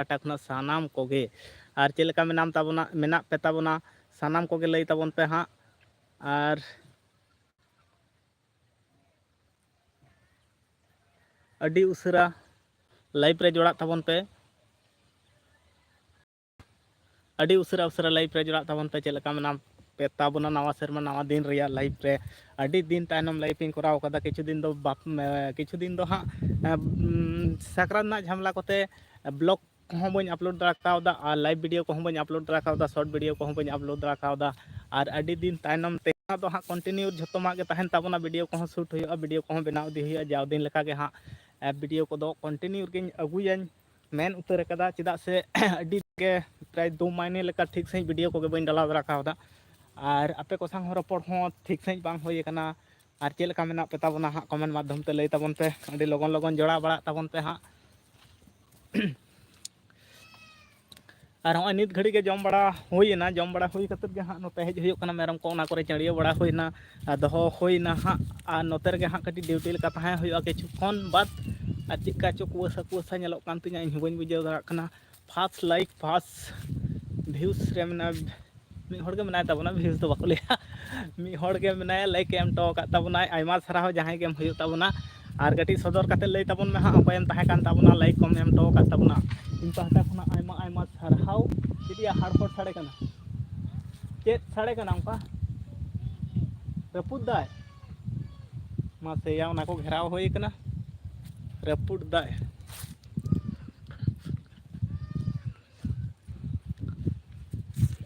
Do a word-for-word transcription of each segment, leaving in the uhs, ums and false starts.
ᱯᱟᱦᱴᱟ ᱠᱷᱚᱱᱟᱜ ᱥᱟᱱᱟᱢ ᱠᱚᱜᱮ᱾ ᱟᱨ ᱪᱮᱫ ᱞᱮᱠᱟ ᱢᱮᱱᱟᱢ ᱛᱟᱵᱚᱱᱟ, ᱢᱮᱱᱟᱜ ᱯᱮ ᱛᱟᱵᱚᱱᱟ ᱥᱟᱱᱟᱢ ᱠᱚᱜᱮ, ᱞᱟᱹᱭ ᱛᱟᱵᱚᱱ ᱯᱮ ᱦᱟᱸᱜ᱾ ᱟᱨ ᱟᱹᱰᱤ ᱩᱥᱟᱹᱨᱟ live ᱨᱮ ᱡᱚᱲᱟᱜ ᱛᱟᱵᱚᱱ ᱯᱮ᱾ ᱟᱹᱰᱤ ᱩᱥᱟᱹᱨᱟ ᱩᱥᱟᱹᱨᱟ live ᱨᱮ ᱡᱚᱲᱟᱜ ᱛᱟᱵᱚᱱ ᱯᱮ᱾ ᱪᱮᱫ ᱞᱮᱠᱟ ᱢᱮᱱᱟᱢ ᱯᱮ ᱛᱟᱵᱚᱱᱟ ᱱᱟᱣᱟ ᱥᱮᱨᱢᱟ ᱱᱟᱣᱟ ᱫᱤᱱ ᱨᱮᱭᱟᱜ live ᱨᱮ? ᱟᱹᱰᱤ ᱫᱤᱱ ᱛᱟᱭᱱᱚᱢ live ᱤᱧ ᱠᱚᱨᱟᱣ ᱠᱟᱫᱟ᱾ ᱠᱤᱪᱷᱩ ᱫᱤᱱ ᱫᱚ ᱵᱟᱯ-, ᱮ, ᱠᱤᱪᱷᱩ ᱫᱤᱱ ᱫᱚ ᱦᱟᱸᱜ, ᱮ, ᱩᱢ, ᱥᱟᱠᱨᱟᱛ ᱨᱮᱱᱟᱜ ᱡᱷᱟᱢᱮᱞᱟ ᱠᱚᱛᱮ vlog ᱠᱚᱦᱚᱸ ᱵᱟᱹᱧ upload ᱫᱟᱲᱮ ᱠᱟᱣᱫᱟ ᱟᱨ live video ᱠᱚᱦᱚᱸ ᱵᱟᱹᱧ upload ᱫᱟᱲᱮ ᱠᱟᱣᱫᱟ, short video ᱠᱚᱦᱚᱸ ᱵᱟᱹᱧ upload ᱫᱟᱲᱮ ᱠᱟᱣᱫᱟ᱾ ᱟᱨ ᱟᱹᱰᱤ ᱫᱤᱱ ᱛᱟᱭᱱᱚᱢ ᱛᱮ ᱫᱚ ᱦᱟᱸᱜ continue ᱡᱷᱚᱛᱚᱢᱟᱜ ᱜᱮ ᱛᱟᱦᱮᱱ ᱛᱟᱵᱚᱱᱟ, video ᱠᱚᱦᱚᱸ shoot ᱦᱩᱭᱩᱜᱼᱟ, video ᱠᱚᱦᱚᱸ ᱵᱮᱱᱟᱣ ᱤᱫᱤ ᱦᱩᱭᱩᱜᱼᱟ᱾ ᱡᱟᱣ ᱫᱤᱱ ᱞᱮᱠᱟ ᱜᱮ ᱦᱟᱸᱜ, ᱮ, video ᱠᱚᱫᱚ continue ᱨᱮᱜᱮᱧ ᱟᱹᱜᱩᱭᱟᱹᱧ ᱢᱮᱱ ᱩᱛᱟᱹᱨ ᱟᱠᱟᱫᱟ, ᱪᱮᱫᱟᱜ ᱥᱮ ᱟᱹᱰᱤ ᱜᱮ ᱯᱨᱟᱭ ᱫᱩ ᱢᱟᱭᱱᱮ ᱞᱮᱠᱟ ᱴᱷᱤᱠ ᱥᱟᱺᱦᱤᱡ video ᱠᱚᱜᱮ ᱵᱟᱹᱧ ᱰᱟᱞᱟᱣ ᱫᱟᱲᱮ ᱠᱟᱣᱫᱟ᱾ ᱟᱨ ᱟᱯᱮ ᱠᱚ ᱥᱟᱶ ᱦᱚᱸ ᱨᱚᱯᱚᱲ ᱦᱚᱸ ᱴᱷᱤᱠ ᱥᱟᱺᱦᱤᱡ ᱵᱟᱝ ᱦᱩᱭ ᱟᱠᱟᱱᱟ᱾ ᱟᱨ ᱪᱮᱫ ᱞᱮᱠᱟ ᱢᱮᱱᱟᱜ ᱯᱮ ᱛᱟᱵᱚᱱᱟ ᱦᱟᱸᱜ, comment ᱢᱟᱫᱽᱫᱷᱚᱢ ᱛᱮ ᱞᱟᱹᱭ ᱛᱟᱵᱚᱱ ᱯᱮ᱾ ᱟᱹᱰᱤ ᱞᱚᱜᱚᱱ ᱞᱚᱜᱚᱱ ᱡᱚᱲᱟᱣ ᱵᱟᱲᱟᱜ ᱛᱟᱵᱚᱱ ᱯᱮ ᱦᱟᱸᱜ᱾ ᱟᱨ ᱦᱚᱸᱜᱼᱚᱭ ᱱᱤᱛ ᱜᱷᱟᱹᱲᱤᱡ ᱜᱮ ᱡᱚᱢ ᱵᱟᱲᱟ ᱦᱩᱭᱮᱱᱟ᱾ ᱡᱚᱢ ᱵᱟᱲᱟ ᱦᱩᱭ ᱠᱟᱛᱮᱫ ᱜᱮ ᱦᱟᱸᱜ ᱱᱚᱛᱮ ᱦᱮᱡ ᱦᱩᱭᱩᱜ ᱠᱟᱱᱟ᱾ ᱢᱮᱨᱚᱢ ᱠᱚ ᱚᱱᱟ ᱠᱚᱨᱮ ᱪᱟᱹᱲᱭᱟᱹᱣ ᱵᱟᱲᱟ ᱦᱩᱭᱱᱟ, ᱟᱨ ᱫᱚᱦᱚ ᱦᱩᱭᱱᱟ ᱦᱟᱸᱜ᱾ ᱟᱨ ᱱᱚᱛᱮ ᱨᱮᱜᱮ ᱦᱟᱸᱜ ᱠᱟᱹᱴᱤᱡ duty ᱞᱮᱠᱟ ᱛᱟᱦᱮᱸ ᱦᱩᱭᱩᱜᱼᱟ ᱠᱤᱪᱷᱩ ᱠᱷᱚᱱ ᱵᱟᱫᱽ᱾ ᱟᱨ ᱪᱮᱫᱠᱟ ᱪᱚ ᱠᱩᱣᱟᱹᱥᱟ ᱠᱩᱣᱟᱹᱥᱟ ᱧᱮᱞᱚᱜ ᱠᱟᱱ ᱛᱤᱧᱟᱹ, ᱤᱧ ᱦᱚᱸ ᱵᱟᱹᱧ ᱵᱩᱡᱷᱟᱹᱣ ᱫᱟᱲᱮᱭᱟᱜ ᱠᱟᱱᱟ᱾ First like first views ᱨᱮ ᱢᱮᱱᱟᱜᱼᱟ, ᱢᱤᱫ ᱦᱚᱲ ᱜᱮ ᱢᱮᱱᱟᱭ ᱛᱟᱵᱚᱱᱟ, views ᱫᱚ ᱵᱟᱠᱚ ᱞᱟᱹᱭᱟ, ᱢᱤᱫ ᱦᱚᱲ ᱜᱮ ᱢᱮᱱᱟᱭᱟ, like ᱮ ᱮᱢ ᱦᱚᱴᱚ ᱟᱠᱟᱫ ᱛᱟᱵᱚᱱᱟᱭ᱾ ᱟᱭᱢᱟ ᱥᱟᱨᱦᱟᱣ ᱡᱟᱦᱟᱸᱭ ᱜᱮᱢ ᱦᱩᱭᱩᱜ ᱛᱟᱵᱚᱱᱟ᱾ ᱟᱨ ᱠᱟᱹᱴᱤᱡ ᱥᱚᱫᱚᱨ ᱠᱟᱛᱮ ᱞᱟᱹᱭ ᱛᱟᱵᱚᱱ ᱢᱮ ᱦᱟᱸᱜ, ᱚᱠᱚᱭᱮᱢ ᱛᱟᱦᱮᱸ ᱠᱟᱱ ᱛᱟᱵᱚᱱᱟ, like ᱠᱚᱢ ᱮᱢ ᱦᱚᱴᱚ ᱟᱠᱟᱫ ᱛᱟᱵᱚᱱᱟ᱾ ᱤᱧ ᱯᱟᱦᱴᱟ ᱠᱷᱚᱱᱟᱜ ᱟᱭᱢᱟ ᱟᱭᱢᱟ ᱥᱟᱨᱦᱟᱣ᱾ ᱪᱮᱫ ᱭᱟ ᱦᱟᱲ ᱦᱚᱲ ᱥᱟᱰᱮ ᱠᱟᱱᱟ? ᱪᱮᱫ ᱥᱟᱰᱮ ᱠᱟᱱᱟ ᱚᱱᱠᱟ? ᱨᱟᱹᱯᱩᱫ ᱫᱟᱭ? ᱢᱟᱥᱮ ᱭᱟ, ᱚᱱᱟ ᱠᱚ ᱜᱷᱮᱨᱟᱣ ᱦᱩᱭ ᱠᱟᱱᱟ, ᱨᱟᱹᱯᱩᱫ ᱫᱟᱭ᱾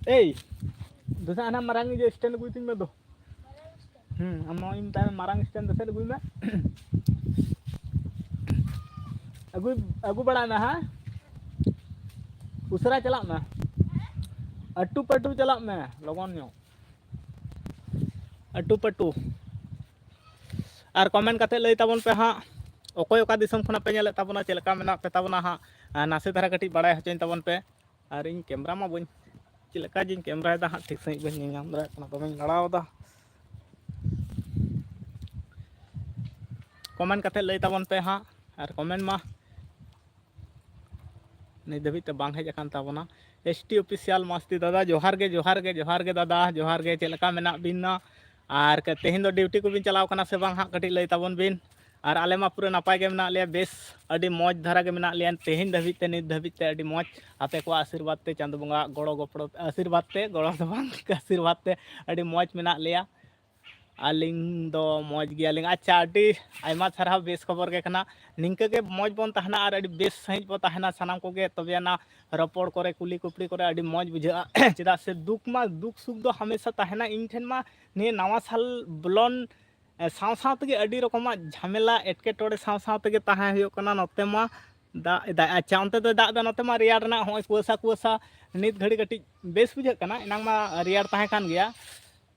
ᱮᱭ, ᱫᱩᱥᱨᱟ ᱦᱟᱱᱟ ᱢᱟᱨᱟᱝ ᱤᱭᱟᱹ stand ᱟᱹᱜᱩᱭ ᱛᱤᱧ ᱢᱮ ᱫᱚ᱾ ᱦᱩᱸ, ᱟᱢ ᱱᱚᱜᱼᱚᱭ ᱢᱮᱛᱟᱭ ᱢᱮ, ᱢᱟᱨᱟᱝ stand ᱫᱚ ᱥᱮᱫ ᱟᱹᱜᱩᱭ ᱢᱮ᱾ ᱟᱹᱜᱩ, ᱟᱹᱜᱩ ᱵᱟᱲᱟᱭ ᱢᱮ, ᱦᱮᱸ? ᱩᱥᱟᱹᱨᱟ ᱪᱟᱞᱟᱜ ᱢᱮ᱾ ᱟᱹᱴᱩ ᱯᱟᱹᱴᱩ ᱪᱟᱞᱟᱜ ᱢᱮ, ᱞᱚᱜᱚᱱ ᱧᱚᱜ᱾ ᱟᱹᱴᱩ ᱯᱟᱹᱴᱩ᱾ ᱟᱨ comment ᱠᱟᱛᱮ ᱞᱟᱹᱭ ᱛᱟᱵᱚᱱ ᱯᱮ ᱦᱟᱸᱜ, ᱚᱠᱚᱭ ᱚᱠᱟ ᱫᱤᱥᱚᱢ ᱠᱷᱚᱱᱟᱜ ᱯᱮ ᱧᱮᱞᱮᱫ ᱛᱟᱵᱚᱱᱟ, ᱪᱮᱫ ᱞᱮᱠᱟ ᱢᱮᱱᱟᱜ ᱯᱮ ᱛᱟᱵᱚᱱᱟ ᱦᱟᱸᱜ, ᱟᱨ ᱱᱟᱥᱮ ᱫᱷᱟᱨᱟ ᱠᱟᱹᱴᱤᱡ ᱵᱟᱲᱟᱭ ᱦᱚᱪᱚᱧ ᱛᱟᱵᱚᱱ ᱯᱮ᱾ ᱟᱨ ᱤᱧ camera ᱢᱟ ᱵᱟᱹᱧ, ᱪᱮᱫ ᱞᱮᱠᱟ ᱡᱮᱧ ᱠᱮᱢᱨᱟᱭᱮᱫᱟ ᱦᱟᱸᱜ, ᱴᱷᱤᱠ ᱥᱟᱺᱦᱤᱡ ᱵᱟᱹᱧ ᱧᱮᱞ ᱧᱟᱢ ᱫᱟᱲᱮᱭᱟᱜ ᱠᱟᱱᱟ, ᱫᱚᱢᱮᱧ ᱞᱟᱲᱟᱣ ᱮᱫᱟ᱾ Comment ᱠᱟᱛᱮ ᱞᱟᱹᱭ ᱛᱟᱵᱚᱱ ᱯᱮ ᱦᱟᱸᱜ, ᱟᱨ comment ᱢᱟ ᱱᱤᱛ ᱫᱷᱟᱹᱵᱤᱡ ᱛᱮ ᱵᱟᱝ ᱦᱮᱡ ᱟᱠᱟᱱ ᱛᱟᱵᱚᱱᱟ᱾ S T Official ᱢᱟᱥᱛᱤ ᱫᱟᱫᱟ, ᱡᱚᱦᱟᱨ ᱜᱮ, ᱡᱚᱦᱟᱨ ᱜᱮ, ᱡᱚᱦᱟᱨ ᱜᱮ ᱫᱟᱫᱟ, ᱡᱚᱦᱟᱨ ᱜᱮ, ᱪᱮᱫ ᱞᱮᱠᱟ ᱢᱮᱱᱟᱜ ᱵᱤᱱᱟ? ᱟᱨ ᱠᱟ-, ᱛᱮᱦᱮᱧ ᱫᱚ ᱰᱤᱭᱩᱴᱤ ᱠᱚᱵᱤᱱ ᱪᱟᱞᱟᱣ ᱠᱟᱱᱟ ᱥᱮ ᱵᱟᱝ ᱦᱟᱸᱜ, ᱠᱟᱹᱴᱤᱡ ᱞᱟᱹᱭ ᱛᱟᱵᱚᱱ ᱵᱤᱱ᱾ ᱟᱨ ᱟᱞᱮ ᱢᱟ ᱯᱩᱨᱟᱹ ᱱᱟᱯᱟᱭ ᱜᱮ ᱢᱮᱱᱟᱜ ᱞᱮᱭᱟ, ᱵᱮᱥ, ᱟᱹᱰᱤ ᱢᱚᱡᱽ ᱫᱷᱟᱨᱟ ᱜᱮ ᱢᱮᱱᱟᱜ ᱞᱮᱭᱟ ᱛᱮᱦᱮᱧ ᱫᱷᱟᱹᱵᱤᱡ ᱛᱮ, ᱱᱤᱛ ᱫᱷᱟᱹᱵᱤᱡ ᱛᱮ ᱟᱹᱰᱤ ᱢᱚᱡᱽ᱾ ᱟᱯᱮ ᱠᱚᱣᱟᱜ ᱟᱥᱤᱨᱵᱟᱫᱽ ᱛᱮ, ᱪᱟᱸᱫᱚ ᱵᱚᱸᱜᱟ ᱜᱚᱲᱚ ᱜᱚᱯᱚᱲᱚ, ᱟᱥᱤᱨᱵᱟᱫᱽ ᱛᱮ, ᱜᱚᱲᱚ ᱫᱚ ᱵᱟᱝ, ᱟᱥᱤᱨᱵᱟᱫᱽ ᱛᱮ ᱟᱹᱰᱤ ᱢᱚᱡᱽ ᱢᱮᱱᱟᱜ ᱞᱮᱭᱟ᱾ ᱟᱹᱞᱤᱧ ᱫᱚ ᱢᱚᱡᱽ ᱜᱮᱭᱟᱞᱤᱧ᱾ ᱟᱪᱪᱷᱟ, ᱟᱹᱰᱤ ᱟᱭᱢᱟ ᱥᱟᱨᱦᱟᱣ, ᱵᱮᱥ ᱠᱷᱚᱵᱚᱨ ᱜᱮ ᱠᱟᱱᱟ᱾ ᱱᱤᱝᱠᱟᱹ ᱜᱮ ᱢᱚᱡᱽ ᱵᱚᱱ ᱛᱟᱦᱮᱱᱟ ᱟᱨ ᱟᱹᱰᱤ ᱵᱮᱥ ᱥᱟᱺᱦᱤᱡ ᱵᱚᱱ ᱛᱟᱦᱮᱱᱟ ᱥᱟᱱᱟᱢ ᱠᱚᱜᱮ, ᱛᱚᱵᱮ ᱟᱱᱟ ᱨᱚᱯᱚᱲ ᱠᱚᱨᱮ, ᱠᱩᱞᱤ ᱠᱩᱯᱞᱤ ᱠᱚᱨᱮ ᱟᱹᱰᱤ ᱢᱚᱡᱽ ᱵᱩᱡᱷᱟᱹᱜᱼᱟ᱾ ᱪᱮᱫᱟᱜ ᱥᱮ ᱫᱩᱠ ᱢᱟ, ᱫᱩᱠ ᱥᱩᱠ ᱫᱚ ᱦᱟᱢᱮᱥᱟ ᱛᱟᱦᱮᱱᱟ᱾ ᱤᱧ ᱴᱷᱮᱱ ᱢᱟ ᱱᱤᱭᱟᱹ ᱱᱟᱣᱟ ᱥᱟᱞ ᱵᱚᱞᱚᱱ, ᱮ, ᱥᱟᱶ ᱥᱟᱶ ᱛᱮᱜᱮ ᱟᱹᱰᱤ ᱨᱚᱠᱚᱢᱟᱜ ᱡᱷᱟᱢᱮᱞᱟ, ᱮᱴᱠᱮᱴᱚᱬᱮ ᱥᱟᱶ ᱥᱟᱶ ᱛᱮᱜᱮ ᱛᱟᱦᱮᱸ ᱦᱩᱭᱩᱜ ᱠᱟᱱᱟ᱾ ᱱᱚᱛᱮ ᱢᱟ ᱫᱟᱜ ᱮᱫᱟᱭ᱾ ᱟᱪᱪᱷᱟ, ᱚᱱᱛᱮ ᱫᱚᱭ ᱫᱟᱜ ᱮᱫᱟ? ᱱᱚᱛᱮ ᱢᱟ ᱨᱮᱭᱟᱲ ᱨᱮᱱᱟᱜ ᱦᱚᱸᱜᱼᱚᱭ ᱠᱩᱣᱟᱹᱥᱟ ᱠᱩᱣᱟᱹᱥᱟ ᱱᱤᱛ ᱜᱷᱟᱹᱲᱤ ᱠᱟᱹᱴᱤᱡ ᱵᱮᱥ ᱵᱩᱡᱷᱟᱹᱜ ᱠᱟᱱᱟ, ᱮᱱᱟᱝ ᱢᱟ ᱨᱮᱭᱟᱲ ᱛᱟᱦᱮᱸ ᱠᱟᱱ ᱜᱮᱭᱟ᱾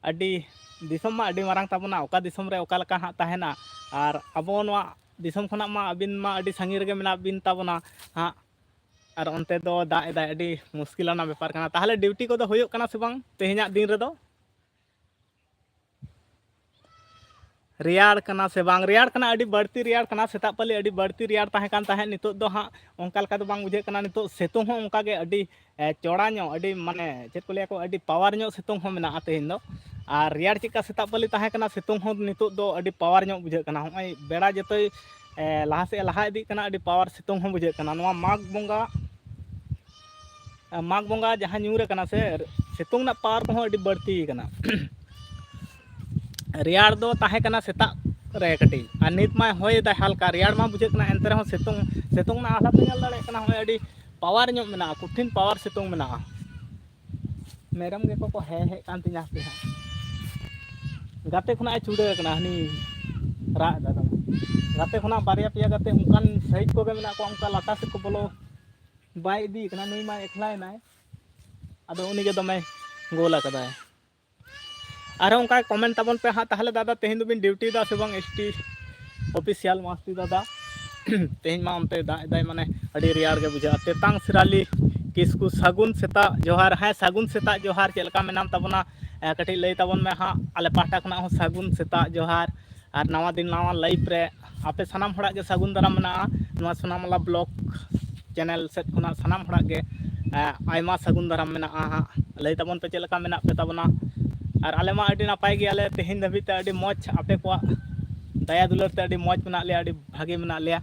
ᱟᱹᱰᱤ, ᱫᱤᱥᱚᱢ ᱢᱟ ᱟᱹᱰᱤ ᱢᱟᱨᱟᱝ ᱛᱟᱵᱚᱱᱟ, ᱚᱠᱟ ᱫᱤᱥᱚᱢ ᱨᱮ ᱚᱠᱟ ᱞᱮᱠᱟ ᱦᱟᱸᱜ ᱛᱟᱦᱮᱱᱟ᱾ ᱟᱨ ᱟᱵᱚ ᱱᱚᱣᱟ ᱫᱤᱥᱚᱢ ᱠᱷᱚᱱᱟᱜ ᱢᱟ ᱟᱹᱵᱤᱱ ᱢᱟ ᱟᱹᱰᱤ ᱥᱟᱺᱜᱤᱧ ᱨᱮᱜᱮ ᱢᱮᱱᱟᱜ ᱵᱤᱱ ᱛᱟᱵᱚᱱᱟ ᱦᱟᱸᱜ, ᱟᱨ ᱚᱱᱛᱮ ᱫᱚ ᱫᱟᱜ ᱮᱫᱟᱭ, ᱟᱹᱰᱤ ᱢᱩᱥᱠᱤᱞ ᱟᱱᱟᱜ ᱵᱮᱯᱟᱨ ᱠᱟᱱᱟ᱾ ᱛᱟᱦᱚᱞᱮ ᱰᱤᱭᱩᱴᱤ ᱠᱚᱫᱚ ᱦᱩᱭᱩᱜ ᱠᱟᱱᱟ ᱥᱮ ᱵᱟᱝ ᱛᱮᱦᱮᱧᱟᱜ ᱫᱤᱱ ᱨᱮᱫᱚ? ᱨᱮᱭᱟᱲ ᱠᱟᱱᱟ ᱥᱮ ᱵᱟᱝ? ᱨᱮᱭᱟᱲ ᱠᱟᱱᱟ, ᱟᱹᱰᱤ ᱵᱟᱹᱲᱛᱤ ᱨᱮᱭᱟᱲ ᱠᱟᱱᱟ᱾ ᱥᱮᱛᱟᱜ ᱯᱟᱹᱞᱤ ᱟᱹᱰᱤ ᱵᱟᱹᱲᱛᱤ ᱨᱮᱭᱟᱲ ᱛᱟᱦᱮᱸ ᱠᱟᱱ ᱛᱟᱦᱮᱸᱫ, ᱱᱤᱛᱚᱜ ᱫᱚ ᱦᱟᱸᱜ ᱚᱱᱠᱟ ᱞᱮᱠᱟ ᱫᱚ ᱵᱟᱝ ᱵᱩᱡᱷᱟᱹᱜ ᱠᱟᱱᱟ᱾ ᱱᱤᱛᱚᱜ ᱥᱤᱛᱩᱝ ᱦᱚᱸ ᱚᱱᱠᱟ ᱜᱮ ᱟᱹᱰᱤ, ᱮ, ᱪᱚᱲᱟ ᱧᱚᱜ, ᱟᱹᱰᱤ, ᱢᱟᱱᱮ, ᱪᱮᱫ ᱠᱚ ᱞᱟᱹᱭᱟ ᱠᱚ, ᱟᱹᱰᱤ ᱯᱟᱣᱟᱨ ᱧᱚᱜ ᱥᱤᱛᱩᱝ ᱦᱚᱸ ᱢᱮᱱᱟᱜᱼᱟ ᱛᱮᱦᱮᱧ ᱫᱚ᱾ ᱟᱨ ᱨᱮᱭᱟᱲ ᱪᱮᱫᱠᱟ ᱥᱮᱛᱟᱜ ᱯᱟᱹᱞᱤ ᱛᱟᱦᱮᱸ ᱠᱟᱱᱟ, ᱥᱤᱛᱩᱝ ᱦᱚᱸ ᱱᱤᱛᱚᱜ ᱫᱚ ᱟᱹᱰᱤ ᱯᱟᱣᱟᱨ ᱧᱚᱜ ᱵᱩᱡᱷᱟᱹᱜ ᱠᱟᱱᱟ᱾ ᱦᱚᱸᱜᱼᱚᱭ ᱵᱮᱲᱟ ᱡᱚᱛᱚᱭ, ᱮ, ᱞᱟᱦᱟ ᱥᱮᱫ ᱮ ᱞᱟᱦᱟ ᱤᱫᱤᱜ ᱠᱟᱱᱟ, ᱟᱹᱰᱤ ᱯᱟᱣᱟᱨ ᱥᱤᱛᱩᱝ ᱦᱚᱸ ᱵᱩᱡᱷᱟᱹᱜ ᱠᱟᱱᱟ᱾ ᱱᱚᱣᱟ ᱢᱟᱜᱽ ᱵᱚᱸᱜᱟ, ᱢᱟᱜᱽ ᱵᱚᱸᱜᱟ ᱡᱟᱦᱟᱸ ᱧᱩᱨ ᱟᱠᱟᱱᱟ ᱥᱮ, ᱥᱤᱛᱩᱝ ᱨᱮᱱᱟᱜ ᱯᱟᱣᱟᱨ ᱠᱚᱦᱚᱸ ᱟᱹᱰᱤ ᱵᱟᱹᱲᱛᱤ ᱟᱠᱟᱱᱟ᱾ ᱨᱮᱭᱟᱲ ᱫᱚ ᱛᱟᱦᱮᱸ ᱠᱟᱱᱟ ᱥᱮᱛᱟᱜ ᱨᱮ ᱠᱟᱹᱴᱤᱡ, ᱟᱨ ᱱᱤᱛ ᱢᱟᱭ ᱦᱚᱭᱮᱫᱟᱭ ᱦᱟᱞᱠᱟ, ᱨᱮᱭᱟᱲ ᱢᱟ ᱵᱩᱡᱷᱟᱹᱜ ᱠᱟᱱᱟ, ᱮᱱᱛᱮ ᱨᱮᱦᱚᱸ ᱥᱤᱛᱩᱝ, ᱥᱤᱛᱩᱝ ᱨᱮᱱᱟᱜ ᱦᱟᱞᱚᱛ ᱧᱮᱞ ᱫᱟᱲᱮᱭᱟᱜ ᱠᱟᱱᱟ, ᱦᱚᱸᱜᱼᱚᱭ ᱟᱹᱰᱤ ᱯᱟᱣᱟᱨ ᱧᱚᱜ ᱢᱮᱱᱟᱜᱼᱟ, ᱠᱚᱴᱷᱤᱱ ᱯᱟᱣᱟᱨ ᱥᱤᱛᱩᱝ ᱢᱮᱱᱟᱜᱼᱟ᱾ ᱢᱮᱨᱚᱢ ᱜᱮᱠᱚ ᱠᱚ ᱦᱮ ᱦᱮᱡ ᱠᱟᱱ ᱛᱤᱧᱟ ᱦᱟᱯᱮ ᱦᱟᱸᱜ᱾ ᱜᱟᱛᱮ ᱠᱷᱚᱱᱟᱜ ᱮ ᱪᱷᱩᱰᱟᱹᱨ ᱠᱟᱱᱟ, ᱦᱟᱹᱱᱤ ᱨᱟᱜ ᱮᱫᱟ ᱫᱚᱢᱮ᱾ ᱜᱟᱛᱮ ᱠᱷᱚᱱᱟᱜ ᱵᱟᱨᱭᱟ ᱯᱮᱭᱟ ᱜᱟᱛᱮ ᱚᱱᱠᱟᱱ ᱥᱟᱭᱤᱡ ᱠᱚᱜᱮ ᱢᱮᱱᱟᱜ ᱠᱚᱣᱟ, ᱚᱱᱠᱟ ᱞᱟᱛᱟᱨ ᱥᱮᱫ ᱠᱚ ᱵᱚᱞᱚ ᱵᱟᱭ ᱤᱫᱤᱭᱮ ᱠᱟᱱᱟ, ᱱᱩᱭ ᱢᱟ ᱮᱠᱞᱟᱭᱮᱱᱟᱭ᱾ ᱟᱫᱚ ᱩᱱᱤᱜᱮ ᱫᱚᱢᱮ ᱜᱳᱞ ᱟᱠᱟᱫᱟᱭ᱾ ᱟᱨᱦᱚᱸ ᱚᱱᱠᱟ ᱠᱚᱢᱮᱱᱴ ᱛᱟᱵᱚᱱ ᱯᱮ ᱦᱟᱸᱜ, ᱛᱟᱦᱚᱞᱮ ᱫᱟᱫᱟ ᱛᱮᱦᱮᱧ ᱫᱚᱵᱤᱱ ᱰᱤᱭᱩᱴᱤᱭᱮᱫᱟ ᱥᱮ ᱵᱟᱝ? S T Official ᱢᱟᱥᱛᱤ ᱫᱟᱫᱟ᱾ ᱛᱮᱦᱮᱧ ᱢᱟ ᱚᱱᱛᱮ ᱫᱟᱜ ᱮᱫᱟᱭ, ᱢᱟᱱᱮ ᱟᱹᱰᱤ ᱨᱮᱭᱟᱲ ᱜᱮ ᱵᱩᱡᱷᱟᱹᱜᱼᱟ᱾ ᱛᱮᱛᱟᱝ ᱥᱤᱨᱟᱞᱤ ᱠᱤᱥᱠᱩ, ᱥᱟᱹᱜᱩᱱ ᱥᱮᱛᱟᱜ ᱡᱚᱦᱟᱨ᱾ ᱦᱮᱸ, ᱥᱟᱹᱜᱩᱱ ᱥᱮᱛᱟᱜ ᱡᱚᱦᱟᱨ, ᱪᱮᱫ ᱞᱮᱠᱟ ᱢᱮᱱᱟᱢ ᱛᱟᱵᱚᱱᱟ? ᱮ, ᱠᱟᱹᱴᱤᱡ ᱞᱟᱹᱭ ᱛᱟᱵᱚᱱ ᱢᱮ ᱦᱟᱸᱜ᱾ ᱟᱞᱮ ᱯᱟᱦᱴᱟ ᱠᱷᱚᱱᱟᱜ ᱦᱚᱸ ᱥᱟᱹᱜᱩᱱ ᱥᱮᱛᱟᱜ ᱡᱚᱦᱟᱨ᱾ ᱟᱨ ᱱᱟᱣᱟ ᱫᱤᱱ ᱱᱟᱣᱟ live ᱨᱮ ᱟᱯᱮ ᱥᱟᱱᱟᱢ ᱦᱚᱲᱟᱜ ᱜᱮ ᱥᱟᱹᱜᱩᱱ ᱫᱟᱨᱟᱢ ᱢᱮᱱᱟᱜᱼᱟ ᱱᱚᱣᱟ ᱥᱳᱱᱟᱢᱟᱞᱟ vlog ᱪᱮᱱᱮᱞ ᱥᱮᱫ ᱠᱷᱚᱱᱟᱜ ᱥᱟᱱᱟᱢ ᱦᱚᱲᱟᱜ ᱜᱮ ᱟᱭᱢᱟ ᱥᱟᱹᱜᱩᱱ ᱫᱟᱨᱟᱢ ᱢᱮᱱᱟᱜᱼᱟ ᱦᱟᱸᱜ᱾ ᱞᱟᱹᱭ ᱛᱟᱵᱚᱱ ᱯᱮ ᱪᱮᱫ ᱞᱮᱠᱟ ᱢᱮᱱᱟᱜ ᱯᱮ ᱛᱟᱵᱚᱱᱟ᱾ ᱟᱨ ᱟᱞᱮ ᱢᱟ ᱟᱹᱰᱤ ᱱᱟᱯᱟᱭ ᱜᱮᱭᱟᱞᱮ ᱛᱮᱦᱮᱧ ᱫᱷᱟᱹᱵᱤᱡ ᱛᱮ, ᱟᱹᱰᱤ ᱢᱚᱡᱽ ᱟᱯᱮ ᱠᱚᱣᱟᱜ ᱫᱟᱭᱟ ᱫᱩᱞᱟᱹᱲ ᱛᱮ ᱟᱹᱰᱤ ᱢᱚᱡᱽ ᱢᱮᱱᱟᱜ ᱞᱮᱭᱟ, ᱟᱹᱰᱤ ᱵᱷᱟᱜᱮ ᱢᱮᱱᱟᱜ ᱞᱮᱭᱟ᱾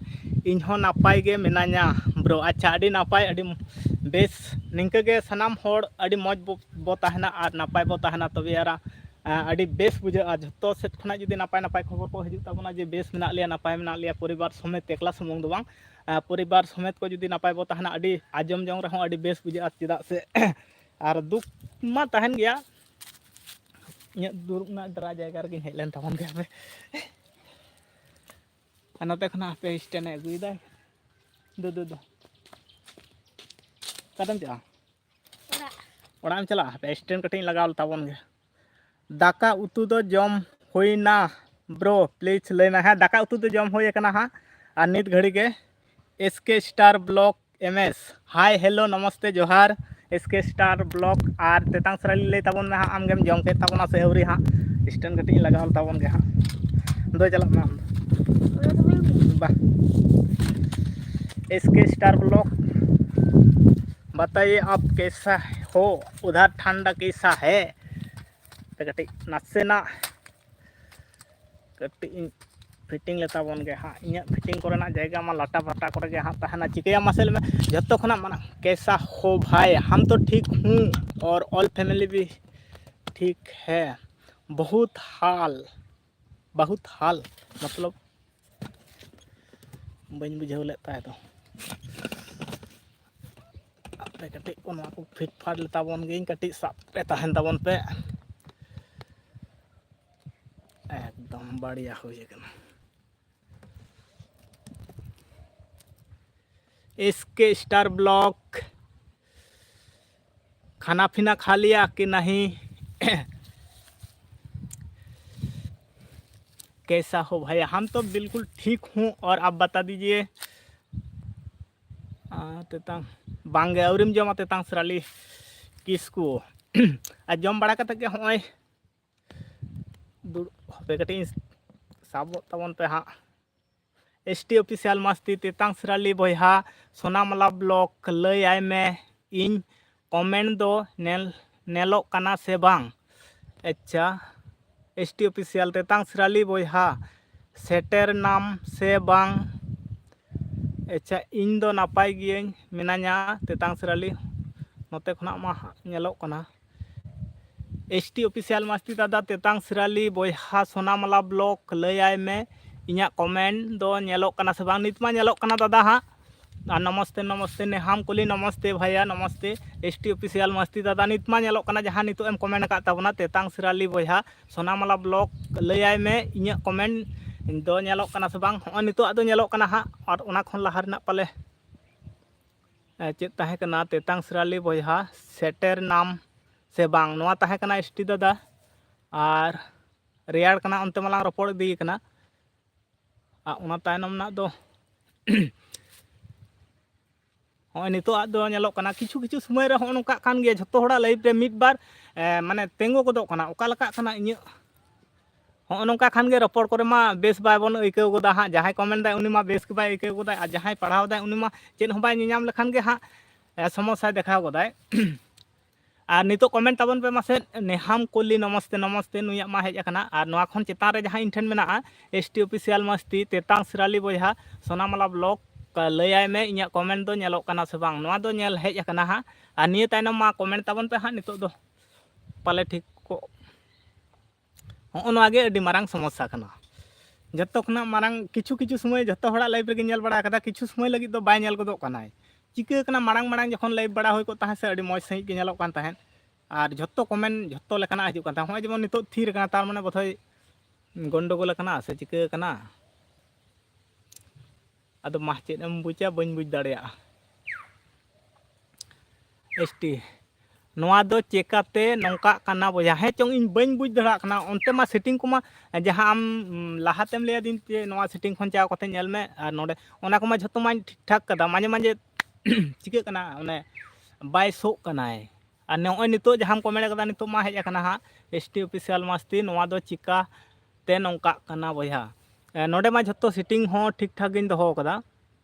ᱤᱧ ᱦᱚᱸ ᱱᱟᱯᱟᱭ ᱜᱮ ᱢᱮᱱᱟᱹᱧᱟ ᱵᱨᱳ᱾ ᱟᱪᱪᱷᱟ, ᱟᱹᱰᱤ ᱱᱟᱯᱟᱭ, ᱟᱹᱰᱤ ᱵᱮᱥ᱾ ᱱᱤᱝᱠᱟᱹ ᱜᱮ ᱥᱟᱱᱟᱢ ᱦᱚᱲ ᱟᱹᱰᱤ ᱢᱚᱡᱽ ᱵᱚ, ᱵᱚ ᱛᱟᱦᱮᱱᱟ ᱟᱨ ᱱᱟᱯᱟᱭ ᱵᱚ ᱛᱟᱦᱮᱱᱟ, ᱛᱚᱵᱮ ᱟᱨᱟ ᱟᱹᱰᱤ ᱵᱮᱥ ᱵᱩᱡᱷᱟᱹᱜᱼᱟ᱾ ᱡᱷᱚᱛᱚ ᱥᱮᱫ ᱠᱷᱚᱱᱟᱜ ᱡᱩᱫᱤ ᱱᱟᱯᱟᱭ ᱱᱟᱯᱟᱭ ᱠᱷᱚᱵᱚᱨ ᱠᱚ ᱦᱤᱡᱩᱜ ᱛᱟᱵᱚᱱᱟ ᱡᱮ ᱵᱮᱥ ᱢᱮᱱᱟᱜ ᱞᱮᱭᱟ, ᱱᱟᱯᱟᱭ ᱢᱮᱱᱟᱜ ᱞᱮᱭᱟ, ᱯᱚᱨᱤᱵᱟᱨ ᱥᱚᱢᱮᱛ, ᱮᱠᱞᱟ ᱥᱩᱢᱩᱝ ᱫᱚ ᱵᱟᱝ, ᱯᱚᱨᱤᱵᱟᱨ ᱥᱚᱢᱮᱛ ᱠᱚ ᱡᱩᱫᱤ ᱱᱟᱯᱟᱭ ᱵᱚ ᱛᱟᱦᱮᱱᱟ, ᱟᱹᱰᱤ ᱟᱸᱡᱚᱢ ᱡᱚᱝ ᱨᱮᱦᱚᱸ ᱟᱹᱰᱤ ᱵᱮᱥ ᱵᱩᱡᱷᱟᱹᱜᱼᱟ᱾ ᱪᱮᱫᱟᱜ ᱥᱮ ᱟᱨ ᱫᱩᱠ ᱢᱟ ᱛᱟᱦᱮᱱ ᱜᱮᱭᱟ᱾ ᱤᱧᱟᱹᱜ ᱫᱩᱲᱩᱵ ᱨᱮᱱᱟᱜ ᱰᱮᱨᱟ ᱡᱟᱭᱜᱟ ᱨᱮᱜᱮᱧ ᱦᱮᱡ ᱞᱮᱱ ᱛᱟᱵᱚᱱ ᱜᱮ ᱦᱟᱯᱮ᱾ ᱟᱨ ᱱᱚᱛᱮ ᱠᱷᱚᱱᱟᱜ ᱦᱟᱯᱮ ᱥᱴᱮᱱᱰ ᱮ ᱟᱹᱜᱩᱭᱮᱫᱟ᱾ ᱫᱩ, ᱫᱩ, ᱫᱩ᱾ ᱚᱠᱟᱛᱮᱢ ᱪᱟᱞᱟᱜᱼᱟ? ᱚᱲᱟᱜ᱾ ᱚᱲᱟᱜ ᱮᱢ ᱪᱟᱞᱟᱜᱼᱟ? ᱦᱟᱯᱮ ᱥᱴᱮᱱᱰ ᱠᱟᱹᱴᱤᱡ ᱤᱧ ᱞᱟᱜᱟᱣ ᱛᱟᱵᱚᱱ ᱜᱮ᱾ ᱫᱟᱠᱟ ᱩᱛᱩ ᱫᱚ ᱡᱚᱢ ᱦᱩᱭᱱᱟ? ᱵᱨᱳ, ᱯᱞᱤᱡᱽ ᱞᱟᱹᱭ ᱢᱮ᱾ ᱦᱮᱸ, ᱫᱟᱠᱟ ᱩᱛᱩ ᱫᱚ ᱡᱚᱢ ᱦᱩᱭ ᱟᱠᱟᱱᱟ ᱦᱟᱸᱜ᱾ ᱟᱨ ᱱᱤᱛ ᱜᱷᱟᱹᱲᱤ ᱜᱮ S K star block M S, ᱦᱟᱭ, ᱦᱮᱞᱳ, ᱱᱚᱢᱚᱥᱛᱮ, ᱡᱚᱦᱟᱨ᱾ ᱮᱥ ᱠᱮ ᱥᱴᱟᱨ ᱵᱞᱚᱠ ᱟᱨ ᱛᱮᱛᱟᱝ ᱥᱟᱨᱟᱞᱤ ᱞᱟᱹᱭ ᱛᱟᱵᱚᱱ ᱢᱮ ᱦᱟᱸᱜ, ᱟᱢ ᱜᱮᱢ ᱡᱚᱢ ᱠᱮᱫ ᱛᱟᱵᱚᱱᱟ ᱥᱮ ᱟᱹᱣᱨᱤ ᱦᱟᱸᱜ? ᱥᱴᱮᱱᱰ ᱠᱟᱹᱴᱤᱡ ᱤᱧ ᱞᱟᱜᱟᱣ ᱛᱟᱵᱚᱱ ᱜᱮ ᱦᱟᱸᱜ᱾ ᱫᱚ ᱪᱟᱞᱟᱜ ᱢᱮ ᱟᱢ ᱫᱚ᱾ ᱵᱟ᱾ ᱮᱥ ᱠᱮ ᱥᱴᱟᱨ ᱵᱞᱚᱠ, बताइए आप कैसा हो, उधर ठंडा कैसा है? ᱛᱮ ᱠᱟᱹᱴᱤᱡ ᱱᱟᱥᱮᱱᱟᱜ ᱠᱟᱹᱴᱤᱡ ᱤᱧ ᱯᱷᱤᱴᱤᱝ ᱞᱮ ᱛᱟᱵᱚᱱ ᱜᱮ ᱦᱟᱸᱜ᱾ ᱤᱧᱟᱹᱜ ᱯᱷᱤᱴᱤᱝ ᱠᱚᱨᱮᱱᱟᱜ ᱡᱟᱭᱜᱟ ᱢᱟ ᱞᱟᱴᱟ ᱯᱟᱴᱟ ᱠᱚᱨᱮ ᱜᱮ ᱦᱟᱸᱜ ᱛᱟᱦᱮᱱᱟ᱾ ᱪᱤᱠᱟᱹᱭᱟ ᱢᱟᱥᱮ ᱞᱟᱹᱭ ᱢᱮ? ᱡᱚᱛᱚ ᱠᱷᱚᱱᱟᱜ ᱢᱟᱲᱟᱝ, कैसा हो भाई? हम तो ठीक हूँ और ऑल फैमिली भी ठीक है। बहुत हाल, बहुत हाल, मतलब ᱵᱟᱹᱧ ᱵᱩᱡᱷᱟᱹᱣ ᱞᱮᱫ ᱛᱟᱭ ᱫᱚ᱾ ᱟᱯᱮ ᱠᱟᱹᱴᱤᱡ ᱠᱚ ᱱᱚᱣᱟ ᱠᱚ ᱯᱷᱤᱴ ᱯᱷᱟᱴ ᱞᱮ ᱛᱟᱵᱚᱱ ᱜᱮ, ᱤᱧ ᱠᱟᱹᱴᱤᱡ ᱥᱟᱵ ᱨᱮ ᱛᱟᱦᱮᱱ ᱛᱟᱵᱚᱱ ᱯᱮ᱾ ᱮᱠᱫᱚᱢ ᱵᱟᱲᱤᱭᱟ ᱦᱩᱭ ᱟᱠᱟᱱᱟ᱾ ᱮᱥ ᱠᱮ ᱥᱴᱟᱨ ᱵᱞᱚᱠ, खाना पीना खा लिया कि नहीं? कैसा हो भैया? हम तो बिल्कुल ठीक हूँ और आप बता दीजिए। ᱟᱨ ᱛᱮᱛᱟᱝ ᱵᱟᱝᱜᱮ, ᱟᱹᱣᱨᱤᱢ ᱡᱚᱢᱟ ᱛᱮᱛᱟᱝ ᱥᱟᱨᱟᱞᱤ ᱠᱤᱥᱠᱩ? ᱟᱨ ᱡᱚᱢ ᱵᱟᱲᱟ ᱠᱟᱛᱮ ᱜᱮ ᱦᱚᱸᱜᱼᱚᱭ ᱫᱩᱲᱩᱵ ᱦᱟᱯᱮ ᱠᱟᱹᱴᱤᱡ ᱤᱧ ᱥᱟᱵᱚᱜ ᱛᱟᱵᱚᱱ ᱯᱮ ᱦᱟᱸᱜ᱾ S T Official ᱢᱟᱥᱛᱤ ᱛᱮᱛᱟᱝ ᱥᱤᱨᱟᱞᱤ ᱵᱚᱭᱦᱟ, ᱥᱳᱱᱟᱢᱟᱞᱟ block ᱞᱟᱹᱭ ᱟᱭ ᱢᱮ, ᱤᱧ comment ᱫᱚ ᱧᱮᱞ, ᱧᱮᱞᱚᱜ ᱠᱟᱱᱟ ᱥᱮ ᱵᱟᱝ? ᱟᱪᱪᱷᱟ, S T Official ᱛᱮᱛᱟᱝ ᱥᱤᱨᱟᱞᱤ ᱵᱚᱭᱦᱟ, ᱥᱮᱴᱮᱨ ᱱᱟᱢ ᱥᱮ ᱵᱟᱝ? ᱟᱪᱪᱷᱟ, ᱤᱧ ᱫᱚ ᱱᱟᱯᱟᱭ ᱜᱤᱭᱟᱹᱧ, ᱢᱮᱱᱟᱧᱟ ᱛᱮᱛᱟᱝ ᱥᱤᱨᱟᱞᱤ, ᱱᱚᱛᱮ ᱠᱷᱚᱱᱟᱜ ᱢᱟ ᱦᱟᱸᱜ ᱧᱮᱞᱚᱜ ᱠᱟᱱᱟ᱾ S T Official ᱢᱟᱥᱛᱤ ᱫᱟᱫᱟ, ᱛᱮᱛᱟᱝ ᱥᱤᱨᱟᱞᱤ ᱵᱚᱭᱦᱟ, ᱥᱳᱱᱟᱢᱟᱞᱟ block ᱞᱟᱹᱭ ᱟᱭ ᱢᱮ, ᱤᱧᱟᱹᱜ comment ᱫᱚ ᱧᱮᱞᱚᱜ ᱠᱟᱱᱟ ᱥᱮ ᱵᱟᱝ? ᱱᱤᱛ ᱢᱟ ᱧᱮᱞᱚᱜ ᱠᱟᱱᱟ ᱫᱟᱫᱟ ᱦᱟᱸᱜ᱾ ᱟᱨ ᱱᱚᱢᱚᱥᱛᱮ, ᱱᱚᱢᱚᱥᱛᱮ, ᱱᱮᱦᱟᱢ ᱠᱩᱞᱤ, ᱱᱚᱢᱚᱥᱛᱮ ᱵᱷᱟᱭᱟ, ᱱᱚᱢᱚᱥᱛᱮ, S T Official ᱢᱟᱥᱛᱤ ᱫᱟᱫᱟ, ᱱᱤᱛ ᱢᱟ ᱧᱮᱞᱚᱜ ᱠᱟᱱᱟ ᱡᱟᱦᱟᱸ ᱱᱤᱛᱚᱜ ᱮᱢ comment ᱟᱠᱟᱫ ᱛᱟᱵᱚᱱᱟ, ᱛᱮᱛᱟᱝ ᱥᱤᱨᱟᱞᱤ ᱵᱚᱭᱦᱟ, ᱥᱳᱱᱟᱢᱟᱞᱟ block ᱞᱟᱹᱭ ᱟᱭ ᱢᱮ, ᱤᱧᱟᱹᱜ comment ᱫᱚ ᱧᱮᱞᱚᱜ ᱠᱟᱱᱟ ᱥᱮ ᱵᱟᱝ? ᱦᱚᱸᱜᱼᱚᱭ ᱱᱤᱛᱚᱜ ᱟᱜ ᱫᱚ ᱧᱮᱞᱚᱜ ᱠᱟᱱᱟ ᱦᱟᱸᱜ, ᱟᱨ ᱚᱱᱟ ᱠᱷᱚᱱ ᱞᱟᱦᱟ ᱨᱮᱱᱟᱜ ᱯᱟᱞᱮ, ᱮ, ᱪᱮᱫ ᱛᱟᱦᱮᱸ ᱠᱟᱱᱟ, ᱛᱮᱛᱟᱝ ᱥᱤᱨᱟᱞᱤ ᱵᱚᱭᱦᱟ, ᱥᱮᱴᱮᱨ ᱱᱟᱢ ᱥᱮ ᱵᱟᱝ? ᱱᱚᱣᱟ ᱛᱟᱦᱮᱸ ᱠᱟᱱᱟ S T ᱫᱟᱫᱟ, ᱟᱨ ᱨᱮᱭᱟᱲ ᱠᱟᱱᱟ, ᱚᱱᱛᱮ ᱢᱟᱞᱟᱝ ᱨᱚᱯᱚᱲ ᱤᱫᱤᱭ ᱠᱟᱱᱟ᱾ ᱟᱨ ᱚᱱᱟ ᱛᱟᱭᱱᱚᱢ ᱨᱮᱱᱟᱜ ᱫᱚ ᱦᱚᱸᱜᱼᱚᱭ ᱱᱤᱛᱚᱜ ᱟᱜ ᱫᱚ ᱧᱮᱞᱚᱜ ᱠᱟᱱᱟ, ᱠᱤᱪᱷᱩ ᱠᱤᱪᱷᱩ ᱥᱚᱢᱚᱭ ᱨᱮ ᱦᱚᱸᱜᱼᱚ ᱱᱚᱝᱠᱟᱜ ᱠᱟᱱ ᱜᱮᱭᱟ, ᱡᱷᱚᱛᱚ ᱦᱚᱲᱟᱜ live ᱨᱮ ᱢᱤᱫ ᱵᱟᱨ, ᱮ, ᱢᱟᱱᱮ ᱛᱤᱸᱜᱩ ᱜᱚᱫᱚᱜ ᱠᱟᱱᱟ, ᱚᱠᱟ ᱞᱮᱠᱟᱜ ᱠᱟᱱᱟ ᱤᱧᱟᱹᱜ᱾ ᱦᱚᱸᱜᱼᱚ ᱱᱚᱝᱠᱟ ᱠᱷᱟᱱ ᱜᱮ ᱨᱚᱯᱚᱲ ᱠᱚᱨᱮ ᱢᱟ ᱵᱮᱥ ᱵᱟᱭ ᱵᱚᱱ ᱟᱹᱭᱠᱟᱹᱣ ᱜᱚᱫᱟ ᱦᱟᱸᱜ, ᱡᱟᱦᱟᱸᱭ comment ᱫᱟᱭ ᱩᱱᱤ ᱢᱟ ᱵᱮᱥ ᱜᱮ ᱵᱟᱭ ᱟᱹᱭᱠᱟᱹᱣ ᱜᱚᱫᱟ, ᱟᱨ ᱡᱟᱦᱟᱸᱭ ᱯᱟᱲᱦᱟᱣ ᱫᱟᱭ ᱩᱱᱤ ᱢᱟ ᱪᱮᱫ ᱦᱚᱸ ᱵᱟᱭ ᱧᱮᱧᱟᱢ ᱞᱮᱠᱷᱟᱱ ᱜᱮ ᱦᱟᱸᱜ, ᱮ, ᱥᱚᱢᱚᱥᱥᱟᱭ ᱫᱮᱠᱷᱟᱣ ᱜᱚᱫᱟᱭ᱾ ᱟᱨ ᱱᱤᱛᱚᱜ comment ᱛᱟᱵᱚᱱ ᱯᱮ ᱢᱟᱥᱮ, ᱱᱮᱦᱟᱢ ᱠᱩᱞᱤ ᱱᱚᱢᱚᱥᱛᱮ ᱱᱚᱢᱚᱥᱛᱮ, ᱱᱩᱭᱟᱜ ᱢᱟ ᱦᱮᱡ ᱟᱠᱟᱱᱟ᱾ ᱟᱨ ᱱᱚᱣᱟ ᱠᱷᱚᱱ ᱪᱮᱛᱟᱱ ᱨᱮ ᱡᱟᱦᱟᱸ ᱤᱧ ᱴᱷᱮᱱ ᱢᱮᱱᱟᱜᱼᱟ, S T Official ᱢᱟᱥᱛᱤ, ᱛᱮᱛᱟᱝ ᱥᱤᱨᱟᱞᱤ ᱵᱚᱭᱦᱟ, ᱥᱳᱱᱟᱢᱟᱞᱟ block, ᱞᱟᱹᱭᱟᱭ ᱢᱮ ᱤᱧᱟᱹᱜ comment ᱫᱚ ᱧᱮᱞᱚᱜ ᱠᱟᱱᱟ ᱥᱮ ᱵᱟᱝ? ᱱᱚᱣᱟ ᱫᱚ ᱧᱮᱞ ᱦᱮᱡ ᱟᱠᱟᱱᱟ ᱦᱟᱸᱜ᱾ ᱟᱨ ᱱᱤᱭᱟᱹ ᱛᱟᱭᱱᱚᱢ ᱢᱟ comment ᱛᱟᱵᱚᱱ ᱯᱮ ᱦᱟᱸᱜ, ᱱᱤᱛᱚᱜ ᱫᱚ ᱯᱟᱞᱮ ᱴᱷᱤᱠ ᱠᱚ᱾ ᱦᱚᱸᱜᱼᱚ ᱱᱚᱣᱟ ᱜᱮ ᱟᱹᱰᱤ ᱢᱟᱨᱟᱝ ᱥᱚᱢᱚᱥᱥᱟ ᱠᱟᱱᱟ᱾ ᱡᱚᱛᱚ ᱠᱷᱚᱱᱟᱜ ᱢᱟᱨᱟᱝ, ᱠᱤᱪᱷᱩ ᱠᱤᱪᱷᱩ ᱥᱚᱢᱚᱭ ᱡᱚᱛᱚ ᱦᱚᱲᱟᱜ live ᱨᱮᱜᱮ ᱧᱮᱞ ᱵᱟᱲᱟ ᱠᱟᱫᱟ, ᱠᱤᱪᱷᱩ ᱥᱚᱢᱚᱭ ᱞᱟᱹᱜᱤᱫ ᱫᱚ ᱵᱟᱭ ᱧᱮᱞ ᱜᱚᱫᱚᱜ ᱠᱟᱱᱟᱭ᱾ ᱪᱤᱠᱟᱹ ᱠᱟᱱᱟ, ᱢᱟᱲᱟᱝ ᱢᱟᱲᱟᱝ ᱡᱚᱠᱷᱚᱱ live ᱵᱟᱲᱟ ᱦᱩᱭ ᱠᱚᱜ ᱛᱟᱦᱮᱸᱫ ᱥᱮ, ᱟᱹᱰᱤ ᱢᱚᱡᱽ ᱥᱟᱺᱦᱤᱡ ᱜᱮ ᱧᱮᱞᱚᱜ ᱠᱟᱱ ᱛᱟᱦᱮᱸᱫ᱾ ᱟᱨ ᱡᱷᱚᱛᱚ comment ᱡᱷᱚᱛᱚ ᱞᱮᱠᱟᱱᱟᱜ ᱦᱤᱡᱩᱜ ᱠᱟᱱ ᱛᱟᱦᱮᱸᱫ᱾ ᱦᱚᱸᱜᱼᱚᱭ ᱡᱮᱢᱚᱱ ᱱᱤᱛᱚᱜ ᱛᱷᱤᱨ ᱠᱟᱱᱟ, ᱛᱟᱨ ᱢᱟᱱᱮ ᱵᱳᱫᱷᱚᱭ ᱜᱚᱱᱰᱚᱜᱳᱞ ᱟᱠᱟᱱᱟ ᱥᱮ ᱪᱤᱠᱟᱹ ᱠᱟᱱᱟ᱾ ᱟᱫᱚ ᱢᱟ ᱪᱮᱫ ᱮᱢ ᱵᱩᱡᱟ, ᱵᱟᱹᱧ ᱵᱩᱡᱽ ᱫᱟᱲᱮᱭᱟᱜᱼᱟ᱾ S T, ᱱᱚᱣᱟ ᱫᱚ ᱪᱮᱠᱟᱛᱮ ᱱᱚᱝᱠᱟᱜ ᱠᱟᱱᱟ ᱵᱚᱭᱦᱟ? ᱦᱮᱸ ᱪᱚᱝ, ᱤᱧ ᱵᱟᱹᱧ ᱵᱩᱡᱽ ᱫᱟᱲᱮᱭᱟᱜ ᱠᱟᱱᱟ᱾ ᱚᱱᱛᱮ ᱢᱟ setting ᱠᱚᱢᱟ, ᱡᱟᱦᱟᱸ ᱟᱢ, ᱩᱢ, ᱞᱟᱦᱟᱛᱮᱢ ᱞᱟᱹᱭ ᱟᱹᱫᱤᱧ ᱡᱮ ᱱᱚᱣᱟ setting ᱠᱷᱚᱱ ᱪᱟᱣ ᱠᱟᱛᱮ ᱧᱮᱞ ᱢᱮ, ᱟᱨ ᱱᱚᱰᱮ ᱚᱱᱟ ᱠᱚᱢᱟ ᱡᱷᱚᱛᱚ ᱢᱟᱧ ᱴᱷᱤᱠ ᱴᱷᱟᱠ ᱠᱟᱫᱟ᱾ ᱢᱟᱡᱷᱮ ᱢᱟᱡᱷᱮ ᱪᱤᱠᱟᱹᱜ ᱠᱟᱱᱟ, ᱚᱱᱮ ᱵᱟᱭ ᱥᱳᱜ ᱠᱟᱱᱟᱭ᱾ ᱟᱨ ᱱᱚᱜᱼᱚᱭ ᱱᱤᱛᱚᱜ ᱡᱟᱦᱟᱸᱢ comment ᱠᱟᱫᱟ, ᱱᱤᱛᱚᱜ ᱢᱟ ᱦᱮᱡ ᱟᱠᱟᱱᱟ ᱦᱟᱸᱜ, S T Official ᱢᱟᱥᱛᱤ, ᱱᱚᱣᱟ ᱫᱚ ᱪᱤᱠᱟ ᱛᱮ ᱱᱚᱝᱠᱟᱜ ᱠᱟᱱᱟ ᱵᱚᱭᱦᱟ? ᱮ, ᱱᱚᱰᱮ ᱢᱟ ᱡᱷᱚᱛᱚ ᱥᱮᱴᱤᱝ ᱦᱚᱸ ᱴᱷᱤᱠ ᱴᱷᱟᱠ ᱜᱤᱧ ᱫᱚᱦᱚ ᱟᱠᱟᱫᱟ᱾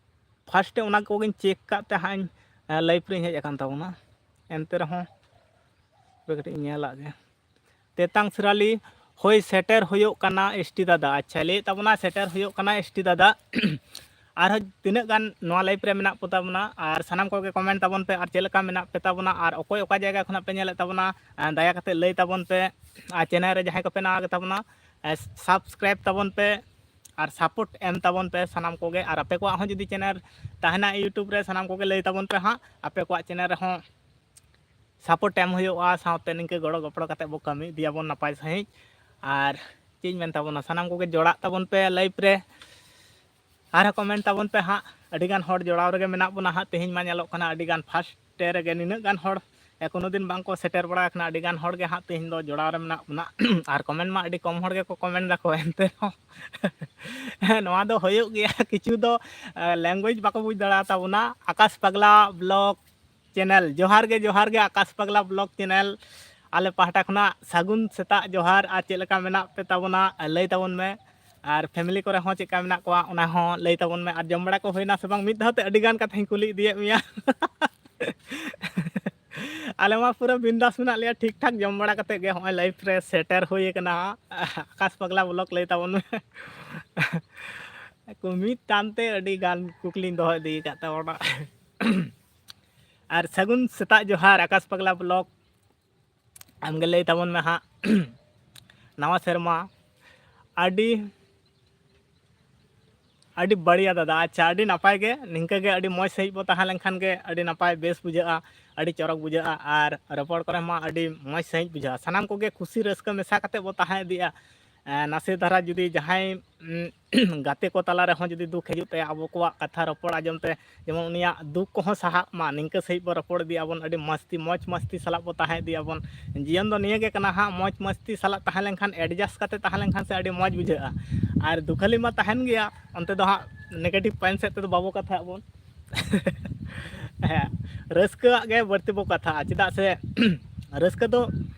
ᱯᱷᱟᱥᱴᱮ ᱚᱱᱟ ᱠᱚᱜᱤᱧ ᱪᱮᱠ ᱠᱟᱜ ᱛᱮ ᱦᱟᱸᱜ ᱤᱧ, ᱮ, ᱞᱟᱭᱤᱵᱷ ᱨᱤᱧ ᱦᱮᱡ ᱟᱠᱟᱱ ᱛᱟᱵᱚᱱᱟ᱾ ᱮᱱᱛᱮ ᱨᱮᱦᱚᱸ ᱦᱟᱯᱮ ᱠᱟᱹᱴᱤᱡ ᱤᱧ ᱧᱮᱞᱟᱜ ᱜᱮ᱾ ᱛᱮᱛᱟᱝ ᱥᱤᱨᱟᱞᱤ, ᱦᱳᱭ, ᱥᱮᱴᱮᱨ ᱦᱩᱭᱩᱜ ᱠᱟᱱᱟ ᱮᱥ ᱴᱤ ᱫᱟᱫᱟ᱾ ᱟᱪᱪᱷᱟ, ᱞᱟᱹᱭᱮᱫ ᱛᱟᱵᱚᱱᱟ ᱥᱮᱴᱮᱨ ᱦᱩᱭᱩᱜ ᱠᱟᱱᱟ ᱮᱥ ᱴᱤ ᱫᱟᱫᱟ᱾ ᱟᱨᱦᱚᱸ ᱛᱤᱱᱟᱹᱜ ᱜᱟᱱ ᱱᱚᱣᱟ ᱞᱟᱭᱤᱵᱷ ᱨᱮ ᱢᱮᱱᱟᱜ ᱠᱚ ᱛᱟᱵᱚᱱᱟ, ᱟᱨ ᱥᱟᱱᱟᱢ ᱠᱚᱜᱮ ᱠᱚᱢᱮᱱᱴ ᱛᱟᱵᱚᱱ ᱯᱮ, ᱟᱨ ᱪᱮᱫ ᱞᱮᱠᱟ ᱢᱮᱱᱟᱜ ᱯᱮ ᱛᱟᱵᱚᱱᱟ, ᱟᱨ ᱚᱠᱚᱭ ᱚᱠᱟ ᱡᱟᱭᱜᱟ ᱠᱷᱚᱱᱟᱜ ᱯᱮ ᱧᱮᱞᱮᱫ ᱛᱟᱵᱚᱱᱟ, ᱟᱨ ᱫᱟᱭᱟ ᱠᱟᱛᱮ ᱞᱟᱹᱭ ᱛᱟᱵᱚᱱ ᱯᱮ᱾ ᱟᱨ ᱪᱮᱱᱮᱞ ᱨᱮ ᱡᱟᱦᱟᱸᱭ ᱠᱚᱯᱮ ᱱᱟᱣᱟ ᱜᱮ ᱛᱟᱵᱚᱱᱟ, ᱟᱨ ᱥᱟᱵᱥᱠᱨᱟᱭᱤᱵ ᱛᱟᱵᱚᱱ ᱯᱮ, ᱟᱨ ᱥᱟᱯᱳᱨᱴ ᱮᱢ ᱛᱟᱵᱚᱱ ᱯᱮ ᱥᱟᱱᱟᱢ ᱠᱚᱜᱮ᱾ ᱟᱨ ᱟᱯᱮ ᱠᱚᱣᱟᱜ ᱦᱚᱸ ᱡᱩᱫᱤ ᱪᱮᱱᱮᱞ ᱛᱟᱦᱮᱱᱟ ᱭᱩᱴᱩᱵᱽ ᱨᱮ, ᱥᱟᱱᱟᱢ ᱠᱚᱜᱮ ᱞᱟᱹᱭ ᱛᱟᱵᱚᱱ ᱯᱮ ᱦᱟᱸᱜ, ᱟᱯᱮ ᱠᱚᱣᱟᱜ ᱪᱮᱱᱮᱞ ᱨᱮᱦᱚᱸ ᱥᱟᱯᱳᱨᱴ ᱮᱢ ᱦᱩᱭᱩᱜᱼᱟ, ᱥᱟᱶᱛᱮ ᱱᱤᱝᱠᱟᱹ ᱜᱚᱲᱚ ᱜᱚᱯᱚᱲᱚ ᱠᱟᱛᱮ ᱵᱚ ᱠᱟᱹᱢᱤ ᱤᱫᱤᱭᱟᱵᱚᱱ ᱱᱟᱯᱟᱭ ᱥᱟᱺᱦᱤᱡ᱾ ᱟᱨ ᱪᱮᱫ ᱤᱧ ᱢᱮᱱ ᱛᱟᱵᱚᱱᱟ, ᱥᱟᱱᱟᱢ ᱠᱚᱜᱮ ᱡᱚᱲᱟᱜ ᱛᱟᱵᱚᱱ ᱯᱮ ᱞᱟᱭᱤᱵᱷ ᱨᱮ, ᱟᱨᱦᱚᱸ ᱠᱚᱢᱮᱱᱴ ᱛᱟᱵᱚᱱ ᱯᱮ ᱦᱟᱸᱜ᱾ ᱟᱹᱰᱤᱜᱟᱱ ᱦᱚᱲ ᱡᱚᱲᱟᱣ ᱨᱮᱜᱮ ᱢᱮᱱᱟᱜ ᱵᱚᱱᱟ ᱦᱟᱸᱜ᱾ ᱛᱮᱦᱮᱧ ᱢᱟ ᱧᱮᱞᱚᱜ ᱠᱟᱱᱟ ᱟᱹᱰᱤᱜᱟᱱ ᱯᱷᱟᱥᱴ ᱨᱮᱜᱮ ᱱᱤᱱᱟᱹᱜ ᱜᱟᱱ ᱦᱚᱲ ᱮ, ᱠᱳᱱᱳ ᱫᱤᱱ ᱵᱟᱝ ᱠᱚ ᱥᱮᱴᱮᱨ ᱵᱟᱲᱟ ᱟᱠᱟᱱᱟ᱾ ᱟᱹᱰᱤᱜᱟᱱ ᱦᱚᱲ ᱜᱮ ᱦᱟᱸᱜ ᱛᱮᱦᱮᱧ ᱫᱚ ᱡᱚᱲᱟᱣ ᱨᱮ ᱢᱮᱱᱟᱜ ᱵᱚᱱᱟ᱾ ᱟᱨ ᱠᱚᱢᱮᱱᱴ ᱢᱟ ᱟᱹᱰᱤ ᱠᱚᱢ ᱦᱚᱲ ᱜᱮᱠᱚ ᱠᱚᱢᱮᱱᱴ ᱫᱟᱠᱚ, ᱮᱱᱛᱮ ᱨᱮᱦᱚᱸ ᱱᱚᱣᱟ ᱫᱚ ᱦᱩᱭᱩᱜ ᱜᱮᱭᱟ᱾ ᱠᱤᱪᱷᱩ ᱫᱚ ᱞᱮᱝᱜᱩᱭᱮᱡᱽ ᱵᱟᱠᱚ ᱵᱩᱡᱽ ᱫᱟᱲᱮᱭᱟᱜ ᱛᱟᱵᱚᱱᱟ᱾ ᱟᱠᱟᱥ ᱯᱟᱜᱽᱞᱟ ᱵᱞᱚᱜ ᱪᱮᱱᱮᱞ, ᱡᱚᱦᱟᱨ ᱜᱮ, ᱡᱚᱦᱟᱨ ᱜᱮ ᱟᱠᱟᱥ ᱯᱟᱜᱽᱞᱟ ᱵᱞᱚᱜ ᱪᱮᱱᱮᱞ᱾ ᱟᱞᱮ ᱯᱟᱦᱴᱟ ᱠᱷᱚᱱᱟᱜ ᱥᱟᱹᱜᱩᱱ ᱥᱮᱛᱟᱜ ᱡᱚᱦᱟᱨ᱾ ᱟᱨ ᱪᱮᱫ ᱞᱮᱠᱟ ᱢᱮᱱᱟᱜ ᱯᱮ ᱛᱟᱵᱚᱱᱟ, ᱞᱟᱹᱭ ᱛᱟᱵᱚᱱ ᱢᱮ᱾ ᱟᱨ ᱯᱷᱮᱢᱤᱞᱤ ᱠᱚᱨᱮ ᱦᱚᱸ ᱪᱮᱫ ᱞᱮᱠᱟ ᱢᱮᱱᱟᱜ ᱠᱚᱣᱟ, ᱚᱱᱟ ᱦᱚᱸ ᱞᱟᱹᱭ ᱛᱟᱵᱚᱱ ᱢᱮ᱾ ᱟᱨ ᱡᱚᱢ ᱵᱟᱲᱟ ᱠᱚ ᱦᱩᱭᱱᱟ ᱥᱮ ᱵᱟᱝ? ᱢᱤᱫ ᱫᱷᱟᱣ ᱛᱮ ᱟᱹᱰᱤ ᱜᱟᱱ ᱠᱟᱛᱷᱟᱧ ᱠᱩᱞᱤ ᱤᱫᱤᱭᱮᱫ ᱢᱮᱭᱟ᱾ ᱟᱞᱮ ᱢᱟ ᱯᱩᱨᱟᱹ ᱵᱤᱱᱫᱟᱥ ᱢᱮᱱᱟᱜ ᱞᱮᱭᱟ, ᱴᱷᱤᱠ ᱴᱷᱟᱠ ᱡᱚᱢ ᱵᱟᱲᱟ ᱠᱟᱛᱮᱫ ᱜᱮ ᱦᱚᱸᱜᱼᱚᱭ ᱞᱟᱭᱤᱵᱷ ᱨᱮ ᱥᱮᱴᱮᱨ ᱦᱩᱭ ᱟᱠᱟᱱᱟ᱾ ᱟᱠᱟᱥ ᱯᱟᱜᱽᱞᱟ ᱵᱞᱚᱜ ᱞᱟᱹᱭ ᱛᱟᱵᱚᱱ ᱢᱮ᱾ ᱢᱤᱫ ᱴᱟᱱ ᱛᱮ ᱟᱹᱰᱤ ᱜᱟᱱ ᱠᱩᱠᱞᱤᱧ ᱫᱚᱦᱚ ᱤᱫᱤ ᱟᱠᱟᱫ ᱛᱟᱵᱚᱱᱟ᱾ ᱟᱨ ᱥᱟᱹᱜᱩᱱ ᱥᱮᱛᱟᱜ ᱡᱚᱦᱟᱨ ᱟᱠᱟᱥ ᱯᱟᱜᱽᱞᱟ ᱵᱞᱚᱜ᱾ ᱟᱢᱜᱮ ᱞᱟᱹᱭ ᱛᱟᱵᱚᱱ ᱢᱮ ᱦᱟᱸᱜ᱾ ᱱᱟᱣᱟ ᱥᱮᱨᱢᱟ ᱟᱹᱰᱤ ᱟᱹᱰᱤ ᱵᱟᱲᱤᱭᱟ ᱫᱟᱫᱟ᱾ ᱟᱪᱪᱷᱟ, ᱟᱹᱰᱤ ᱱᱟᱯᱟᱭ ᱜᱮ᱾ ᱱᱤᱝᱠᱟᱹ ᱜᱮ ᱟᱹᱰᱤ ᱢᱚᱡᱽ ᱥᱟᱺᱦᱤᱡ ᱵᱚ ᱛᱟᱦᱮᱸ ᱞᱮᱱᱠᱷᱟᱱ ᱜᱮ ᱟᱹᱰᱤ ᱱᱟᱯᱟᱭ, ᱵᱮᱥ ᱵᱩᱡᱷᱟᱹᱜᱼᱟ, ᱟᱹᱰᱤ ᱪᱚᱨᱚᱠ ᱵᱩᱡᱷᱟᱹᱜᱼᱟ᱾ ᱟᱨ ᱨᱚᱯᱚᱲ ᱠᱚᱨᱮ ᱢᱟ ᱟᱹᱰᱤ ᱢᱚᱡᱽ ᱥᱟᱺᱦᱤᱡ ᱵᱩᱡᱷᱟᱹᱜᱼᱟ᱾ ᱥᱟᱱᱟᱢ ᱠᱚᱜᱮ ᱠᱩᱥᱤ ᱨᱟᱹᱥᱠᱟᱹ ᱢᱮᱥᱟ ᱠᱟᱛᱮ ᱵᱚ ᱛᱟᱦᱮᱸ ᱤᱫᱤᱜᱼᱟ᱾ ᱮᱸ, ᱱᱟᱥᱮ ᱫᱷᱟᱨᱟ ᱡᱩᱫᱤ ᱡᱟᱦᱟᱸᱭ, ᱩᱸ, ᱜᱟᱛᱮ ᱠᱚ ᱛᱟᱞᱟ ᱨᱮᱦᱚᱸ ᱡᱩᱫᱤ ᱫᱩᱠ ᱦᱤᱡᱩᱜ ᱛᱟᱭᱟ, ᱟᱵᱚ ᱠᱚᱣᱟᱜ ᱠᱟᱛᱷᱟ ᱨᱚᱯᱚᱲ ᱟᱸᱡᱚᱢ ᱛᱮ ᱡᱮᱢᱚᱱ ᱩᱱᱤᱭᱟᱜ ᱫᱩᱠ ᱠᱚᱦᱚᱸ ᱥᱟᱦᱟᱜ ᱢᱟ, ᱱᱤᱝᱠᱟᱹ ᱥᱟᱺᱦᱤᱡ ᱵᱚ ᱨᱚᱯᱚᱲ ᱤᱫᱤᱜ ᱟᱵᱚᱱ, ᱟᱹᱰᱤ ᱢᱚᱡᱽ ᱢᱚᱡᱽ ᱢᱟᱥᱛᱤ ᱥᱟᱞᱟᱜ ᱵᱚ ᱛᱟᱦᱮᱸ ᱤᱫᱤᱜ ᱟᱵᱚᱱ᱾ ᱡᱤᱭᱚᱱ ᱫᱚ ᱱᱤᱭᱟᱹ ᱜᱮ ᱠᱟᱱᱟ ᱦᱟᱸᱜ, ᱢᱚᱡᱽ ᱢᱟᱥᱛᱤ ᱥᱟᱞᱟᱜ ᱛᱟᱦᱮᱸ ᱞᱮᱱᱠᱷᱟᱱ, ᱮᱰᱡᱟᱥᱴ ᱠᱟᱛᱮ ᱛᱟᱦᱮᱸ ᱞᱮᱱᱠᱷᱟᱱ ᱥᱮ ᱟᱹᱰᱤ ᱢᱚᱡᱽ ᱵᱩᱡᱷᱟᱹᱜᱼᱟ᱾ ᱟᱨ ᱫᱩᱠᱷᱟᱹᱞᱤ ᱢᱟ ᱛᱟᱦᱮᱱ ᱜᱮᱭᱟ, ᱚᱱᱛᱮ ᱫᱚ ᱦᱟᱸᱜ ᱱᱮᱜᱮᱴᱤᱵᱷ ᱯᱚᱭᱮᱱᱴ ᱥᱮᱫ ᱛᱮᱫᱚ ᱵᱟᱵᱚ ᱠᱟᱛᱷᱟᱜ ᱟᱵᱚᱱ᱾ ᱦᱮᱸ, ᱨᱟᱹᱥᱠᱟᱹᱣᱟᱜ ᱜᱮ ᱵᱟᱹᱲᱛᱤ ᱵᱚ ᱠᱟᱛᱷᱟᱜᱼᱟ, ᱪᱮᱫᱟᱜ ᱥᱮ ᱨᱟᱹᱥᱠᱟᱹ ᱫᱚ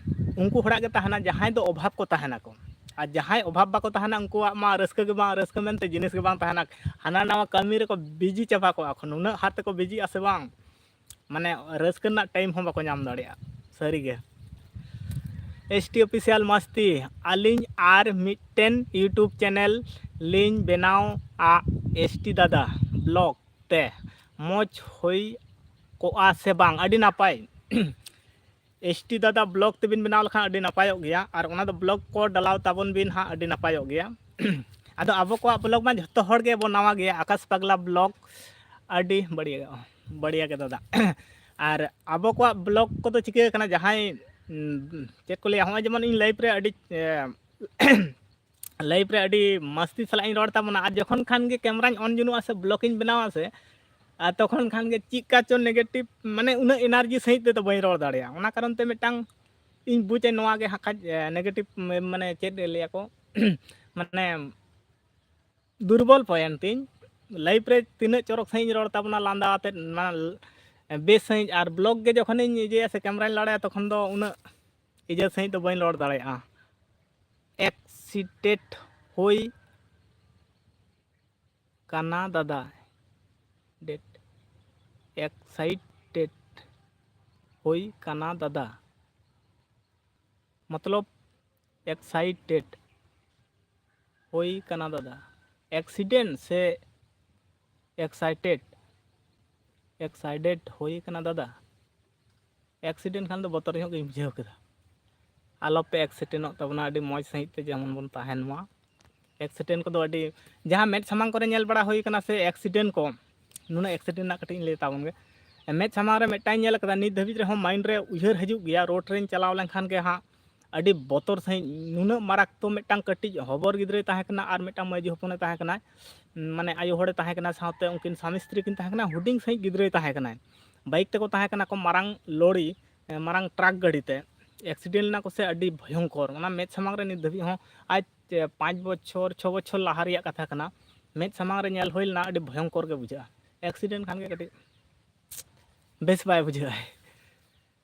ᱩᱱᱠᱩ ᱦᱚᱲᱟᱜ ᱜᱮ ᱛᱟᱦᱮᱱᱟ ᱡᱟᱦᱟᱸᱭ ᱫᱚ ᱚᱵᱷᱟᱵᱽ ᱠᱚ ᱛᱟᱦᱮᱱᱟᱠᱚ᱾ ᱟᱨ ᱡᱟᱦᱟᱸᱭ ᱚᱵᱷᱟᱵᱽ ᱵᱟᱠᱚ ᱛᱟᱦᱮᱱᱟ, ᱩᱱᱠᱩᱣᱟᱜ ᱢᱟ ᱨᱟᱹᱥᱠᱟᱹ ᱜᱮ ᱵᱟᱝ, ᱨᱟᱹᱥᱠᱟᱹ ᱢᱮᱱᱛᱮ ᱡᱤᱱᱤᱥ ᱜᱮ ᱵᱟᱝ ᱛᱟᱦᱮᱱᱟ᱾ ᱦᱟᱱᱟ ᱱᱟᱣᱟ ᱠᱟᱹᱢᱤ ᱨᱮᱠᱚ ᱵᱤᱡᱤ ᱪᱟᱵᱟ ᱠᱚᱜᱼᱟ ᱠᱚ, ᱱᱩᱱᱟᱹᱜ ᱦᱟᱨ ᱛᱮᱠᱚ ᱵᱤᱡᱤᱜᱼᱟ ᱥᱮ ᱵᱟᱝ, ᱢᱟᱱᱮ ᱨᱟᱹᱥᱠᱟᱹ ᱨᱮᱱᱟᱜ ᱴᱟᱭᱤᱢ ᱦᱚᱸ ᱵᱟᱠᱚ ᱧᱟᱢ ᱫᱟᱲᱮᱭᱟᱜᱼᱟ᱾ ᱥᱟᱹᱨᱤᱜᱮ᱾ ᱮᱥ ᱴᱤ ᱚᱯᱷᱤᱥᱤᱭᱟᱞ ᱢᱟᱥᱛᱤ, ᱟᱹᱞᱤᱧ ᱟᱨ ᱢᱤᱫᱴᱮᱱ YouTube ᱪᱮᱱᱮᱞ ᱞᱤᱧ ᱵᱮᱱᱟᱣᱟ, ᱮᱥ ᱴᱤ ᱫᱟᱫᱟ ᱵᱞᱚᱜ ᱛᱮ ᱢᱚᱡᱽ ᱦᱩᱭ ᱠᱚᱜᱼᱟ ᱥᱮ ᱵᱟᱝ? ᱟᱹᱰᱤ ᱱᱟᱯᱟᱭ᱾ ᱮᱥ ᱴᱤ ᱫᱟᱫᱟ ᱵᱞᱚᱜ ᱛᱮᱵᱤᱱ ᱵᱮᱱᱟᱣ ᱞᱮᱠᱷᱟᱱ ᱟᱹᱰᱤ ᱱᱟᱯᱟᱭᱚᱜ ᱜᱮᱭᱟ, ᱟᱨ ᱚᱱᱟ ᱫᱚ ᱵᱞᱚᱜ ᱠᱚ ᱰᱟᱞᱟᱣ ᱛᱟᱵᱚᱱ ᱵᱤᱱ ᱦᱟᱸᱜ, ᱟᱹᱰᱤ ᱱᱟᱯᱟᱭᱚᱜ ᱜᱮᱭᱟ᱾ ᱟᱫᱚ ᱟᱵᱚ ᱠᱚᱣᱟᱜ ᱵᱞᱚᱜ ᱢᱟ ᱡᱷᱚᱛᱚ ᱦᱚᱲ ᱜᱮᱵᱚᱱ ᱱᱟᱣᱟ ᱜᱮᱭᱟ, ᱟᱠᱟᱥ ᱯᱟᱜᱽᱞᱟ ᱵᱞᱚᱜ, ᱟᱹᱰᱤ ᱵᱟᱹᱲᱤᱭᱟ, ᱵᱟᱹᱲᱤᱭᱟ ᱜᱮ ᱫᱟᱫᱟ᱾ ᱟᱨ ᱟᱵᱚ ᱠᱚᱣᱟᱜ ᱵᱞᱚᱜ ᱠᱚᱫᱚ ᱪᱤᱠᱟᱹ ᱠᱟᱱᱟ, ᱡᱟᱦᱟᱸᱭ, ᱩᱸ, ᱪᱮᱫ ᱠᱚ ᱞᱟᱹᱭᱟ, ᱦᱚᱸᱜᱼᱚᱭ ᱡᱮᱢᱚᱱ ᱤᱧ ᱞᱟᱭᱤᱵᱷ ᱨᱮ ᱟᱹᱰᱤ, ᱮ, ᱞᱟᱭᱤᱵᱷ ᱨᱮ ᱟᱹᱰᱤ ᱢᱟᱥᱛᱤ ᱥᱟᱞᱟᱜ ᱤᱧ ᱨᱚᱲ ᱛᱟᱵᱚᱱᱟ, ᱟᱨ ᱡᱚᱠᱷᱚᱱ ᱠᱷᱟᱱ ᱜᱮ ᱠᱮᱢᱨᱟᱧ ᱚᱱ ᱡᱚᱱᱩᱜᱼᱟ ᱥᱮ ᱵᱞᱚᱜ ᱤᱧ ᱵᱮᱱᱟᱣᱟ ᱥᱮ, ᱟᱨ ᱛᱚᱠᱷᱚᱱ ᱠᱷᱟᱱ ᱜᱮ ᱪᱮᱫᱠᱟ ᱪᱚ ᱱᱮᱜᱮᱴᱤᱵᱷ, ᱢᱟᱱᱮ ᱩᱱᱟᱹᱜ ᱮᱱᱟᱨᱡᱤ ᱥᱟᱺᱦᱤᱡ ᱛᱮᱫᱚ ᱵᱟᱹᱧ ᱨᱚᱲ ᱫᱟᱲᱮᱭᱟᱜᱼᱟ᱾ ᱚᱱᱟ ᱠᱟᱨᱚᱱ ᱛᱮ ᱢᱤᱫᱴᱟᱝ ᱤᱧ ᱵᱩᱡᱟ ᱱᱚᱣᱟ ᱜᱮ ᱦᱟᱸᱜ ᱠᱷᱟᱡ, ᱮ, ᱱᱮᱜᱮᱴᱤᱵᱷ, ᱢᱮ-, ᱢᱟᱱᱮ ᱪᱮᱫ ᱞᱟᱹᱭᱟᱠᱚ, ᱢᱟᱱᱮ ᱫᱩᱨᱵᱚᱞ ᱯᱚᱭᱮᱱᱴ ᱛᱤᱧ᱾ ᱞᱟᱭᱤᱵᱷ ᱨᱮ ᱛᱤᱱᱟᱹᱜ ᱪᱚᱨᱚᱠ ᱥᱟᱺᱦᱤᱡ ᱤᱧ ᱨᱚᱲ ᱛᱟᱵᱚᱱᱟ, ᱞᱟᱸᱫᱟ ᱟᱛᱮᱫ, ᱢᱟᱱᱮ ᱵᱮᱥ ᱥᱟᱺᱦᱤᱡ, ᱟᱨ ᱵᱞᱚᱜ ᱜᱮ ᱡᱚᱠᱷᱚᱱᱤᱧ ᱤᱭᱟᱹᱭᱟ ᱥᱮ ᱠᱮᱢᱨᱟᱧ ᱞᱟᱲᱟᱭᱟ, ᱛᱚᱠᱷᱚᱱ ᱫᱚ ᱩᱱᱟᱹᱜ ᱤᱭᱟᱹ ᱥᱟᱺᱦᱤᱡ ᱫᱚ ᱵᱟᱹᱧ ᱨᱚᱲ ᱫᱟᱲᱮᱭᱟᱜᱼᱟ᱾ ᱮᱠᱥᱤᱰᱮᱱᱴ ᱦᱩᱭ ᱠᱟᱱᱟ ᱫᱟᱫᱟ, ᱰᱮᱴ, ᱮᱠᱥᱟᱭᱴᱮᱰ ᱦᱩᱭ ᱠᱟᱱᱟ ᱫᱟᱫᱟ, ᱢᱚᱛᱞᱚᱵ ᱮᱠᱥᱟᱭᱴᱮᱰ ᱦᱩᱭ ᱠᱟᱱᱟ ᱫᱟᱫᱟ᱾ ᱮᱠᱥᱤᱰᱮᱱᱴ ᱥᱮ ᱮᱠᱥᱟᱭᱴᱮᱰ? ᱮᱠᱥᱟᱭᱴᱮᱰ ᱦᱩᱭ ᱠᱟᱱᱟ ᱫᱟᱫᱟ᱾ ᱮᱠᱥᱤᱰᱮᱱᱴ ᱠᱷᱟᱱ ᱫᱚ ᱵᱚᱛᱚᱨ ᱧᱚᱜ ᱜᱤᱧ ᱵᱩᱡᱷᱟᱹᱣ ᱠᱮᱫᱟ᱾ ᱟᱞᱚᱯᱮ ᱮᱠᱥᱤᱰᱮᱱᱴᱚᱜ ᱛᱟᱵᱚᱱᱟ, ᱟᱹᱰᱤ ᱢᱚᱡᱽ ᱥᱟᱺᱦᱤᱡ ᱛᱮ ᱡᱮᱢᱚᱱ ᱵᱚᱱ ᱛᱟᱦᱮᱱ ᱢᱟ᱾ ᱮᱠᱥᱤᱰᱮᱱᱴ ᱠᱚᱫᱚ ᱟᱹᱰᱤ, ᱡᱟᱦᱟᱸ ᱢᱮᱫ ᱥᱟᱢᱟᱝ ᱠᱚᱨᱮ ᱧᱮᱞ ᱵᱟᱲᱟ ᱦᱩᱭ ᱠᱟᱱᱟ ᱥᱮ, ᱮᱠᱥᱤᱰᱮᱱᱴ ᱠᱚ, ᱱᱩᱱᱟᱹᱜ ᱮᱠᱥᱤᱰᱮᱱᱴ ᱨᱮᱱᱟᱜ ᱠᱟᱹᱴᱤᱡ ᱤᱧ ᱞᱟᱹᱭ ᱛᱟᱵᱚᱱ ᱜᱮ᱾ ᱢᱮᱫ ᱥᱟᱢᱟᱝ ᱨᱮ ᱢᱤᱫᱴᱟᱝ ᱧᱮᱞ ᱠᱟᱫᱟ, ᱱᱤᱛ ᱫᱷᱟᱹᱵᱤᱡ ᱨᱮᱦᱚᱸ ᱢᱟᱭᱤᱱᱰ ᱨᱮ ᱩᱭᱦᱟᱹᱨ ᱦᱤᱡᱩᱜ ᱜᱮᱭᱟ, ᱨᱳᱰ ᱨᱮᱧ ᱪᱟᱞᱟᱣ ᱞᱮᱱᱠᱷᱟᱱ ᱜᱮ ᱦᱟᱸᱜ ᱟᱹᱰᱤ ᱵᱚᱛᱚᱨ ᱥᱟᱺᱦᱤᱡ, ᱱᱩᱱᱟᱹᱜ ᱢᱟᱨᱟᱠᱛᱚ ᱢᱤᱫᱴᱟᱝ ᱠᱟᱹᱴᱤᱡ ᱦᱚᱵᱚᱨ ᱜᱤᱫᱽᱨᱟᱹᱭ ᱛᱟᱦᱮᱸ ᱠᱟᱱᱟ ᱟᱨ ᱢᱤᱫᱴᱟᱝ ᱢᱟᱹᱭ ᱡᱩ ᱦᱚᱯᱚᱱᱮ ᱛᱟᱦᱮᱸ ᱠᱟᱱᱟ, ᱢᱟᱱᱮ ᱟᱭᱳ ᱦᱚᱲᱮ ᱛᱟᱦᱮᱸ ᱠᱟᱱᱟ, ᱥᱟᱶᱛᱮ ᱩᱱᱠᱤᱱ ᱥᱟᱢᱤ ᱥᱛᱨᱤ ᱠᱤᱱ ᱛᱟᱦᱮᱸ ᱠᱟᱱᱟ, ᱦᱩᱰᱤᱧ ᱥᱟᱺᱦᱤᱡ ᱜᱤᱫᱽᱨᱟᱹᱭ ᱛᱟᱦᱮᱸ ᱠᱟᱱᱟᱭ᱾ ᱵᱟᱭᱤᱠ ᱛᱮᱠᱚ ᱛᱟᱦᱮᱸ ᱠᱟᱱᱟ ᱠᱚ, ᱢᱟᱨᱟᱝ ᱞᱚᱨᱤ, ᱮ, ᱢᱟᱨᱟᱝ ᱴᱨᱟᱠ ᱜᱟᱹᱰᱤ ᱛᱮ᱾ ᱮᱠᱥᱤᱰᱮᱱᱴ ᱞᱮᱱᱟ ᱠᱚ ᱥᱮ, ᱟᱹᱰᱤ ᱵᱷᱚᱭᱚᱝᱠᱚᱨ᱾ ᱚᱱᱟ ᱢᱮᱫ ᱥᱟᱢᱟᱝ ᱨᱮ ᱱᱤᱛ ᱫᱷᱟᱹᱵᱤᱡ ᱦᱚᱸ ᱟᱡ, ᱮ, ᱯᱟᱸᱪ ᱵᱚᱪᱷᱚᱨ, ᱪᱷᱚ ᱵᱚᱪᱷᱚᱨ ᱞᱟᱦᱟ ᱨᱮᱭᱟᱜ ᱠᱟᱛᱷᱟ ᱠᱟᱱᱟ, ᱢᱮᱫ ᱥᱟᱢᱟᱝ ᱨᱮ ᱧᱮᱞ ᱦᱩᱭ ᱞᱮᱱᱟ, ᱟᱹᱰᱤ ᱵᱷᱚᱭᱚᱝᱠᱚᱨ ᱜᱮ ᱵᱩᱡᱷᱟᱹᱜᱼᱟ᱾ ᱮᱠᱥᱤᱰᱮᱱᱴ ᱠᱷᱟᱱ ᱜᱮ ᱠᱟᱹᱴᱤᱡ ᱵᱮᱥ ᱵᱟᱭ ᱵᱩᱡᱷᱟᱹᱜᱼᱟ᱾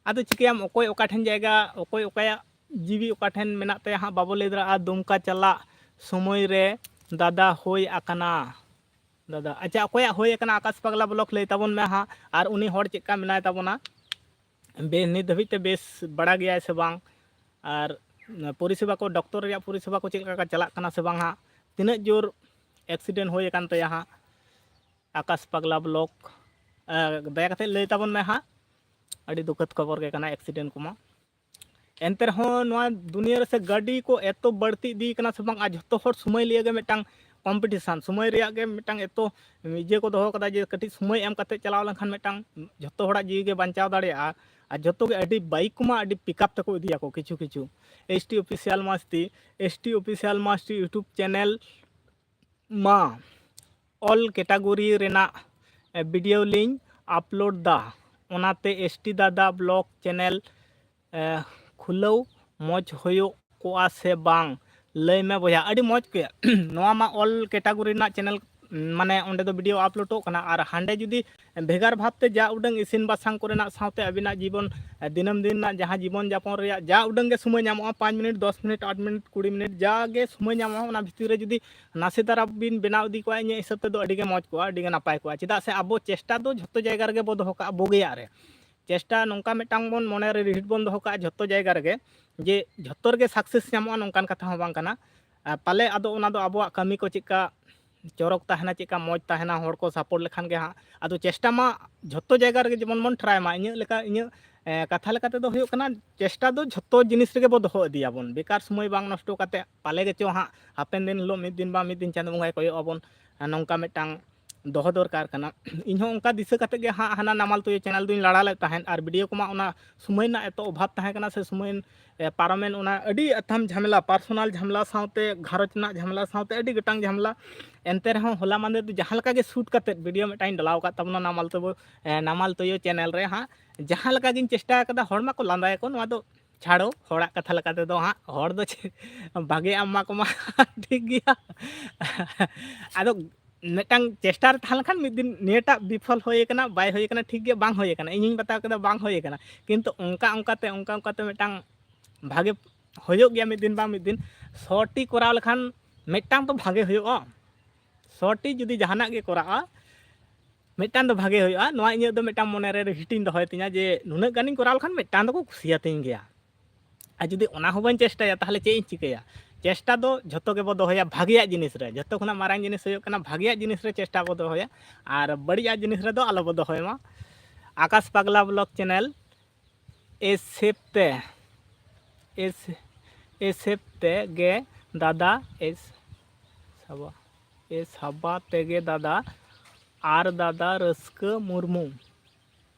ᱟᱫᱚ ᱪᱤᱠᱟᱹᱭᱟᱢ, ᱚᱠᱚᱭ ᱚᱠᱟ ᱴᱷᱮᱱ ᱡᱟᱭᱜᱟ, ᱚᱠᱚᱭ ᱚᱠᱟᱭᱟᱜ ᱡᱤᱣᱤ ᱚᱠᱟ ᱴᱷᱮᱱ ᱢᱮᱱᱟᱜ ᱛᱟᱭᱟ ᱦᱟᱸᱜ ᱵᱟᱵᱚ ᱞᱟᱹᱭ ᱫᱟᱲᱮᱭᱟᱜᱼᱟ᱾ ᱫᱩᱢᱠᱟ ᱪᱟᱞᱟᱜ ᱥᱚᱢᱚᱭ ᱨᱮ ᱫᱟᱫᱟ ᱦᱩᱭ ᱟᱠᱟᱱᱟ᱾ ᱫᱟᱫᱟ, ᱟᱪᱪᱷᱟ, ᱚᱠᱚᱭᱟᱜ ᱦᱩᱭ ᱟᱠᱟᱱᱟ ᱟᱠᱟᱥ ᱯᱟᱜᱽᱞᱟ ᱵᱞᱚᱠ ᱞᱟᱹᱭ ᱛᱟᱵᱚᱱ ᱢᱮ ᱦᱟᱸᱜ, ᱟᱨ ᱩᱱᱤ ᱦᱚᱲ ᱪᱮᱫ ᱞᱮᱠᱟ ᱢᱮᱱᱟᱭ ᱛᱟᱵᱚᱱᱟ, ᱵᱮᱥ ᱱᱤᱛ ᱫᱷᱟᱹᱵᱤᱡ ᱛᱮ ᱵᱮᱥ ᱵᱟᱲᱟ ᱜᱮᱭᱟᱭ ᱥᱮ ᱵᱟᱝ, ᱟᱨ ᱯᱚᱨᱤᱥᱮᱵᱟ ᱠᱚ, ᱰᱚᱠᱴᱚᱨ ᱨᱮᱭᱟᱜ ᱯᱚᱨᱤᱥᱮᱵᱟ ᱠᱚ ᱪᱮᱫ ᱞᱮᱠᱟ ᱪᱟᱞᱟᱜ ᱠᱟᱱᱟ ᱥᱮ ᱵᱟᱝ ᱦᱟᱸᱜ, ᱛᱤᱱᱟᱹᱜ ᱡᱳᱨ ᱮᱠᱥᱤᱰᱮᱱᱴ ᱦᱩᱭ ᱟᱠᱟᱱ ᱛᱟᱭᱟ ᱦᱟᱸᱜ ᱟᱠᱟᱥ ᱯᱟᱜᱽᱞᱟ ᱵᱞᱚᱠ, ᱫᱟᱭᱟ ᱠᱟᱛᱮ ᱞᱟᱹᱭ ᱛᱟᱵᱚᱱ ᱢᱮ ᱦᱟᱸᱜ᱾ ᱟᱹᱰᱤ ᱫᱩᱠᱷᱚᱫ ᱠᱷᱚᱵᱚᱨ ᱜᱮ ᱠᱟᱱᱟ ᱮᱠᱥᱤᱰᱮᱱᱴ ᱠᱚᱢᱟ᱾ ᱮᱱᱛᱮ ᱨᱮᱦᱚᱸ ᱱᱚᱣᱟ ᱫᱩᱱᱤᱭᱟᱹ ᱨᱮᱥᱮ ᱜᱟᱹᱰᱤ ᱠᱚ ᱮᱛᱚ ᱵᱟᱹᱲᱛᱤ ᱤᱫᱤ ᱠᱟᱱᱟ ᱥᱮ ᱵᱟᱝ, ᱟᱨ ᱡᱷᱚᱛᱚ ᱦᱚᱲ ᱥᱚᱢᱚᱭ ᱞᱤᱭᱟᱹ ᱜᱮ ᱢᱤᱫᱴᱟᱝ ᱠᱚᱢᱯᱤᱴᱤᱥᱟᱱ, ᱥᱚᱢᱚᱭ ᱨᱮᱭᱟᱜ ᱜᱮ ᱢᱤᱫᱴᱟᱝ ᱮᱛᱚ ᱤᱭᱟᱹ ᱠᱚ ᱫᱚᱦᱚ ᱠᱟᱫᱟ ᱡᱮ ᱠᱟᱹᱴᱤᱡ ᱥᱚᱢᱚᱭ ᱮᱢ ᱠᱟᱛᱮ ᱪᱟᱞᱟᱣ ᱞᱮᱱᱠᱷᱟᱱ ᱢᱤᱫᱴᱟᱝ ᱡᱷᱚᱛᱚ ᱦᱚᱲᱟᱜ ᱡᱤᱣᱤ ᱜᱮ ᱵᱟᱧᱪᱟᱣ ᱫᱟᱲᱮᱭᱟᱜᱼᱟ᱾ ᱟᱨ ᱡᱷᱚᱛᱚ ᱜᱮ ᱟᱹᱰᱤ ᱵᱟᱭᱤᱠ ᱠᱚᱢᱟ ᱟᱹᱰᱤ ᱯᱤᱠᱟᱯ ᱛᱮᱠᱚ ᱤᱫᱤᱭᱟᱠᱚ ᱠᱤᱪᱷᱩ ᱠᱤᱪᱷᱩ᱾ S T official Masti, S T official Masti YouTube channel ᱢᱟ ᱚᱞ ᱠᱮᱴᱟᱜᱚᱨᱤ ᱨᱮᱱᱟᱜ ᱵᱷᱤᱰᱤᱭᱳ ᱞᱤᱧ ᱟᱯᱞᱳᱰ ᱫᱟ, ᱚᱱᱟᱛᱮ S T Dada blog channel ᱠᱷᱩᱞᱟᱹᱣ ᱢᱚᱡᱽ ᱦᱩᱭᱩᱜ ᱠᱚᱜᱼᱟ ᱥᱮ ᱵᱟᱝ? ᱞᱟᱹᱭ ᱢᱮ ᱵᱚᱭᱦᱟ᱾ ᱟᱹᱰᱤ ᱢᱚᱡᱽ ᱜᱮ᱾ ᱱᱚᱣᱟ ᱢᱟ ᱚᱞ ᱠᱮᱴᱟᱜᱚᱨᱤ ᱨᱮᱱᱟᱜ ᱪᱮᱱᱮᱞ, ᱢᱟᱱᱮ ᱚᱸᱰᱮ ᱫᱚ ᱵᱷᱤᱰᱤᱭᱳ ᱟᱯᱞᱳᱰᱚᱜ ᱠᱟᱱᱟ, ᱟᱨ ᱦᱟᱸᱰᱮ ᱡᱩᱫᱤ ᱵᱷᱮᱜᱟᱨ ᱵᱷᱟᱵᱽᱛᱮ ᱡᱟ ᱩᱰᱟᱹᱝ ᱤᱥᱤᱱ ᱵᱟᱥᱟᱝ ᱠᱚᱨᱮᱱᱟᱜ ᱥᱟᱶᱛᱮ ᱟᱹᱵᱤᱱᱟᱜ ᱡᱤᱵᱚᱱ, ᱫᱤᱱᱟᱹᱢ ᱫᱤᱱ ᱨᱮᱱᱟᱜ ᱡᱟᱦᱟᱸ ᱡᱤᱵᱚᱱ ᱡᱟᱯᱚᱱ ᱨᱮᱭᱟᱜ ᱡᱟ ᱩᱰᱟᱹᱝ ᱜᱮ ᱥᱚᱢᱚᱭ ᱧᱟᱢᱚᱜᱼᱟ, ᱯᱟᱸᱪ ᱢᱤᱱᱤᱴ, ᱫᱚᱥ ᱢᱤᱱᱤᱴ, ᱟᱴ ᱢᱤᱱᱤᱴ, ᱠᱩᱲᱤ ᱢᱤᱱᱤᱴ, ᱡᱟ ᱜᱮ ᱥᱚᱢᱚᱭ ᱧᱟᱢᱚᱜᱼᱟ, ᱚᱱᱟ ᱵᱷᱤᱛᱤᱨ ᱨᱮ ᱡᱩᱫᱤ ᱱᱟᱥᱮ ᱫᱷᱟᱨᱟ ᱵᱤᱱ ᱵᱮᱱᱟᱣ ᱤᱫᱤ ᱠᱚᱣᱟ, ᱤᱧᱟᱹᱜ ᱦᱤᱥᱟᱹᱵ ᱛᱮᱫᱚ ᱟᱹᱰᱤ ᱜᱮ ᱢᱚᱡᱽ ᱠᱚᱜᱼᱟ, ᱟᱹᱰᱤ ᱜᱮ ᱱᱟᱯᱟᱭ ᱠᱚᱜᱼᱟ᱾ ᱪᱮᱫᱟᱜ ᱥᱮ ᱟᱵᱚ ᱪᱮᱥᱴᱟ ᱫᱚ ᱡᱷᱚᱛᱚ ᱡᱟᱭᱜᱟ ᱨᱮᱜᱮ ᱵᱚ ᱫᱚᱦᱚ ᱠᱟᱜᱼᱟ, ᱵᱩᱜᱤᱭᱟᱜ ᱨᱮ᱾ ᱪᱮᱥᱴᱟ ᱱᱚᱝᱠᱟ ᱢᱤᱫᱴᱟᱝ ᱵᱚᱱ ᱢᱚᱱᱮ ᱨᱮ ᱨᱤᱦᱤᱴ ᱵᱚᱱ ᱫᱚᱦᱚ ᱠᱟᱜᱼᱟ ᱡᱷᱚᱛᱚ ᱡᱟᱭᱜᱟ ᱨᱮᱜᱮ, ᱡᱮ ᱡᱷᱚᱛᱚ ᱨᱮᱜᱮ ᱥᱟᱠᱥᱮᱥ ᱧᱟᱢᱚᱜᱼᱟ, ᱱᱚᱝᱠᱟᱱ ᱠᱟᱛᱷᱟ ᱦᱚᱸ ᱵᱟᱝ ᱠᱟᱱᱟ᱾ ᱟᱨ ᱯᱟᱞᱮ ᱟᱫᱚ ᱚᱱᱟ ᱫᱚ ᱟᱵᱚᱣᱟᱜ ᱠᱟᱹᱢᱤ ᱠᱚ ᱪᱮᱫᱠᱟ ᱪᱚᱨᱚᱠ ᱛᱟᱦᱮᱱᱟ, ᱪᱮᱫᱠᱟ ᱢᱚᱡᱽ ᱛᱟᱦᱮᱱᱟ, ᱦᱚᱲ ᱠᱚ ᱥᱟᱯᱳᱨᱴ ᱞᱮᱠᱷᱟᱱ ᱜᱮ ᱦᱟᱸᱜ᱾ ᱟᱫᱚ ᱪᱮᱥᱴᱟ ᱢᱟ ᱡᱷᱚᱛᱚ ᱡᱟᱭᱜᱟ ᱨᱮᱜᱮ ᱡᱮᱢᱚᱱ ᱵᱚᱱ ᱴᱨᱟᱭ ᱢᱟ, ᱤᱧᱟᱹᱜ ᱞᱮᱠᱟ, ᱤᱧᱟᱹᱜ, ᱮ, ᱠᱟᱛᱷᱟ ᱞᱮᱠᱟ ᱛᱮᱫᱚ ᱦᱩᱭᱩᱜ ᱠᱟᱱᱟ, ᱪᱮᱥᱴᱟ ᱫᱚ ᱡᱷᱚᱛᱚ ᱡᱤᱱᱤᱥ ᱨᱮᱜᱮ ᱵᱚ ᱫᱚᱦᱚ ᱤᱫᱤᱭᱟᱵᱚᱱ, ᱵᱮᱠᱟᱨ ᱥᱚᱢᱚᱭ ᱵᱟᱝ ᱱᱚᱥᱴᱚ ᱠᱟᱛᱮ᱾ ᱯᱟᱞᱮ ᱜᱮᱪᱚ ᱦᱟᱸᱜ ᱦᱟᱯᱮᱱ ᱫᱤᱱ ᱦᱤᱞᱳᱜ ᱢᱤᱫ ᱫᱤᱱ ᱵᱟᱝ ᱢᱤᱫ ᱫᱤᱱ ᱪᱟᱸᱫᱳ ᱵᱚᱸᱜᱟᱭ ᱠᱚᱭᱚᱜ ᱟᱵᱚᱱ, ᱮ, ᱱᱚᱝᱠᱟ ᱢᱤᱫᱴᱟᱝ ᱫᱚᱦᱚ ᱫᱚᱨᱠᱟᱨ ᱠᱟᱱᱟ᱾ ᱤᱧ ᱦᱚᱸ ᱚᱱᱠᱟ ᱫᱤᱥᱟᱹ ᱠᱟᱛᱮ ᱜᱮ ᱦᱟᱸᱜ ᱦᱟᱱᱟ ᱱᱟᱢᱟᱞ ᱛᱩᱭᱩ ᱪᱮᱱᱮᱞ ᱫᱩᱧ ᱞᱟᱲᱟ ᱞᱮᱫ ᱛᱟᱦᱮᱸᱫ, ᱟᱨ ᱵᱷᱤᱰᱤᱭᱳ ᱠᱚᱢᱟ ᱚᱱᱟ ᱥᱚᱢᱚᱭ ᱨᱮᱱᱟᱜ ᱮᱛᱚ ᱚᱵᱷᱟᱵᱽ ᱛᱟᱦᱮᱸ ᱠᱟᱱᱟ ᱥᱮ ᱥᱚᱢᱚᱭ, ᱮ, ᱯᱟᱨᱚᱢᱮᱱ, ᱚᱱᱟ ᱟᱹᱰᱤ ᱟᱛᱷᱟᱢ ᱡᱷᱟᱢᱮᱞᱟ, ᱯᱟᱨᱥᱳᱱᱟᱞ ᱡᱷᱟᱢᱮᱞᱟ ᱥᱟᱶᱛᱮ ᱜᱷᱟᱨᱚᱸᱡᱽ ᱨᱮᱱᱟᱜ ᱡᱷᱟᱢᱮᱞᱟ ᱥᱟᱶᱛᱮ ᱟᱹᱰᱤ ᱜᱚᱴᱟᱝ ᱡᱷᱟᱢᱮᱞᱟ᱾ ᱮᱱᱛᱮ ᱨᱮᱦᱚᱸ ᱦᱚᱞᱟ ᱢᱟᱸᱫᱷᱮᱨ ᱫᱚ ᱡᱟᱦᱟᱸ ᱞᱮᱠᱟ ᱜᱮ ᱥᱩᱴ ᱠᱟᱛᱮᱫ ᱵᱷᱤᱰᱤᱭᱳ ᱢᱤᱫᱴᱟᱝ ᱤᱧ ᱰᱟᱞᱟᱣ ᱟᱠᱟᱫ ᱛᱟᱵᱚᱱᱟ ᱱᱟᱢᱟᱞ ᱛᱩᱭᱩ, ᱮ, ᱱᱟᱢᱟᱞ ᱛᱩᱭᱩ ᱪᱮᱱᱮᱞ ᱨᱮ ᱦᱟᱸᱜ, ᱡᱟᱦᱟᱸ ᱞᱮᱠᱟ ᱜᱤᱧ ᱪᱮᱥᱴᱟ ᱟᱠᱟᱫᱟ, ᱦᱚᱲ ᱢᱟᱠᱚ ᱞᱟᱸᱫᱟᱭᱟᱠᱚ, ᱱᱚᱣᱟ ᱫᱚ ᱪᱷᱟᱲᱚ, ᱦᱚᱲᱟᱜ ᱠᱟᱛᱷᱟ ᱞᱮᱠᱟ ᱛᱮᱫᱚ ᱦᱟᱸᱜ ᱦᱚᱲ ᱫᱚ ᱪᱮᱫ ᱵᱷᱟᱜᱮ ᱟᱢ ᱢᱟ ᱠᱚᱢᱟ ᱴᱷᱤᱠ ᱜᱮᱭᱟ᱾ ᱟᱫᱚ ᱢᱤᱫᱴᱟᱝ ᱪᱮᱥᱴᱟ ᱨᱮ ᱛᱟᱦᱮᱸ ᱞᱮᱱᱠᱷᱟᱱ ᱢᱤᱫ ᱫᱤᱱ ᱱᱤᱭᱟᱹᱴᱟᱜ ᱵᱤᱯᱷᱚᱞ ᱦᱩᱭ ᱟᱠᱟᱱᱟ, ᱵᱟᱭ ᱦᱩᱭ ᱟᱠᱟᱱᱟ, ᱴᱷᱤᱠ ᱜᱮᱭᱟ, ᱵᱟᱝ ᱦᱩᱭ ᱟᱠᱟᱱᱟ, ᱤᱧ ᱦᱚᱧ ᱵᱟᱛᱟᱣ ᱠᱮᱫᱟ ᱵᱟᱝ ᱦᱩᱭ ᱟᱠᱟᱱᱟ, ᱠᱤᱱᱛᱩ ᱚᱱᱠᱟ ᱚᱱᱠᱟᱛᱮ, ᱚᱱᱠᱟ ᱚᱱᱠᱟᱛᱮ ᱢᱤᱫᱴᱟᱝ ᱵᱷᱟᱜᱮ ᱦᱩᱭᱩᱜ ᱜᱮᱭᱟ ᱢᱤᱫ ᱫᱤᱱ ᱵᱟᱝ ᱢᱤᱫ ᱫᱤᱱ᱾ ᱥᱚ ᱴᱤ ᱠᱚᱨᱟᱣ ᱞᱮᱠᱷᱟᱱ ᱢᱤᱫᱴᱟᱝ ᱫᱚ ᱵᱷᱟᱜᱮ ᱦᱩᱭᱩᱜᱼᱟ᱾ ᱥᱚ ᱴᱤ ᱡᱩᱫᱤ ᱡᱟᱦᱟᱱᱟᱜ ᱜᱮ ᱠᱚᱨᱟᱜᱼᱟ, ᱢᱤᱫᱴᱟᱝ ᱫᱚ ᱵᱷᱟᱜᱮ ᱦᱩᱭᱩᱜᱼᱟ᱾ ᱱᱚᱣᱟ ᱤᱧᱟᱹᱜ ᱫᱚ ᱢᱤᱫᱴᱟᱝ ᱢᱚᱱᱮᱨᱮ ᱨᱤᱦᱤᱴ ᱤᱧ ᱫᱚᱦᱚᱭ ᱛᱤᱧᱟ ᱡᱮ ᱱᱩᱱᱟᱹᱜ ᱜᱟᱱᱤᱧ ᱠᱚᱨᱟᱣ ᱞᱮᱠᱷᱟᱱ ᱢᱤᱫᱴᱟᱝ ᱫᱚᱠᱚ ᱠᱩᱥᱤᱭᱟᱛᱤᱧ ᱜᱮᱭᱟ᱾ ᱟᱨ ᱡᱩᱫᱤ ᱚᱱᱟ ᱦᱚᱸ ᱵᱟᱹᱧ ᱪᱮᱥᱴᱟᱭᱟ, ᱛᱟᱦᱚᱞᱮ ᱪᱮᱫ ᱤᱧ ᱪᱤᱠᱟᱹᱭᱟ? ᱪᱮᱥᱴᱟ ᱫᱚ ᱡᱷᱚᱛᱚ ᱜᱮᱵᱚ ᱫᱚᱦᱚᱭᱟ ᱵᱷᱟᱜᱮᱭᱟᱜ ᱡᱤᱱᱤᱥ ᱨᱮ᱾ ᱡᱷᱚᱛᱚ ᱠᱷᱚᱱᱟᱜ ᱢᱟᱨᱟᱝ ᱡᱤᱱᱤᱥ ᱦᱩᱭᱩᱜ ᱠᱟᱱᱟ ᱵᱷᱟᱜᱮᱭᱟᱜ ᱡᱤᱱᱤᱥ ᱨᱮ ᱪᱮᱥᱴᱟ ᱵᱚ ᱫᱚᱦᱚᱭᱟ, ᱟᱨ ᱵᱟᱹᱲᱤᱡᱟᱜ ᱡᱤᱱᱤᱥ ᱨᱮᱫᱚ ᱟᱞᱚ ᱵᱚ ᱫᱚᱦᱚᱭ ᱢᱟ᱾ ᱟᱠᱟᱥ ᱯᱟᱜᱽᱞᱟ ᱵᱞᱚᱜ ᱪᱮᱱᱮᱞ ᱮᱥᱮᱯ ᱛᱮ, ᱮᱥ, ᱮᱥᱮᱯ ᱛᱮ ᱜᱮ ᱫᱟᱫᱟ, ᱮᱥ ᱥᱟᱵᱟ, ᱮᱥ ᱥᱟᱵᱟ ᱛᱮᱜᱮ ᱫᱟᱫᱟ, ᱟᱨ ᱫᱟᱫᱟ ᱨᱟᱹᱥᱠᱟᱹ ᱢᱩᱨᱢᱩ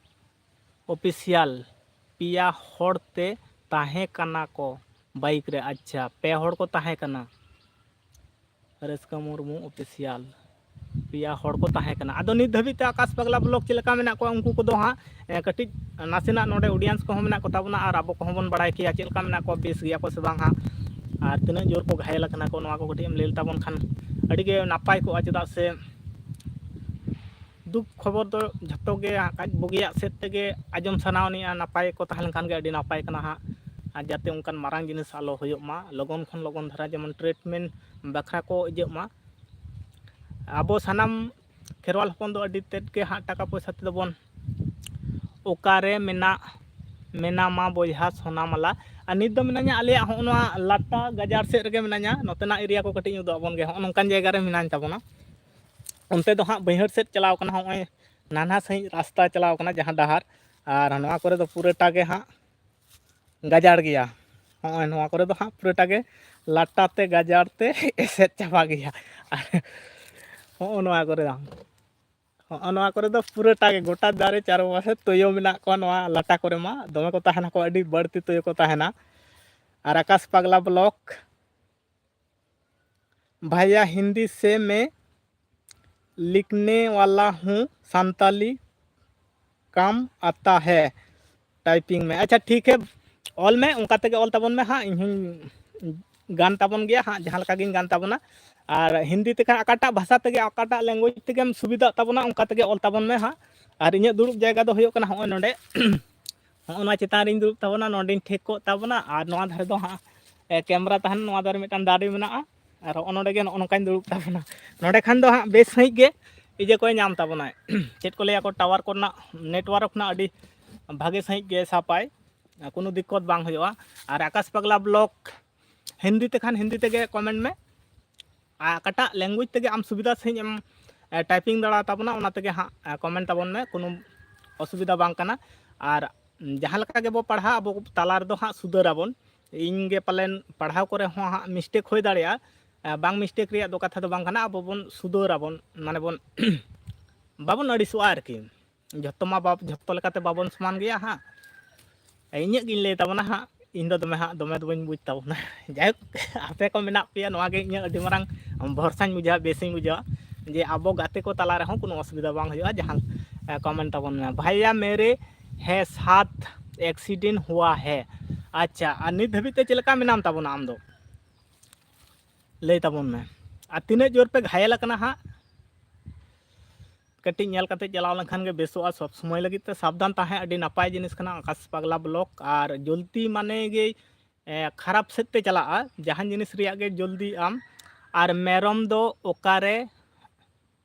ᱚᱯᱷᱤᱥᱤᱭᱟᱞ᱾ ᱯᱮᱭᱟ ᱦᱚᱲ ᱛᱮ ᱛᱟᱦᱮᱸ ᱠᱟᱱᱟ ᱠᱚ ᱵᱟᱭᱤᱠ ᱨᱮ᱾ ᱟᱪᱪᱷᱟ, ᱯᱮ ᱦᱚᱲ ᱠᱚ ᱛᱟᱦᱮᱸ ᱠᱟᱱᱟ᱾ ᱨᱟᱹᱥᱠᱟᱹ ᱢᱩᱨᱢᱩ ᱚᱯᱷᱤᱥᱤᱭᱟᱞ᱾ ᱯᱮᱭᱟ ᱦᱚᱲ ᱠᱚ ᱛᱟᱦᱮᱸ ᱠᱟᱱᱟ᱾ ᱟᱫᱚ ᱱᱤᱛ ᱫᱷᱟᱹᱵᱤᱡ ᱛᱮ ᱟᱠᱟᱥ ᱯᱟᱜᱽᱞᱟ ᱵᱞᱚᱜ ᱪᱮᱫ ᱞᱮᱠᱟ ᱢᱮᱱᱟᱜ ᱠᱚᱣᱟ, ᱩᱱᱠᱩ ᱠᱚᱫᱚ ᱦᱟᱸᱜ, ᱮ, ᱠᱟᱹᱴᱤᱡ ᱱᱟᱥᱮᱱᱟᱜ ᱱᱚᱰᱮ ᱚᱰᱤᱭᱮᱱᱥ ᱠᱚᱦᱚᱸ ᱢᱮᱱᱟᱜ ᱠᱚ ᱛᱟᱵᱚᱱᱟ, ᱟᱨ ᱟᱵᱚ ᱠᱚᱦᱚᱸ ᱵᱚᱱ ᱵᱟᱲᱟᱭ ᱠᱮᱭᱟ ᱪᱮᱫ ᱞᱮᱠᱟ ᱢᱮᱱᱟᱜ ᱠᱚᱣᱟ, ᱵᱮᱥ ᱜᱮᱭᱟ ᱠᱚ ᱥᱮ ᱵᱟᱝ ᱦᱟᱸᱜ, ᱟᱨ ᱛᱤᱱᱟᱹᱜ ᱡᱳᱨ ᱠᱚ ᱜᱷᱟᱭᱮᱞ ᱟᱠᱟᱱᱟ ᱠᱚ, ᱱᱚᱣᱟ ᱠᱚ ᱠᱟᱹᱴᱤᱡ ᱮᱢ ᱞᱟᱹᱭ ᱛᱟᱵᱚᱱ ᱠᱷᱟᱱ ᱟᱹᱰᱤ ᱜᱮ ᱱᱟᱯᱟᱭ ᱠᱚᱜᱼᱟ᱾ ᱪᱮᱫᱟᱜ ᱥᱮ ᱫᱩᱠ ᱠᱷᱚᱵᱚᱨ ᱫᱚ ᱡᱷᱚᱛᱚ ᱜᱮ ᱦᱟᱸᱜ ᱠᱟᱡᱽ ᱵᱩᱜᱤᱭᱟᱜ ᱥᱮᱫ ᱛᱮᱜᱮ ᱟᱸᱡᱚᱢ ᱥᱟᱱᱟᱣ ᱟᱹᱱᱤᱡᱼᱟ᱾ ᱱᱟᱯᱟᱭ ᱠᱚ ᱛᱟᱦᱮᱸ ᱞᱮᱱᱠᱷᱟᱱ ᱜᱮ ᱟᱹᱰᱤ ᱱᱟᱯᱟᱭ ᱠᱟᱱᱟ ᱦᱟᱸᱜ, ᱟᱨ ᱡᱟᱛᱮ ᱚᱱᱠᱟᱱ ᱢᱟᱨᱟᱝ ᱡᱤᱱᱤᱥ ᱟᱞᱚ ᱦᱩᱭᱩᱜ ᱢᱟ, ᱞᱚᱜᱚᱱ ᱠᱷᱚᱱ ᱞᱚᱜᱚᱱ ᱫᱷᱟᱨᱟ ᱡᱮᱢᱚᱱ ᱴᱨᱤᱴᱢᱮᱱᱴ ᱵᱟᱠᱷᱨᱟ ᱠᱚ ᱤᱭᱟᱹᱜ ᱢᱟ᱾ ᱟᱵᱚ ᱥᱟᱱᱟᱢ ᱠᱷᱮᱨᱣᱟᱞ ᱦᱚᱯᱚᱱ ᱫᱚ ᱟᱹᱰᱤ ᱛᱮᱫ ᱜᱮ ᱦᱟᱸᱜ ᱴᱟᱠᱟ ᱯᱚᱭᱥᱟ ᱛᱮᱫᱚ ᱵᱚᱱ ᱚᱠᱟᱨᱮ ᱢᱮᱱᱟᱜ, ᱢᱮᱱᱟᱢᱟ ᱵᱚᱭᱦᱟ ᱥᱳᱱᱟᱢᱟᱞᱟ? ᱟᱨ ᱱᱤᱛ ᱫᱚ ᱢᱤᱱᱟᱹᱧᱟ ᱟᱞᱮᱭᱟᱜ ᱦᱚᱸᱜᱼᱚ ᱱᱚᱣᱟ ᱞᱟᱴᱟ ᱜᱟᱡᱟᱲ ᱥᱮᱫ ᱨᱮᱜᱮ ᱢᱤᱱᱟᱹᱧᱟ᱾ ᱱᱚᱛᱮᱱᱟᱜ ᱮᱨᱤᱭᱟ ᱠᱚ ᱠᱟᱹᱴᱤᱡ ᱤᱧ ᱩᱫᱩᱜ ᱟᱵᱚᱱ ᱜᱮ᱾ ᱦᱚᱸᱜᱼᱚ ᱱᱚᱝᱠᱟᱱ ᱡᱟᱭᱜᱟ ᱨᱮ ᱢᱤᱱᱟᱹᱧ ᱛᱟᱵᱚᱱᱟ᱾ ᱚᱱᱛᱮ ᱫᱚ ᱦᱟᱸᱜ ᱵᱟᱹᱭᱦᱟᱹᱲ ᱥᱮᱫ ᱪᱟᱞᱟᱣ ᱠᱟᱱᱟ, ᱦᱚᱸᱜᱼᱚᱭ ᱱᱟᱱᱦᱟ ᱥᱟᱺᱦᱤᱡ ᱨᱟᱥᱛᱟ ᱪᱟᱞᱟᱣ ᱠᱟᱱᱟ, ᱡᱟᱦᱟᱸ ᱰᱟᱦᱟᱨ᱾ ᱟᱨ ᱱᱚᱣᱟ ᱠᱚᱨᱮ ᱫᱚ ᱯᱩᱨᱟᱹᱴᱟ ᱜᱮ ᱦᱟᱸᱜ ᱜᱟᱡᱟᱲ ᱜᱮᱭᱟ᱾ ᱦᱚᱸᱜᱼᱚᱭ ᱱᱚᱣᱟ ᱠᱚᱨᱮ ᱫᱚ ᱦᱟᱸᱜ ᱯᱩᱨᱟᱹᱴᱟ ᱜᱮ ᱞᱟᱴᱟ ᱛᱮ ᱜᱟᱡᱟᱲ ᱛᱮ ᱮᱥᱮᱫ ᱪᱟᱵᱟ ᱜᱮᱭᱟ᱾ ᱟᱨ ᱦᱚᱸᱜᱼᱚ ᱱᱚᱣᱟ ᱠᱚᱨᱮ ᱫᱚ, ᱦᱚᱸᱜᱼᱚ ᱱᱚᱣᱟ ᱠᱚᱨᱮ ᱫᱚ ᱯᱩᱨᱟᱹᱴᱟ ᱜᱮ ᱜᱚᱴᱟ ᱫᱟᱨᱮ ᱪᱟᱨᱯᱟᱥᱮ ᱛᱩᱭᱩ ᱢᱮᱱᱟᱜ ᱠᱚᱣᱟ᱾ ᱱᱚᱣᱟ ᱞᱟᱴᱟ ᱠᱚᱨᱮ ᱢᱟ ᱫᱚᱢᱮ ᱠᱚ ᱛᱟᱦᱮᱱᱟ ᱠᱚ, ᱟᱹᱰᱤ ᱵᱟᱹᱲᱛᱤ ᱛᱩᱭᱩ ᱠᱚ ᱛᱟᱦᱮᱱᱟ᱾ ᱟᱨ ᱟᱠᱟᱥ ᱯᱟᱜᱽᱞᱟ ᱵᱞᱚᱜ, ᱵᱷᱟᱭᱟ ᱦᱤᱱᱫᱤ ᱥᱮ ᱢᱮ ᱞᱤᱠᱷᱱᱮ ᱣᱟᱞᱟ ᱦᱩᱸ, ᱥᱟᱱᱛᱟᱞᱤ ᱠᱟᱢ ᱟᱛᱟ ᱦᱮ, ᱴᱟᱭᱯᱤᱝ ᱢᱮ᱾ ᱟᱪᱪᱷᱟ ᱴᱷᱤᱠ ᱦᱮ, ᱚᱞ ᱢᱮ, ᱚᱱᱠᱟ ᱛᱮᱜᱮ ᱚᱞ ᱛᱟᱵᱚᱱ ᱢᱮ ᱦᱟᱸᱜ, ᱤᱧ ᱦᱚᱸᱧ ᱜᱟᱱ ᱛᱟᱵᱚᱱ ᱜᱮᱭᱟ ᱦᱟᱸᱜ, ᱡᱟᱦᱟᱸ ᱞᱮᱠᱟ ᱜᱤᱧ ᱜᱟᱱ ᱛᱟᱵᱚᱱᱟ᱾ ᱟᱨ ᱦᱤᱱᱫᱤ ᱛᱮᱠᱷᱟᱱ ᱚᱠᱟᱴᱟᱜ ᱵᱷᱟᱥᱟ ᱛᱮᱜᱮ, ᱚᱠᱟᱴᱟᱜ ᱞᱮᱝᱜᱩᱭᱮᱡᱽ ᱛᱮᱜᱮᱢ ᱥᱩᱵᱤᱫᱷᱟᱜ ᱛᱟᱵᱚᱱᱟ, ᱚᱱᱠᱟ ᱛᱮᱜᱮ ᱚᱞ ᱛᱟᱵᱚᱱ ᱢᱮ ᱦᱟᱸᱜ᱾ ᱟᱨ ᱤᱧᱟᱹᱜ ᱫᱩᱲᱩᱵ ᱡᱟᱭᱜᱟ ᱫᱚ ᱦᱩᱭᱩᱜ ᱠᱟᱱᱟ ᱦᱚᱸᱜᱼᱚᱭ ᱱᱚᱰᱮ, ᱦᱚᱸᱜᱼᱚ ᱱᱚᱣᱟ ᱪᱮᱛᱟᱱ ᱨᱤᱧ ᱫᱩᱲᱩᱵ ᱛᱟᱵᱚᱱᱟ, ᱱᱚᱸᱰᱮᱧ ᱴᱷᱮᱠ ᱠᱚᱜ ᱛᱟᱵᱚᱱᱟ, ᱟᱨ ᱱᱚᱣᱟ ᱫᱷᱟᱨᱮ ᱫᱚ ᱦᱟᱸᱜ ᱮ, ᱠᱮᱢᱨᱟ ᱛᱟᱦᱮᱱ, ᱱᱚᱣᱟ ᱫᱷᱟᱨᱮ ᱢᱤᱫᱴᱟᱝ ᱫᱟᱨᱮ ᱢᱮᱱᱟᱜᱼᱟ, ᱟᱨ ᱦᱚᱸᱜᱼᱚ ᱱᱚᱸᱰᱮ ᱜᱮ ᱱᱚᱜᱼᱚ ᱱᱚᱝᱠᱟᱧ ᱫᱩᱲᱩᱵ ᱛᱟᱵᱚᱱᱟ᱾ ᱱᱚᱸᱰᱮ ᱠᱷᱟᱱ ᱫᱚ ᱦᱟᱸᱜ ᱵᱮᱥ ᱥᱟᱺᱦᱤᱡ ᱜᱮ ᱤᱭᱟᱹ ᱠᱚᱭ ᱧᱟᱢ ᱛᱟᱵᱚᱱᱟᱭ᱾ ᱪᱮᱫ ᱠᱚ ᱞᱟᱹᱭᱟ ᱠᱚ, ᱴᱟᱣᱟᱨ ᱠᱚᱨᱮᱱᱟᱜ, ᱱᱮᱴᱣᱟᱨᱠ ᱨᱮᱱᱟᱜ ᱟᱹᱰᱤ ᱵᱷᱟᱜᱮ ᱥᱟᱺᱦᱤᱡ ᱜᱮ ᱥᱟᱯᱟᱭ, ᱠᱳᱱᱳ ᱫᱤᱠᱠᱚᱛ ᱵᱟᱝ ᱦᱩᱭᱩᱜᱼᱟ᱾ ᱟᱨ ᱟᱠᱟᱥ ᱯᱟᱜᱽᱞᱟ ᱵᱞᱚᱜ ᱦᱤᱱᱫᱤ ᱛᱮᱠᱷᱟᱱ ᱦᱤᱱᱫᱤ ᱛᱮᱜᱮ ᱠᱚᱢᱮᱱᱴ ᱢᱮ, ᱟᱨ ᱚᱠᱟᱴᱟᱜ ᱞᱮᱝᱜᱩᱭᱮᱡᱽ ᱛᱮᱜᱮ ᱟᱢ ᱥᱩᱵᱤᱫᱷᱟ ᱥᱟᱺᱦᱤᱡ ᱮᱢ ᱮ, ᱴᱟᱭᱯᱤᱝ ᱫᱟᱲᱮᱭᱟᱛᱟᱵᱚᱱᱟ, ᱚᱱᱟ ᱛᱮᱜᱮ ᱦᱟᱸᱜ ᱮ, ᱠᱚᱢᱮᱱᱴ ᱛᱟᱵᱚᱱ ᱢᱮ, ᱠᱳᱱᱳ ᱚᱥᱩᱵᱤᱫᱷᱟ ᱵᱟᱝ ᱠᱟᱱᱟ᱾ ᱟᱨ ᱡᱟᱦᱟᱸ ᱞᱮᱠᱟ ᱜᱮᱵᱚ ᱯᱟᱲᱦᱟᱜ, ᱟᱵᱚ ᱛᱟᱞᱟ ᱨᱮᱫᱚ ᱦᱟᱸᱜ ᱥᱩᱫᱷᱟᱹᱨ ᱟᱵᱚᱱ᱾ ᱤᱧ ᱜᱮ ᱯᱟᱞᱮᱱ ᱯᱟᱲᱦᱟᱣ ᱠᱚᱨᱮ ᱦᱚᱸ ᱦᱟᱸᱜ ᱢᱤᱥᱴᱮᱠ ᱦᱩᱭ ᱫᱟᱲᱮᱭᱟᱜᱼᱟ, ᱮ, ᱵᱟᱝ ᱢᱤᱥᱴᱮᱠ ᱨᱮᱭᱟᱜ ᱫᱚ ᱠᱟᱛᱷᱟ ᱫᱚ ᱵᱟᱝ ᱠᱟᱱᱟ, ᱟᱵᱚ ᱵᱚᱱ ᱥᱩᱫᱷᱟᱹᱨ ᱟᱵᱚᱱ, ᱢᱟᱱᱮ ᱵᱚᱱ ᱵᱟᱵᱚᱱ ᱟᱹᱲᱤᱥᱚᱜᱼᱟ ᱟᱨᱠᱤ᱾ ᱡᱷᱚᱛᱚ ᱢᱟ ᱵᱟᱵ-, ᱡᱷᱚᱛᱚ ᱞᱮᱠᱟᱛᱮ ᱵᱟᱵᱚᱱ ᱥᱚᱢᱟᱱ ᱜᱮᱭᱟ ᱦᱟᱸᱜ᱾ ᱤᱧᱟᱹᱜ ᱜᱤᱧ ᱞᱟᱹᱭ ᱛᱟᱵᱚᱱᱟ ᱦᱟᱸᱜ, ᱤᱧ ᱫᱚ ᱫᱚᱢᱮ ᱦᱟᱸᱜ, ᱫᱚᱢᱮ ᱫᱚ ᱵᱟᱹᱧ ᱵᱩᱡᱽ ᱛᱟᱵᱚᱱᱟ᱾ ᱡᱟᱭᱦᱳᱠ, ᱟᱯᱮ ᱠᱚ ᱢᱮᱱᱟᱜ ᱯᱮᱭᱟ, ᱱᱚᱣᱟ ᱜᱮ ᱤᱧᱟᱹᱜ ᱟᱹᱰᱤ ᱢᱟᱨᱟᱝ ᱵᱷᱚᱨᱥᱟᱧ ᱵᱩᱡᱷᱟᱹᱣᱟ, ᱵᱮᱥᱤᱧ ᱵᱩᱡᱷᱟᱹᱣᱟ ᱡᱮ ᱟᱵᱚ ᱜᱟᱛᱮ ᱠᱚ ᱛᱟᱞᱟ ᱨᱮᱦᱚᱸ ᱠᱳᱱᱳ ᱚᱥᱩᱵᱤᱫᱷᱟ ᱵᱟᱝ ᱦᱩᱭᱩᱜᱼᱟ᱾ ᱡᱟᱦᱟᱸ, ᱮ, ᱠᱚᱢᱮᱱᱴ ᱛᱟᱵᱚᱱ ᱢᱮ, ᱵᱷᱟᱭᱭᱟ ᱢᱮᱨᱮ ᱦᱮ ᱥᱟᱛ ᱮᱠᱥᱤᱰᱮᱱᱴ ᱦᱩᱣᱟ ᱦᱮ᱾ ᱟᱪᱪᱷᱟ, ᱟᱨ ᱱᱤᱛ ᱫᱷᱟᱹᱵᱤᱡ ᱛᱮ ᱪᱮᱫ ᱞᱮᱠᱟ ᱢᱮᱱᱟᱢ ᱛᱟᱵᱚᱱᱟ ᱟᱢ ᱫᱚ? ᱞᱟᱹᱭ ᱛᱟᱵᱚᱱ ᱢᱮ, ᱟᱨ ᱛᱤᱱᱟᱹᱜ ᱡᱳᱨ ᱯᱮ ᱜᱷᱟᱭᱮᱞ ᱟᱠᱟᱱᱟ ᱦᱟᱸᱜ? ᱠᱟᱹᱴᱤᱡ ᱧᱮᱞ ᱠᱟᱛᱮ ᱪᱟᱞᱟᱣ ᱞᱮᱱᱠᱷᱟᱱ ᱜᱮ ᱵᱮᱥᱚᱜᱼᱟ᱾ ᱥᱚᱵᱽ ᱥᱚᱢᱚᱭ ᱞᱟᱹᱜᱤᱫ ᱛᱮ ᱥᱟᱵᱫᱷᱟᱱ ᱛᱟᱦᱮᱸ ᱟᱹᱰᱤ ᱱᱟᱯᱟᱭ ᱡᱤᱱᱤᱥ ᱠᱟᱱᱟ ᱟᱠᱟᱥ ᱯᱟᱜᱽᱞᱟ ᱵᱞᱚᱜ᱾ ᱟᱨ ᱡᱚᱞᱫᱤ ᱢᱟᱱᱮ ᱜᱮ, ᱮ, ᱠᱷᱟᱨᱟᱯ ᱥᱮᱫ ᱛᱮ ᱪᱟᱞᱟᱜᱼᱟ᱾ ᱡᱟᱦᱟᱸ ᱡᱤᱱᱤᱥ ᱨᱮᱭᱟᱜ ᱜᱮ ᱡᱚᱞᱫᱤ ᱟᱢ᱾ ᱟᱨ ᱢᱮᱨᱚᱢ ᱫᱚ ᱚᱠᱟᱨᱮ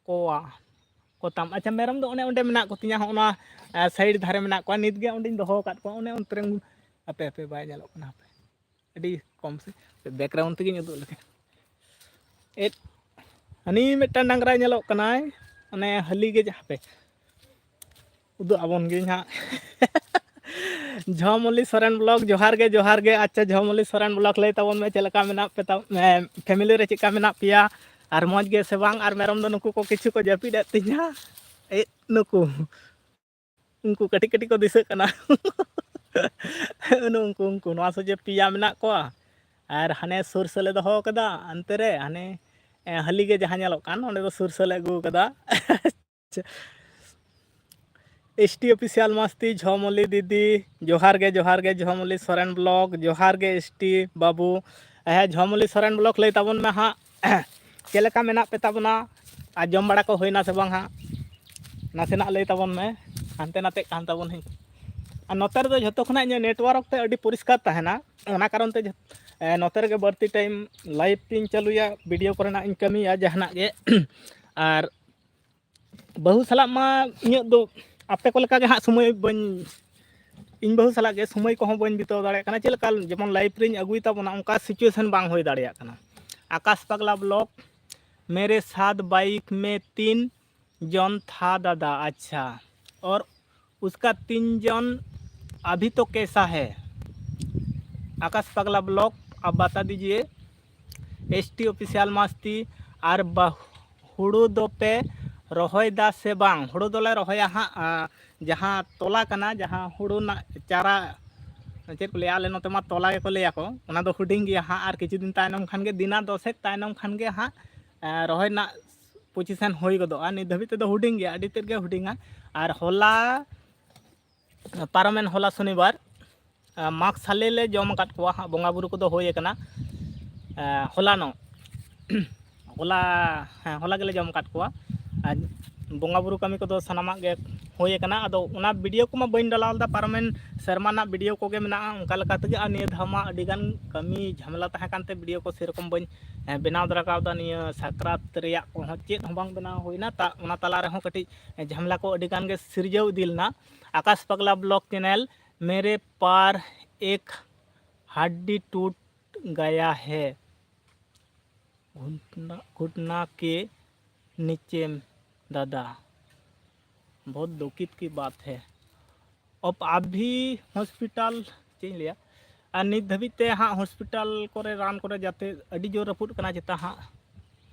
ᱠᱚᱣᱟ ᱠᱚᱛᱟᱢ? ᱟᱪᱪᱷᱟ, ᱢᱮᱨᱚᱢ ᱫᱚ ᱚᱱᱮ ᱚᱸᱰᱮ ᱢᱮᱱᱟᱜ ᱠᱚᱛᱤᱧᱟ, ᱦᱚᱸᱜᱼᱚ ᱱᱚᱣᱟ, ᱮ, ᱥᱟᱭᱤᱰ ᱫᱷᱟᱨᱮ ᱢᱮᱱᱟᱜ ᱠᱚᱣᱟ᱾ ᱱᱤᱛ ᱜᱮ ᱚᱸᱰᱮᱧ ᱫᱚᱦᱚ ᱟᱠᱟᱫ ᱠᱚᱣᱟ, ᱚᱱᱮ ᱚᱱᱛᱮ ᱨᱮ᱾ ᱦᱟᱯᱮ, ᱦᱟᱯᱮ, ᱵᱟᱭ ᱧᱮᱞᱚᱜ ᱠᱟᱱᱟ, ᱦᱟᱯᱮ᱾ ᱟᱹᱰᱤ ᱠᱚᱢ ᱥᱮ ᱵᱮᱠᱜᱨᱟᱣᱩᱱᱰ ᱛᱮᱜᱮᱧ ᱩᱫᱩᱜ ᱞᱮᱠᱷᱟᱱ᱾ ᱮᱫ, ᱦᱟᱹᱱᱤ ᱢᱤᱫᱴᱟᱝ ᱰᱟᱝᱨᱟᱭ ᱧᱮᱞᱚᱜ ᱠᱟᱱᱟᱭ, ᱚᱱᱮ ᱦᱟᱹᱞᱤ ᱜᱮ, ᱦᱟᱯᱮ, ᱩᱫᱩᱜ ᱟᱵᱚᱱ ᱜᱤᱧ ᱦᱟᱸᱜ᱾ ᱡᱷᱚᱢᱚᱞᱤ ᱥᱚᱨᱮᱱ ᱵᱞᱚᱜ, ᱡᱚᱦᱟᱨ ᱜᱮ, ᱡᱚᱦᱟᱨ ᱜᱮ᱾ ᱟᱪᱪᱷᱟ, ᱡᱷᱚᱢᱚᱞᱤ ᱥᱚᱨᱮᱱ ᱵᱞᱚᱜ, ᱞᱟᱹᱭ ᱛᱟᱵᱚᱱ ᱢᱮ, ᱪᱮᱫ ᱞᱮᱠᱟ ᱢᱮᱱᱟᱜ ᱯᱮ ᱛᱟ-, ᱮ, ᱯᱷᱮᱢᱤᱞᱤ ᱨᱮ ᱪᱮᱫ ᱞᱮᱠᱟ ᱢᱮᱱᱟᱜ ᱯᱮᱭᱟ? ᱟᱨ ᱢᱚᱡᱽ ᱜᱮ ᱥᱮ ᱵᱟᱝ? ᱟᱨ ᱢᱮᱨᱚᱢ ᱫᱚ ᱱᱩᱠᱩ ᱠᱚ ᱠᱤᱪᱷᱩ ᱠᱚ ᱡᱟᱹᱯᱤᱫ ᱮᱫ ᱛᱤᱧᱟ᱾ ᱮ, ᱱᱩᱠᱩ, ᱩᱱᱠᱩ ᱠᱟᱹᱴᱤᱡ ᱠᱟᱹᱴᱤᱡ ᱠᱚ ᱫᱤᱥᱟᱹᱜ ᱠᱟᱱᱟ᱾ ᱱᱩᱠᱩ, ᱩᱱᱠᱩ, ᱩᱱᱠᱩ, ᱱᱚᱣᱟ ᱥᱚᱡᱷᱮ ᱯᱮᱭᱟ ᱢᱮᱱᱟᱜ ᱠᱚᱣᱟ᱾ ᱟᱨ ᱦᱟᱱᱮ ᱥᱩᱨ ᱥᱮᱫ ᱞᱮ ᱫᱚᱦᱚ ᱠᱟᱫᱟ, ᱚᱱᱛᱮ ᱨᱮ, ᱦᱟᱱᱮ, ᱮ, ᱦᱟᱹᱞᱤ ᱜᱮ ᱡᱟᱦᱟᱸ ᱧᱮᱞᱚᱜ ᱠᱟᱱ, ᱚᱸᱰᱮ ᱫᱚ ᱥᱩᱨ ᱥᱮᱫ ᱞᱮ ᱟᱹᱜᱩ ᱠᱟᱫᱟ᱾ ᱮᱥ ᱴᱤ ᱚᱯᱷᱤᱥᱤᱭᱟᱞ ᱢᱟᱥᱛᱤ, ᱡᱷᱚᱢᱚᱞᱤ ᱫᱤᱫᱤ, ᱡᱚᱦᱟᱨ ᱜᱮ, ᱡᱚᱦᱟᱨ ᱜᱮ, ᱡᱷᱚᱢᱚᱞᱤ ᱥᱚᱨᱮᱱ ᱵᱞᱚᱜ, ᱡᱚᱦᱟᱨ ᱜᱮ ᱮᱥ ᱴᱤ ᱵᱟᱹᱵᱩ᱾ ᱦᱮᱸ, ᱡᱷᱚᱢᱚᱞᱤ ᱥᱚᱨᱮᱱ ᱵᱞᱚᱜ, ᱞᱟᱹᱭ ᱛᱟᱵᱚᱱ ᱢᱮ ᱦᱟᱸᱜ, ᱪᱮᱫ ᱞᱮᱠᱟ ᱢᱮᱱᱟᱜ ᱯᱮ ᱛᱟᱵᱚᱱᱟ? ᱟᱨ ᱡᱚᱢ ᱵᱟᱲᱟ ᱠᱚ ᱦᱩᱭᱱᱟ ᱥᱮ ᱵᱟᱝ ᱦᱟᱸᱜ? ᱱᱟᱥᱮᱱᱟᱜ ᱞᱟᱹᱭ ᱛᱟᱵᱚᱱ ᱢᱮ, ᱦᱟᱱᱛᱮ ᱱᱟᱛᱮᱜ ᱠᱟᱱ ᱛᱟᱵᱚᱱᱟᱹᱧ᱾ ᱟᱨ ᱱᱚᱛᱮ ᱨᱮᱫᱚ ᱡᱷᱚᱛᱚ ᱠᱷᱚᱱᱟᱜ ᱤᱧᱟᱹᱜ network ᱛᱮ ᱟᱹᱰᱤ ᱯᱚᱨᱤᱥᱠᱟᱨ ᱛᱟᱦᱮᱱᱟ, ᱚᱱᱟ ᱠᱟᱨᱚᱱ ᱛᱮ ᱡᱷᱚ-, ᱮ, ᱱᱚᱛᱮ ᱨᱮᱜᱮ ᱵᱟᱹᱲᱛᱤ time live ᱤᱧ ᱪᱟᱹᱞᱩᱭᱟ, video ᱠᱚᱨᱮᱱᱟᱜ ᱤᱧ ᱠᱟᱹᱢᱤᱭᱟ ᱡᱟᱦᱟᱱᱟᱜ ᱜᱮ᱾ ᱟᱨ ᱵᱟᱹᱦᱩ ᱥᱟᱞᱟᱜ ᱢᱟ ᱤᱧᱟᱹᱜ ᱫᱚ ᱟᱯᱮ ᱠᱚ ᱞᱮᱠᱟ ᱜᱮ ᱦᱟᱸᱜ ᱥᱚᱢᱚᱭ ᱵᱟᱹᱧ, ᱤᱧ ᱵᱟᱹᱦᱩ ᱥᱟᱞᱟᱜ ᱜᱮ ᱥᱚᱢᱚᱭ ᱠᱚᱦᱚᱸ ᱵᱟᱹᱧ ᱵᱤᱛᱟᱹᱣ ᱫᱟᱲᱮᱭᱟᱜ ᱠᱟᱱᱟ᱾ ᱪᱮᱫ ᱞᱮᱠᱟ ᱡᱮᱢᱚᱱ live ᱨᱤᱧ ᱟᱹᱜᱩᱭ ᱛᱟᱵᱚᱱᱟ, ᱚᱱᱠᱟ situation ᱵᱟᱝ ᱦᱩᱭ ᱫᱟᱲᱮᱭᱟᱜ ᱠᱟᱱᱟ᱾ ᱟᱠᱟᱥ ᱯᱟᱜᱽᱞᱟ vlog, मेरे साथ bike में तीन जन था दादा। अच्छा, और उसका तीन जन अभी तो कैसा है? आकाश पगला vlog, आप बता दीजिए। S T official मस्ती। ᱟᱨ ᱵᱟ-, ᱦᱩᱲᱩ ᱫᱚᱯᱮ ᱨᱚᱦᱚᱭ ᱫᱟ ᱥᱮ ᱵᱟᱝ? ᱦᱩᱲᱩ ᱫᱚᱞᱮ ᱨᱚᱦᱚᱭᱟ ᱦᱟᱸᱜ, ᱟ, ᱡᱟᱦᱟᱸ ᱛᱚᱞᱟ ᱠᱟᱱᱟ, ᱡᱟᱦᱟᱸ ᱦᱩᱲᱩ ᱨᱮᱱᱟᱜ ᱪᱟᱨᱟ, ᱪᱮᱫ ᱠᱚ ᱞᱟᱹᱭᱟ, ᱟᱞᱮ ᱱᱚᱛᱮ ᱢᱟ ᱛᱚᱞᱟ ᱜᱮᱠᱚ ᱞᱟᱹᱭᱟ ᱠᱚ, ᱚᱱᱟ ᱫᱚ ᱦᱩᱰᱤᱧ ᱜᱮᱭᱟ ᱦᱟᱸᱜ᱾ ᱟᱨ ᱠᱤᱪᱷᱩ ᱫᱤᱱ ᱛᱟᱭᱱᱚᱢ ᱠᱷᱟᱱ ᱜᱮ, ᱫᱤᱱᱟᱨ ᱫᱚᱥᱮᱠ ᱛᱟᱭᱱᱚᱢ ᱠᱷᱟᱱ ᱜᱮ ᱦᱟᱸᱜ, ᱮ, ᱨᱚᱦᱚᱭ ᱨᱮᱱᱟᱜ position ᱦᱩᱭ ᱜᱚᱫᱚᱜᱼᱟ᱾ ᱱᱤᱛ ᱫᱷᱟᱹᱵᱤᱡ ᱛᱮᱫᱚ ᱦᱩᱰᱤᱧ ᱜᱮᱭᱟ, ᱟᱹᱰᱤ ᱛᱮᱫ ᱜᱮ ᱦᱩᱰᱤᱧᱟ᱾ ᱟᱨ ᱦᱚᱞᱟ, ᱯᱟᱨᱚᱢᱮᱱ ᱦᱚᱞᱟ ᱥᱚᱱᱤᱵᱟᱨ, ᱟᱨ ᱢᱟᱜᱽ ᱥᱟᱞᱮ ᱞᱮ ᱡᱚᱢ ᱟᱠᱟᱫ ᱠᱚᱣᱟ ᱦᱟᱸᱜ, ᱵᱚᱸᱜᱟ ᱵᱩᱨᱩ ᱠᱚᱫᱚ ᱦᱩᱭ ᱟᱠᱟᱱᱟ᱾ ᱟᱨ ᱦᱚᱞᱟᱱᱚᱜ, ᱦᱚᱞᱟ, ᱦᱮᱸ, ᱦᱚᱞᱟ ᱜᱮᱞᱮ ᱡᱚᱢ ᱟᱠᱟᱫ ᱠᱚᱣᱟ᱾ ᱟᱨ ᱵᱚᱸᱜᱟ ᱵᱩᱨᱩ ᱠᱟᱹᱢᱤ ᱠᱚᱫᱚ ᱥᱟᱱᱟᱢᱟᱜ ᱜᱮ ᱦᱩᱭ ᱟᱠᱟᱱᱟ᱾ ᱟᱫᱚ ᱚᱱᱟ video ᱠᱚᱢᱟ ᱵᱟᱹᱧ ᱰᱟᱞᱟᱣ ᱞᱮᱫᱟ, ᱯᱟᱨᱚᱢᱮᱱ ᱥᱮᱨᱢᱟ ᱨᱮᱱᱟᱜ video ᱠᱚᱜᱮ ᱢᱮᱱᱟᱜᱼᱟ ᱚᱱᱠᱟ ᱞᱮᱠᱟ ᱛᱮᱜᱮ᱾ ᱟᱨ ᱱᱤᱭᱟᱹ ᱫᱷᱟᱣ ᱢᱟ ᱟᱹᱰᱤ ᱜᱟᱱ ᱠᱟᱹᱢᱤ ᱡᱷᱟᱢᱮᱞᱟ ᱛᱟᱦᱮᱸ ᱠᱟᱱᱛᱮ video ᱠᱚ ᱥᱮᱨᱚᱠᱚᱢ ᱵᱟᱹᱧ, ᱮ, ᱵᱮᱱᱟᱣ ᱫᱟᱲᱮ ᱠᱟᱣᱫᱟ᱾ ᱱᱤᱭᱟᱹ ᱥᱟᱠᱨᱟᱛ ᱨᱮᱭᱟᱜ ᱠᱚᱦᱚᱸ ᱪᱮᱫ ᱦᱚᱸ ᱵᱟᱝ ᱵᱮᱱᱟᱣ ᱦᱩᱭᱱᱟ, ᱛᱟ ᱚᱱᱟ ᱛᱟᱞᱟ ᱨᱮᱦᱚᱸ ᱠᱟᱹᱴᱤᱡ, ᱮ, ᱡᱷᱟᱢᱮᱞᱟ ᱠᱚ ᱟᱹᱰᱤ ᱜᱟᱱ ᱜᱮ ᱥᱤᱨᱡᱟᱹᱣ ᱤᱫᱤ ᱞᱮᱱᱟ᱾ ᱟᱠᱟᱥ ᱯᱟᱜᱽᱞᱟ vlog channel, मेरे पैर एक हड्डी टूट गया है घुटना, घुटना के नीचे दादा, बहुत दुखित की बात है। अब आप भी hospital, ᱪᱮᱫ ᱤᱧ ᱞᱟᱹᱭᱟ, ᱟᱨ ᱱᱤᱛ ᱫᱷᱟᱹᱵᱤᱡ ᱛᱮ ᱦᱟᱸᱜ hospital ᱠᱚᱨᱮ ᱨᱟᱱ ᱠᱚᱨᱮ ᱡᱟᱛᱮ ᱟᱹᱰᱤ ᱡᱳᱨ ᱨᱟᱹᱯᱩᱫ ᱠᱟᱱᱟ ᱪᱮᱛᱟ ᱦᱟᱸᱜ,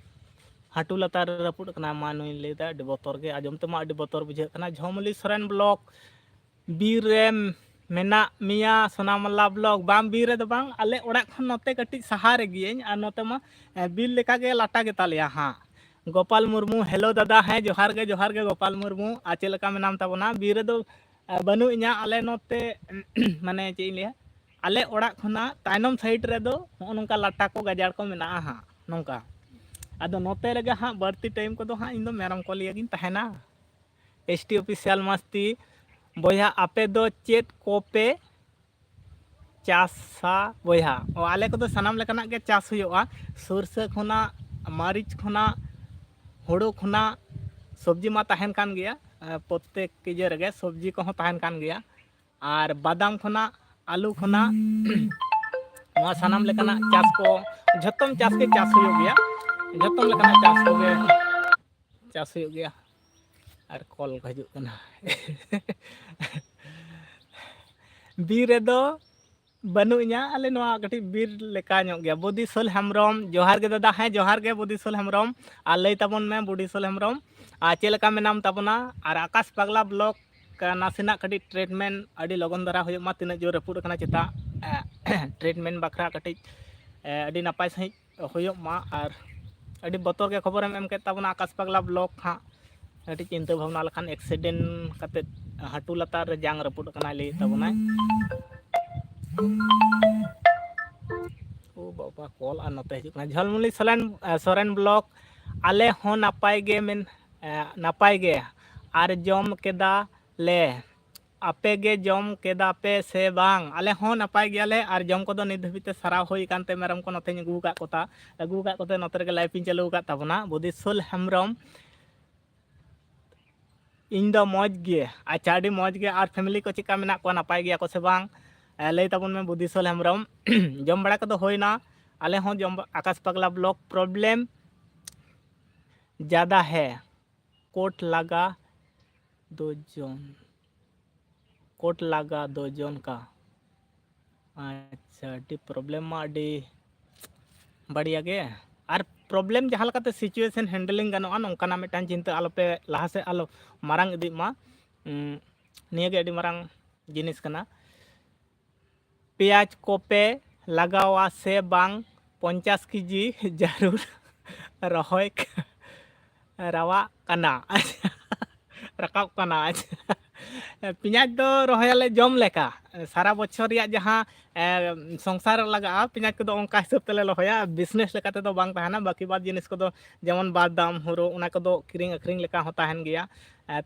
ᱦᱟᱹᱴᱩ ᱞᱟᱛᱟᱨ ᱨᱮ ᱨᱟᱹᱯᱩᱫ ᱠᱟᱱᱟ᱾ ᱢᱟ ᱱᱩᱭ ᱞᱟᱹᱭᱫᱟ ᱟᱹᱰᱤ ᱵᱚᱛᱚᱨ ᱜᱮ, ᱟᱸᱡᱚᱢ ᱛᱮᱢᱟ ᱟᱹᱰᱤ ᱵᱚᱛᱚᱨ ᱵᱩᱡᱷᱟᱹᱜ ᱠᱟᱱᱟ᱾ ᱡᱷᱚᱢᱚᱞᱤ ᱥᱚᱨᱮᱱ vlog, ᱵᱤᱨ ᱨᱮ ᱢᱮᱱᱟᱜ ᱢᱮᱭᱟ ᱥᱳᱱᱟᱢᱟᱞᱟ vlog᱾ ᱵᱟᱝ, ᱵᱤᱨ ᱨᱮᱫᱚ ᱵᱟᱝ, ᱟᱞᱮ ᱚᱲᱟᱜ ᱠᱷᱚᱱ ᱱᱚᱛᱮ ᱠᱟᱹᱴᱤᱡ ᱥᱟᱦᱟ ᱨᱮᱜᱮᱭᱟᱹᱧ, ᱟᱨ ᱱᱚᱛᱮ ᱢᱟ, ᱮ, ᱵᱤᱨ ᱞᱮᱠᱟᱜᱮ ᱞᱟᱴᱟ ᱜᱮᱛᱟᱞᱮᱭᱟ ᱦᱟᱸᱜ᱾ ᱜᱳᱯᱟᱞ ᱢᱩᱨᱢᱩ, hello ᱫᱟᱫᱟ᱾ ᱦᱮᱸ, ᱡᱚᱦᱟᱨ ᱜᱮ, ᱡᱚᱦᱟᱨ ᱜᱮ ᱜᱳᱯᱟᱞ ᱢᱩᱨᱢᱩ᱾ ᱟᱨ ᱪᱮᱫ ᱞᱮᱠᱟ ᱢᱮᱱᱟᱢ ᱛᱟᱵᱚᱱᱟ? ᱵᱤᱨ ᱨᱮᱫᱚ, ᱮ, ᱵᱟᱹᱱᱩᱜ ᱤᱧᱟ᱾ ᱟᱞᱮ ᱱᱚᱛᱮ, ᱢᱟᱱᱮ ᱪᱮᱫ ᱤᱧ ᱞᱟᱹᱭᱟ, ᱟᱞᱮ ᱚᱲᱟᱜ ᱠᱷᱚᱱᱟᱜ ᱛᱟᱭᱱᱚᱢ side ᱨᱮᱫᱚ ᱱᱚᱜᱼᱚ ᱱᱚᱝᱠᱟ ᱞᱟᱴᱟ ᱠᱚ, ᱜᱟᱡᱟᱲ ᱠᱚ ᱢᱮᱱᱟᱜᱼᱟ ᱦᱟᱸᱜ, ᱱᱚᱝᱠᱟ᱾ ᱟᱫᱚ ᱱᱚᱛᱮ ᱨᱮᱜᱮ ᱦᱟᱸᱜ ᱵᱟᱹᱲᱛᱤ time ᱠᱚᱫᱚ ᱦᱟᱸᱜ ᱤᱧ ᱫᱚ ᱢᱮᱨᱚᱢ ᱠᱚ ᱞᱤᱭᱟᱹ ᱜᱤᱧ ᱛᱟᱦᱮᱱᱟ᱾ S T official ᱢᱟᱥᱛᱤ, ᱵᱚᱭᱦᱟ, ᱟᱯᱮ ᱫᱚ ᱪᱮᱫ ᱠᱚᱯᱮ ᱪᱟᱥᱟ ᱵᱚᱭᱦᱟ? ᱚ, ᱟᱞᱮ ᱠᱚᱫᱚ ᱥᱟᱱᱟᱢ ᱞᱮᱠᱟᱱᱟᱜ ᱜᱮ ᱪᱟᱥ ᱦᱩᱭᱩᱜᱼᱟ᱾ ᱥᱚᱨᱥᱮ ᱠᱷᱚᱱᱟᱜ, ᱢᱟᱹᱨᱤᱪ ᱠᱷᱚᱱᱟᱜ, ᱦᱳᱲᱳ ᱠᱷᱚᱱᱟᱜ, ᱥᱚᱵᱽᱡᱤ ᱢᱟ ᱛᱟᱦᱮᱱ ᱠᱟᱱ ᱜᱮᱭᱟ, ᱮ, ᱯᱨᱚᱛᱛᱮᱠ ᱤᱭᱟᱹ ᱨᱮᱜᱮ ᱥᱚᱵᱽᱡᱤ ᱠᱚᱦᱚᱸ ᱛᱟᱦᱮᱱ ᱠᱟᱱ ᱜᱮᱭᱟ᱾ ᱟᱨ ᱵᱟᱫᱟᱢ ᱠᱷᱚᱱᱟᱜ, ᱟᱹᱞᱩ ᱠᱷᱚᱱᱟᱜ, ᱱᱚᱣᱟ ᱥᱟᱱᱟᱢ ᱞᱮᱠᱟᱱᱟᱜ ᱪᱟᱥ ᱠᱚ, ᱡᱷᱚᱛᱚᱢ ᱪᱟᱥ ᱜᱮ ᱪᱟᱥ ᱦᱩᱭᱩᱜ ᱜᱮᱭᱟ᱾ ᱡᱷᱚᱛᱚᱢ ᱞᱮᱠᱟᱱᱟᱜ ᱪᱟᱥ ᱠᱚᱜᱮ ᱪᱟᱥ ᱦᱩᱭᱩᱜ ᱜᱮᱭᱟ᱾ ᱟᱨ ᱠᱚᱞ ᱠᱚ ᱦᱤᱡᱩᱜ ᱠᱟᱱᱟ᱾ ᱵᱤᱨ ᱨᱮᱫᱚ ᱵᱟᱹᱱᱩᱜ ᱤᱧᱟ, ᱟᱞᱮ ᱱᱚᱣᱟ ᱠᱟᱹᱴᱤᱡ ᱵᱤᱨ ᱞᱮᱠᱟ ᱧᱚᱜ ᱜᱮᱭᱟ᱾ ᱵᱚᱫᱤᱥᱚᱞ ᱦᱮᱢᱵᱨᱚᱢ, ᱡᱚᱦᱟᱨ ᱜᱮ ᱫᱟᱫᱟ᱾ ᱦᱮᱸ, ᱡᱚᱦᱟᱨ ᱜᱮ ᱵᱚᱫᱤᱥᱚᱞ ᱦᱮᱢᱵᱨᱚᱢ᱾ ᱟᱨ ᱞᱟᱹᱭ ᱛᱟᱵᱚᱱ ᱢᱮ ᱵᱚᱫᱤᱥᱚᱞ ᱦᱮᱢᱵᱨᱚᱢ, ᱟᱨ ᱪᱮᱫ ᱞᱮᱠᱟ ᱢᱮᱱᱟᱢ ᱛᱟᱵᱚᱱᱟ? ᱟᱨ ᱟᱠᱟᱥ ᱯᱟᱜᱽᱞᱟ ᱵᱞᱚᱜ ᱱᱟᱥᱮᱱᱟᱜ ᱠᱟᱹᱴᱤᱡ ᱴᱨᱤᱴᱢᱮᱱᱴ ᱟᱹᱰᱤ ᱞᱚᱜᱚᱱ ᱫᱷᱟᱨᱟ ᱦᱩᱭᱩᱜ ᱢᱟ, ᱛᱤᱱᱟᱹᱜ ᱡᱳᱨ ᱨᱟᱹᱯᱩᱫ ᱟᱠᱟᱱᱟ ᱪᱮᱛᱟ᱾ ᱴᱨᱤᱴᱢᱮᱱᱴ ᱵᱟᱠᱷᱨᱟ ᱠᱟᱹᱴᱤᱡ, ᱮ, ᱟᱹᱰᱤ ᱱᱟᱯᱟᱭ ᱥᱟᱺᱦᱤᱡ ᱦᱩᱭᱩᱜ ᱢᱟ᱾ ᱟᱨ ᱟᱹᱰᱤ ᱵᱚᱛᱚᱨ ᱜᱮ ᱠᱷᱚᱵᱚᱨᱮᱢ ᱮᱢ ᱠᱮᱫ ᱛᱟᱵᱚᱱᱟ ᱟᱠᱟᱥ ᱯᱟᱜᱽᱞᱟ ᱵᱞᱚᱜ ᱦᱟᱸᱜ᱾ ᱠᱟᱹᱴᱤᱡ ᱪᱤᱱᱛᱟᱹ ᱵᱷᱟᱵᱽᱱᱟ ᱞᱮᱠᱷᱟᱱ ᱮᱠᱥᱤᱰᱮᱱᱴ ᱠᱟᱛᱮᱫ ᱦᱟᱹᱴᱩ ᱞᱟᱛᱟᱨ ᱨᱮ ᱡᱟᱝ ᱨᱟᱹᱯᱩᱫ ᱟᱠᱟᱱᱟ ᱞᱟᱹᱭᱮᱫ ᱛᱟᱵᱚᱱᱟᱭ᱾ ᱳ ᱵᱟᱵᱟ, ᱠᱚᱞ ᱟᱨ ᱱᱚᱛᱮ ᱦᱤᱡᱩᱜ ᱠᱟᱱᱟ᱾ ᱡᱷᱟᱞᱢᱩᱞᱤ ᱥᱚᱨᱮᱱ, ᱮ, ᱥᱚᱨᱮᱱ ᱵᱞᱚᱜ, ᱟᱞᱮ ᱦᱚᱸ ᱱᱟᱯᱟᱭ ᱜᱮ ᱢᱮᱱ, ᱮ, ᱱᱟᱯᱟᱭ ᱜᱮ᱾ ᱟᱨ ᱡᱚᱢ ᱠᱮᱫᱟ ᱞᱮ᱾ ᱟᱯᱮ ᱜᱮ ᱡᱚᱢ ᱠᱮᱫᱟ ᱯᱮ ᱥᱮ ᱵᱟᱝ? ᱟᱞᱮ ᱦᱚᱸ ᱱᱟᱯᱟᱭ ᱜᱮᱭᱟᱞᱮ ᱟᱨ ᱡᱚᱢ ᱠᱚᱫᱚ ᱱᱤᱛ ᱫᱷᱟᱹᱵᱤᱡ ᱛᱮ ᱥᱟᱨᱟᱣ ᱦᱩᱭ ᱟᱠᱟᱱ ᱛᱮ ᱢᱮᱨᱚᱢ ᱠᱚ ᱱᱚᱛᱮᱧ ᱟᱹᱜᱩ ᱟᱠᱟᱫ ᱠᱚᱛᱟ, ᱟᱹᱜᱩ ᱟᱠᱟᱫ ᱠᱚᱛᱮ ᱱᱚᱛᱮ ᱨᱮᱜᱮ ᱞᱟᱭᱤᱵᱷ ᱤᱧ ᱪᱟᱹᱞᱩ ᱟᱠᱟᱫ ᱛᱟᱵᱚᱱᱟ᱾ ᱵᱚᱫᱤᱥᱚᱞ ᱦᱮᱢᱵᱨᱚᱢ, ᱤᱧ ᱫᱚ ᱢᱚᱡᱽ ᱜᱮ᱾ ᱟᱪᱪᱷᱟ, ᱟᱹᱰᱤ ᱢᱚᱡᱽ ᱜᱮ᱾ ᱟᱨ ᱯᱷᱮᱢᱮᱞᱤ ᱠᱚ ᱪᱮᱫᱠᱟ ᱢᱮᱱᱟᱜ ᱠᱚᱣᱟ, ᱱᱟᱯᱟᱭ ᱜᱮᱭᱟ ᱠᱚ ᱥᱮ ᱵᱟᱝ? ᱮ, ᱞᱟᱹᱭ ᱛᱟᱵᱚᱱ ᱢᱮ ᱵᱚᱫᱤᱥᱚᱞ ᱦᱮᱢᱵᱨᱚᱢ᱾ ᱡᱚᱢ ᱵᱟᱲᱟ ᱠᱚᱫᱚ ᱦᱩᱭᱱᱟ? ᱟᱞᱮ ᱦᱚᱸ ᱡᱚᱢ ᱵᱟ-, ᱟᱠᱟᱥ ᱯᱟᱜᱽᱞᱟ ᱵᱞᱚᱜ, ᱯᱨᱚᱵᱞᱮᱢ ᱡᱟᱫᱟ ᱦᱮ, ᱠᱳᱴ ᱞᱟᱜᱟ ᱫᱳ ᱡᱚᱱ, ᱠᱳᱴ ᱞᱟᱜᱟ ᱫᱳ ᱡᱚᱱ ᱠᱟ᱾ ᱟᱪᱪᱷᱟ, ᱟᱹᱰᱤ ᱯᱨᱚᱵᱞᱮᱢ ᱢᱟ ᱟᱹᱰᱤ ᱵᱟᱹᱲᱤᱭᱟ ᱜᱮ᱾ ᱟᱨ ᱯᱨᱚᱵᱞᱮᱢ ᱡᱟᱦᱟᱸ ᱞᱮᱠᱟᱛᱮ ᱥᱤᱪᱩᱭᱮᱥᱚᱱ ᱦᱮᱱᱰᱮᱞᱤᱝ ᱜᱟᱱᱚᱜᱼᱟ, ᱱᱚᱝᱠᱟᱱᱟᱜ ᱢᱤᱫᱴᱟᱝ ᱪᱤᱱᱛᱟᱹ ᱟᱞᱚᱯᱮ, ᱞᱟᱦᱟ ᱥᱮᱫ ᱟᱞᱚ ᱢᱟᱨᱟᱝ ᱤᱫᱤᱜ ᱢᱟ᱾ ᱩᱸ, ᱱᱤᱭᱟᱹᱜᱮ ᱟᱹᱰᱤ ᱢᱟᱨᱟᱝ ᱡᱤᱱᱤᱥ ᱠᱟᱱᱟ᱾ ᱯᱮᱸᱭᱟᱡᱽ ᱠᱚᱯᱮ ᱞᱟᱜᱟᱣᱟ ᱥᱮ ᱵᱟᱝ? ᱯᱚᱧᱪᱟᱥ ᱠᱮᱡᱤ ᱡᱟᱹᱨᱩᱲ ᱨᱚᱦᱚᱭ ᱨᱟᱣᱟᱜ ᱠᱟᱱᱟ᱾ ᱨᱟᱠᱟᱵ ᱠᱟᱱᱟ᱾ ᱯᱮᱸᱭᱟᱡᱽ ᱫᱚ ᱨᱚᱦᱚᱭᱟᱞᱮ ᱡᱚᱢ ᱞᱮᱠᱟ, ᱥᱟᱨᱟ ᱵᱚᱪᱷᱚᱨ ᱨᱮᱭᱟᱜ ᱡᱟᱦᱟᱸ, ᱮ, ᱥᱚᱝᱥᱟᱨ ᱞᱟᱜᱟᱜᱼᱟ, ᱯᱮᱸᱭᱟᱡᱽ ᱠᱚᱫᱚ ᱚᱱᱠᱟ ᱦᱤᱥᱟᱹᱵ ᱛᱮᱞᱮ ᱨᱚᱦᱚᱭᱟ᱾ ᱵᱤᱡᱽᱱᱮᱥ ᱞᱮᱠᱟ ᱛᱮᱫᱚ ᱵᱟᱝ ᱛᱟᱦᱮᱱᱟ᱾ ᱵᱟᱹᱠᱤ ᱵᱟᱫ ᱡᱤᱱᱤᱥ ᱠᱚᱫᱚ ᱡᱮᱢᱚᱱ ᱵᱟᱫᱟᱢ, ᱦᱳᱲᱳ, ᱚᱱᱟ ᱠᱚᱫᱚ ᱠᱤᱨᱤᱧ ᱟᱹᱠᱷᱨᱤᱧ ᱞᱮᱠᱟ ᱦᱚᱸ ᱛᱟᱦᱮᱱ ᱜᱮᱭᱟ᱾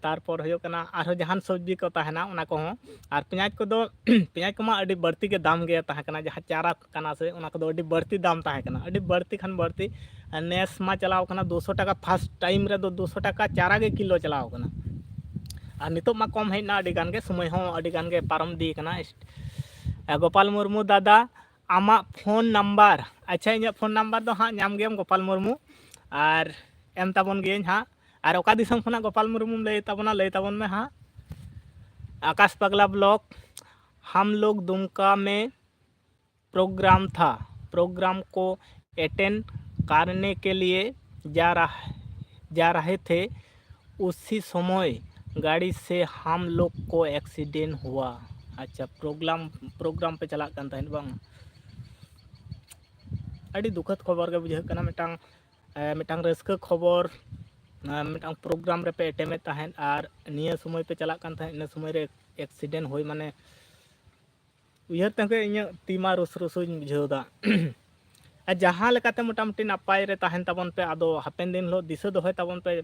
ᱛᱟᱨᱯᱚᱨ ᱦᱩᱭᱩᱜ ᱠᱟᱱᱟ ᱟᱨᱦᱚᱸ ᱡᱟᱦᱟᱱ ᱥᱚᱵᱽᱡᱤ ᱠᱚ ᱛᱟᱦᱮᱱᱟ, ᱚᱱᱟ ᱠᱚᱦᱚᱸ᱾ ᱟᱨ ᱯᱮᱸᱭᱟᱡᱽ ᱠᱚᱫᱚ ᱯᱮᱸᱭᱟᱡᱽ ᱠᱚᱢᱟ ᱟᱹᱰᱤ ᱵᱟᱹᱲᱛᱤ ᱜᱮ ᱫᱟᱢ ᱜᱮ ᱛᱟᱦᱮᱸ ᱠᱟᱱᱟ, ᱡᱟᱦᱟᱸ ᱪᱟᱨᱟ ᱠᱟᱱᱟ ᱥᱮ, ᱚᱱᱟ ᱠᱚᱫᱚ ᱟᱹᱰᱤ ᱵᱟᱹᱲᱛᱤ ᱫᱟᱢ ᱛᱟᱦᱮᱸ ᱠᱟᱱᱟ, ᱟᱹᱰᱤ ᱵᱟᱹᱲᱛᱤ ᱠᱷᱟᱱ ᱵᱟᱹᱲᱛᱤ᱾ ᱟᱨ ᱱᱮᱥ ᱢᱟ ᱪᱟᱞᱟᱣ ᱠᱟᱱᱟ ᱫᱩᱥᱚ ᱴᱟᱠᱟ, first time ᱨᱮᱫᱚ ᱫᱩᱥᱚ ᱴᱟᱠᱟ ᱪᱟᱨᱟ ᱜᱮ ᱠᱤᱞᱳ ᱪᱟᱞᱟᱣ ᱠᱟᱱᱟ᱾ ᱟᱨ ᱱᱤᱛᱚᱜ ᱢᱟ ᱠᱚᱢ ᱦᱮᱡ ᱮᱱᱟ ᱟᱹᱰᱤ ᱜᱟᱱ ᱜᱮ, ᱥᱚᱢᱚᱭ ᱦᱚᱸ ᱟᱹᱰᱤ ᱜᱟᱱ ᱜᱮ ᱯᱟᱨᱚᱢ ᱤᱫᱤ ᱠᱟᱱᱟ᱾ ᱜᱳᱯᱟᱞ ᱢᱩᱨᱢᱩ ᱫᱟᱫᱟ, ᱟᱢᱟᱜ ᱯᱷᱳᱱ ᱱᱟᱢᱵᱟᱨ? ᱟᱪᱪᱷᱟ, ᱤᱧᱟᱹᱜ ᱯᱷᱳᱱ ᱱᱟᱢᱵᱟᱨ ᱫᱚ ᱦᱟᱸᱜ ᱧᱟᱢ ᱜᱮᱭᱟᱢ ᱜᱳᱯᱟᱞ ᱢᱩᱨᱢᱩ, ᱟᱨ ᱮᱢ ᱛᱟᱵᱚᱱ ᱜᱤᱭᱟᱹᱧ ᱦᱟᱸᱜ᱾ ᱟᱨ ᱚᱠᱟ ᱫᱤᱥᱚᱢ ᱠᱷᱚᱱᱟᱜ ᱜᱳᱯᱟᱞ ᱢᱩᱨᱢᱩᱢ ᱞᱟᱹᱭ ᱛᱟᱵᱚᱱᱟ? ᱞᱟᱹᱭ ᱛᱟᱵᱚᱱ ᱢᱮ ᱦᱟᱸᱜ᱾ ᱟᱠᱟᱥ ᱯᱟᱜᱽᱞᱟ ᱵᱞᱚᱠ, ᱦᱟᱢ ᱞᱳᱜ ᱫᱩᱢᱠᱟ ᱢᱮ ᱯᱨᱳᱜᱨᱟᱢ ᱛᱷᱟ, ᱯᱨᱳᱜᱨᱟᱢ ᱠᱚ ᱮᱴᱮᱱᱰ ᱠᱟᱨᱱᱮ ᱠᱮ ᱞᱤᱭᱮ ᱡᱟ ᱨᱟᱦ ᱡᱟ ᱨᱟᱦᱮ ᱛᱷᱮ, ᱩᱥᱤ ᱥᱚᱢᱚᱭ ᱜᱟᱲᱤ ᱥᱮ ᱦᱟᱢ ᱞᱳᱜ ᱠᱚ ᱮᱠᱥᱤᱰᱮᱱᱴ ᱦᱩᱣᱟ᱾ ᱟᱪᱪᱷᱟ, ᱯᱨᱳᱜᱨᱟᱢ ᱯᱨᱳᱜᱨᱟᱢ ᱯᱮ ᱪᱟᱞᱟᱜ ᱠᱟᱱ ᱛᱟᱦᱮᱸᱫ ᱵᱟᱝ? ᱟᱹᱰᱤ ᱫᱩᱠᱷᱟᱹᱛ ᱠᱷᱚᱵᱚᱨ ᱜᱮ ᱵᱩᱡᱷᱟᱹᱜ ᱠᱟᱱᱟ᱾ ᱢᱤᱫᱴᱟᱝ ᱢᱤᱫᱴᱟᱝ ᱨᱟᱹᱥᱠᱟᱹ ᱠᱷᱚᱵᱚᱨ, ᱢᱤᱫᱴᱟᱝ ᱯᱨᱳᱜᱨᱟᱢ ᱨᱮᱯᱮ ᱮᱴᱮᱢᱮᱫ ᱛᱟᱦᱮᱸᱫ ᱟᱨ ᱱᱤᱭᱟᱹ ᱥᱚᱢᱚᱭ ᱯᱮ ᱪᱟᱞᱟᱜ ᱠᱟᱱ ᱛᱟᱦᱮᱸᱫ, ᱤᱱᱟᱹ ᱥᱚᱢᱚᱭ ᱨᱮ ᱮᱠᱥᱤᱰᱮᱱᱴ ᱦᱩᱭ, ᱢᱟᱱᱮ ᱩᱭᱦᱟᱹᱨ ᱛᱮᱜᱮ ᱤᱧᱟᱹᱜ ᱛᱤ ᱢᱟ ᱨᱩᱥ ᱨᱩᱥᱩᱧ ᱵᱩᱡᱷᱟᱹᱣ ᱮᱫᱟ᱾ ᱟᱨ ᱡᱟᱦᱟᱸ ᱞᱮᱠᱟᱛᱮ ᱢᱚᱴᱟᱢᱩᱴᱤ ᱱᱟᱯᱟᱭ ᱨᱮ ᱛᱟᱦᱮᱱ ᱛᱟᱵᱚᱱ ᱯᱮ, ᱟᱫᱚ ᱦᱟᱯᱮᱱ ᱫᱤᱱ ᱦᱤᱞᱳᱜ ᱫᱤᱥᱟᱹ ᱫᱚᱦᱚᱭ ᱛᱟᱵᱚᱱ ᱯᱮ,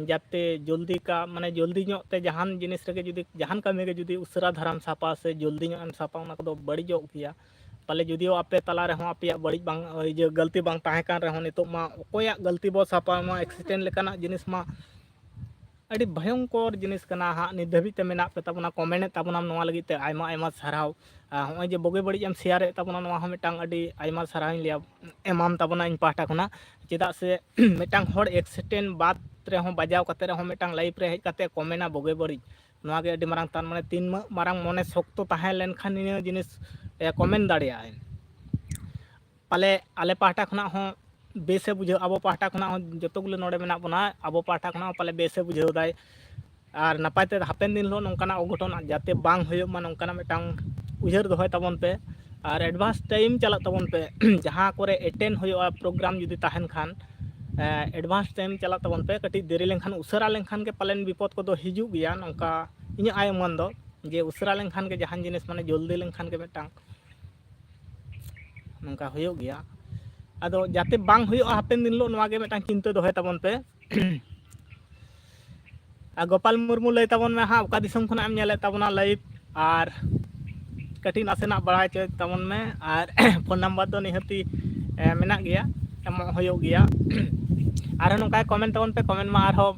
ᱡᱟᱛᱮ ᱡᱚᱞᱫᱤ ᱠᱟ ᱢᱟᱱᱮ ᱡᱚᱞᱫᱤ ᱧᱚᱜ ᱛᱮ ᱡᱟᱦᱟᱱ ᱡᱤᱱᱤᱥ ᱨᱮᱜᱮ ᱡᱩᱫᱤ ᱡᱟᱦᱟᱱ ᱠᱟᱹᱢᱤ ᱜᱮ ᱡᱩᱫᱤ ᱩᱥᱟᱹᱨᱟ ᱫᱷᱟᱨᱟᱢ ᱥᱟᱯᱟ ᱥᱮ ᱡᱚᱞᱫᱤ ᱧᱚᱜ ᱮᱢ ᱥᱟᱯᱟ, ᱚᱱᱟ ᱠᱚᱫᱚ ᱵᱟᱹᱲᱤᱡᱚᱜ ᱜᱮᱭᱟ᱾ ᱯᱟᱞᱮ ᱡᱩᱫᱤᱭᱳ ᱟᱯᱮ ᱛᱟᱞᱟ ᱨᱮᱦᱚᱸ ᱟᱯᱮᱭᱟᱜ ᱵᱟᱹᱲᱤᱡ ᱵᱟᱝ, ᱤᱭᱟᱹ, ᱜᱟᱹᱞᱛᱤ ᱵᱟᱝ ᱛᱟᱦᱮᱸ ᱠᱟᱱ ᱨᱮᱦᱚᱸ, ᱱᱤᱛᱚᱜ ᱢᱟ ᱚᱠᱚᱭᱟᱜ ᱜᱟᱹᱞᱛᱤ ᱵᱚ ᱥᱟᱯᱟ? ᱱᱚᱣᱟ ᱮᱠᱥᱤᱰᱮᱱᱴ ᱞᱮᱠᱟᱱᱟᱜ ᱡᱤᱱᱤᱥ ᱢᱟ ᱟᱹᱰᱤ ᱵᱷᱚᱭᱚᱝᱠᱚᱨ ᱡᱤᱱᱤᱥ ᱠᱟᱱᱟ ᱦᱟᱸᱜ᱾ ᱱᱤᱛ ᱫᱷᱟᱹᱵᱤᱡ ᱛᱮ ᱢᱮᱱᱟᱜ ᱯᱮ ᱛᱟᱵᱚᱱᱟ, ᱠᱚᱢᱮᱱᱴ ᱮᱫ ᱛᱟᱵᱚᱱᱟᱢ, ᱱᱚᱣᱟ ᱞᱟᱹᱜᱤᱫ ᱛᱮ ᱟᱭᱢᱟ ᱟᱭᱢᱟ ᱥᱟᱨᱦᱟᱣ᱾ ᱟᱨ ᱦᱚᱸᱜᱼᱚᱭ ᱡᱮ ᱵᱩᱜᱤ ᱵᱟᱹᱲᱤᱡ ᱮᱢ ᱥᱮᱭᱟᱨ ᱮᱫ ᱛᱟᱵᱚᱱᱟ, ᱱᱚᱣᱟ ᱦᱚᱸ ᱢᱤᱫᱴᱟᱝ ᱟᱹᱰᱤ ᱟᱭᱢᱟ ᱥᱟᱨᱦᱟᱣ ᱤᱧ ᱞᱟᱹᱭᱟ, ᱮᱢᱟᱢ ᱛᱟᱵᱚᱱᱟ ᱤᱧ ᱯᱟᱦᱴᱟ ᱠᱷᱚᱱᱟᱜ᱾ ᱪᱮᱫᱟᱜ ᱥᱮ ᱢᱤᱫᱴᱟᱝ ᱦᱚᱲ ᱮᱠᱥᱤᱰᱮᱱᱴ ᱵᱟᱫ ᱨᱮᱦᱚᱸ, ᱵᱟᱡᱟᱣ ᱠᱟᱛᱮ ᱨᱮᱦᱚᱸ ᱢᱤᱫᱴᱟᱝ ᱞᱟᱭᱤᱯᱷ ᱨᱮ ᱦᱮᱡ ᱠᱟᱛᱮ ᱠᱚᱢᱮᱱᱟ ᱵᱩᱜᱤ ᱵᱟᱹᱲᱤᱡ, ᱱᱚᱣᱟ ᱜᱮ ᱟᱹᱰᱤ ᱢᱟᱨᱟᱝ, ᱛᱟᱨ ᱢᱟᱱᱮ ᱛᱤᱱ ᱢᱟᱨᱟᱝ ᱢᱚᱱᱮ ᱥᱚᱠᱛᱚ ᱛᱟᱦᱮᱸ ᱞᱮᱱᱠᱷᱟᱱ ᱱᱤᱭᱟᱹ ᱡᱤᱱᱤᱥ ᱮ ᱠᱚᱢᱮᱱ ᱫᱟᱲᱮᱭᱟᱜᱼᱟᱭ᱾ ᱯᱟᱞᱮ ᱟᱞᱮ ᱯᱟᱦᱴᱟ ᱠᱷᱚᱱᱟᱜ ᱦᱚᱸ ᱵᱮᱥᱮ ᱵᱩᱡᱷᱟᱹᱣ, ᱟᱵᱚ ᱯᱟᱦᱴᱟ ᱠᱷᱚᱱᱟᱜ ᱦᱚᱸ, ᱡᱚᱛᱚ ᱜᱩᱞᱟᱹ ᱱᱚᱰᱮ ᱢᱮᱱᱟᱜ ᱵᱚᱱᱟ, ᱟᱵᱚ ᱯᱟᱦᱴᱟ ᱠᱷᱚᱱᱟᱜ ᱦᱚᱸ ᱯᱟᱞᱮ ᱵᱮᱥᱮ ᱵᱩᱡᱷᱟᱹᱣ ᱫᱟᱭ᱾ ᱟᱨ ᱱᱟᱯᱟᱭ ᱛᱮ ᱦᱟᱯᱮᱱ ᱫᱤᱱ ᱦᱤᱞᱳᱜ ᱱᱚᱝᱠᱟᱱᱟᱜ ᱚᱜᱷᱚᱴᱚᱱ ᱡᱟᱛᱮ ᱵᱟᱝ ᱦᱩᱭᱩᱜ ᱢᱟ, ᱱᱚᱝᱠᱟᱱᱟᱜ ᱢᱤᱫᱴᱟᱝ ᱩᱭᱦᱟᱹᱨ ᱫᱚᱦᱚᱭ ᱛᱟᱵᱚᱱ ᱯᱮ᱾ ᱟᱨ ᱮᱰᱵᱷᱟᱱᱥ ᱴᱟᱭᱤᱢ ᱪᱟᱞᱟᱜ ᱛᱟᱵᱚᱱ ᱯᱮ᱾ ᱡᱟᱦᱟᱸ ᱠᱚᱨᱮ ᱮᱴᱮᱱᱰ ᱦᱩᱭᱩᱜᱼᱟ ᱯᱨᱳᱜᱨᱟᱢ ᱡᱩᱫᱤ ᱛᱟᱦᱮᱱ ᱠᱷᱟᱱ, ᱮᱰᱵᱷᱟᱱᱥ ᱴᱟᱭᱤᱢ ᱪᱟᱞᱟᱜ ᱛᱟᱵᱚᱱ ᱯᱮ᱾ ᱠᱟᱹᱴᱤᱡ ᱫᱮᱨᱤ ᱞᱮᱱᱠᱷᱟᱱ, ᱩᱥᱟᱹᱨᱟ ᱞᱮᱱᱠᱷᱟᱱ ᱜᱮ ᱯᱟᱞᱮᱱ ᱵᱤᱯᱚᱫ ᱠᱚᱫᱚ ᱦᱤᱡᱩᱜ ᱜᱮᱭᱟ, ᱱᱚᱝᱠᱟ ᱤᱧᱟᱹᱜ ᱟᱭ ᱩᱢᱟᱹᱱ ᱫᱚ, ᱡᱮ ᱩᱥᱟᱹᱨᱟ ᱞᱮᱱᱠᱷᱟᱱ ᱜᱮ ᱡᱟᱦᱟᱱ ᱡᱤᱱᱤᱥ, ᱢᱟᱱᱮ ᱡᱚᱞᱫᱤ ᱞᱮᱱᱠᱷᱟᱱ ᱜᱮ ᱢᱤᱫᱴᱟᱝ ᱱᱚᱝᱠᱟ ᱦᱩᱭᱩᱜ ᱜᱮᱭᱟ᱾ ᱟᱫᱚ ᱡᱟᱛᱮ ᱵᱟᱝ ᱦᱩᱭᱩᱜᱼᱟ ᱦᱟᱯᱮᱱ ᱫᱤᱱ ᱦᱤᱞᱳᱜ, ᱱᱚᱣᱟ ᱜᱮ ᱢᱤᱫᱴᱟᱝ ᱪᱤᱱᱛᱟᱹ ᱫᱚᱦᱚᱭ ᱛᱟᱵᱚᱱ ᱯᱮ᱾ ᱟᱨ ᱜᱳᱯᱟᱞ ᱢᱩᱨᱢᱩ, ᱞᱟᱹᱭ ᱛᱟᱵᱚᱱ ᱢᱮ ᱦᱟᱸᱜ, ᱚᱠᱟ ᱫᱤᱥᱚᱢ ᱠᱷᱚᱱᱟᱜ ᱮᱢ ᱧᱮᱞᱮᱫ ᱛᱟᱵᱚᱱᱟ live, ᱟᱨ ᱠᱟᱹᱴᱤᱡ ᱱᱟᱥᱮᱱᱟᱜ ᱵᱟᱲᱟᱭ ᱦᱚᱪᱚᱭ ᱛᱟᱵᱚᱱ ᱢᱮ᱾ ᱟᱨ ᱯᱷᱳᱱ ᱱᱟᱢᱵᱟᱨ ᱫᱚ ᱱᱤᱦᱟᱹᱛᱤ, ᱮ, ᱢᱮᱱᱟᱜ ᱜᱮᱭᱟ, ᱮᱢᱚᱜ ᱦᱩᱭᱩᱜ ᱜᱮᱭᱟ᱾ ᱟᱨᱦᱚᱸ ᱱᱚᱝᱠᱟ ᱠᱚᱢᱮᱱᱴ ᱛᱟᱵᱚᱱ ᱯᱮ, ᱠᱚᱢᱮᱱᱴ ᱢᱟ ᱟᱨᱦᱚᱸ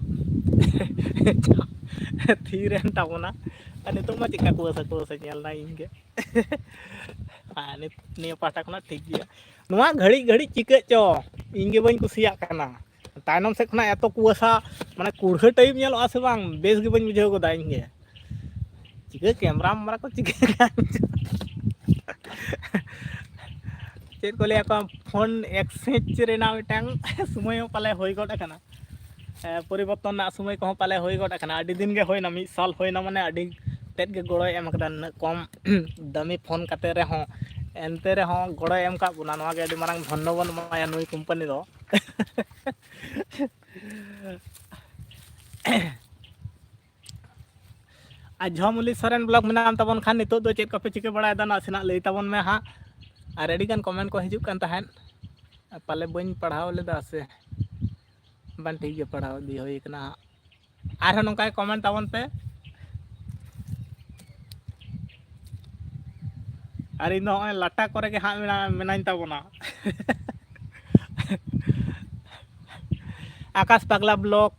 ᱛᱷᱤᱨ ᱮᱱ ᱛᱟᱵᱚᱱᱟ᱾ ᱟᱨ ᱱᱤᱛᱚᱜ ᱢᱟ ᱪᱮᱫᱠᱟ ᱠᱩᱣᱟᱹᱥᱟ ᱠᱩᱣᱟᱹᱥᱟ ᱧᱮᱞ ᱫᱟ ᱤᱧ ᱜᱮ᱾ ᱟᱨ ᱱᱤᱛ-, ᱱᱤᱭᱟᱹ ᱯᱟᱦᱴᱟ ᱠᱷᱚᱱᱟᱜ ᱴᱷᱤᱠ ᱜᱮᱭᱟ᱾ ᱱᱚᱣᱟ ᱜᱷᱟᱹᱲᱤᱡ ᱜᱷᱟᱹᱲᱤᱡ ᱪᱤᱠᱟᱹᱜ ᱪᱚ, ᱤᱧ ᱜᱮ ᱵᱟᱹᱧ ᱠᱩᱥᱤᱭᱟᱜ ᱠᱟᱱᱟ᱾ ᱛᱟᱭᱱᱚᱢ ᱥᱮᱫ ᱠᱷᱚᱱᱟᱜ ᱮᱛᱚ ᱠᱩᱣᱟᱹᱥᱟ, ᱢᱟᱱᱮ ᱠᱩᱲᱦᱟᱹ type ᱧᱮᱞᱚᱜᱼᱟ ᱥᱮ ᱵᱟᱝ, ᱵᱮᱥ ᱜᱮ ᱵᱟᱹᱧ ᱵᱩᱡᱷᱟᱹᱣ ᱜᱚᱫᱟ ᱤᱧ ᱜᱮ᱾ ᱪᱤᱠᱟᱹ ᱠᱮᱢᱨᱟ ᱢᱮᱢᱨᱟ ᱠᱚ ᱪᱤᱠᱟᱹ ᱠᱟᱱ ᱪᱚ᱾ ᱪᱮᱫ ᱠᱚ ᱞᱟᱹᱭᱟ ᱠᱚ, ᱯᱷᱳᱱ exchange ᱨᱮᱱᱟᱜ ᱢᱤᱫᱴᱟᱝ ᱥᱚᱢᱚᱭ ᱦᱚᱸ ᱯᱟᱞᱮ ᱦᱩᱭ ᱜᱚᱫ ᱟᱠᱟᱱᱟ᱾ ᱮ, ᱯᱚᱨᱤᱵᱚᱨᱛᱚᱱ ᱨᱮᱱᱟᱜ ᱥᱚᱢᱚᱭ ᱠᱚᱦᱚᱸ ᱯᱟᱞᱮ ᱦᱩᱭ ᱜᱚᱫ ᱟᱠᱟᱱᱟ᱾ ᱟᱹᱰᱤ ᱫᱤᱱ ᱜᱮ ᱦᱩᱭᱱᱟ, ᱢᱤᱫ ᱥᱟᱞ ᱦᱩᱭᱱᱟ, ᱢᱟᱱᱮ ᱟᱹᱰᱤ ᱛᱮᱫ ᱜᱮ ᱜᱚᱲᱚᱭ ᱮᱢ ᱟᱠᱟᱫᱟ᱾ ᱱᱩᱱᱟᱹᱜ ᱠᱚᱢ ᱫᱟᱹᱢᱤ ᱯᱷᱳᱱ ᱠᱟᱛᱮ ᱨᱮᱦᱚᱸ, ᱮᱱᱛᱮ ᱨᱮᱦᱚᱸ ᱜᱚᱲᱚᱭ ᱮᱢ ᱟᱠᱟᱫ ᱵᱚᱱᱟ᱾ ᱱᱚᱣᱟ ᱜᱮ ᱟᱹᱰᱤ ᱢᱟᱨᱟᱝ ᱫᱷᱚᱱᱱᱚ ᱵᱚᱱ ᱮᱢᱟᱭᱟ ᱱᱩᱭ ᱠᱳᱢᱯᱟᱱᱤ ᱫᱚ᱾ ᱟᱨ ᱡᱷᱚᱢᱚᱞᱤ ᱥᱚᱨᱮᱱ vlog ᱢᱮᱱᱟᱢ ᱛᱟᱵᱚᱱ ᱠᱷᱟᱱ, ᱱᱤᱛᱚᱜ ᱫᱚ ᱪᱮᱫ ᱠᱚᱯᱮ ᱪᱤᱠᱟᱹ ᱵᱟᱲᱟᱭᱮᱫᱟ, ᱱᱟᱥᱮᱱᱟᱜ ᱞᱟᱹᱭ ᱛᱟᱵᱚᱱ ᱢᱮ ᱦᱟᱸᱜ᱾ ᱟᱨ ᱟᱹᱰᱤᱜᱟᱱ comment ᱠᱚ ᱦᱤᱡᱩᱜ ᱠᱟᱱ ᱛᱟᱦᱮᱸᱫ, ᱯᱟᱞᱮ ᱵᱟᱹᱧ ᱯᱟᱲᱦᱟᱣ ᱞᱮᱫᱟ ᱥᱮ ᱵᱟᱝ, ᱴᱷᱤᱠ ᱜᱮ ᱯᱟᱲᱦᱟᱣ ᱤᱫᱤ ᱦᱩᱭ ᱠᱟᱱᱟ ᱦᱟᱸᱜ᱾ ᱟᱨᱦᱚᱸ ᱱᱚᱝᱠᱟ ᱜᱮ comment ᱛᱟᱵᱚᱱ ᱯᱮ᱾ ᱟᱨ ᱤᱧ ᱫᱚ ᱱᱚᱜᱼᱚᱭ ᱞᱟᱴᱟ ᱠᱚᱨᱮ ᱜᱮ ᱦᱟᱸᱜ ᱢᱮᱱᱟ-, ᱢᱮᱱᱟᱧ ᱛᱟᱵᱚᱱᱟ᱾ ᱟᱠᱟᱥ ᱯᱟᱜᱽᱞᱟ vlog,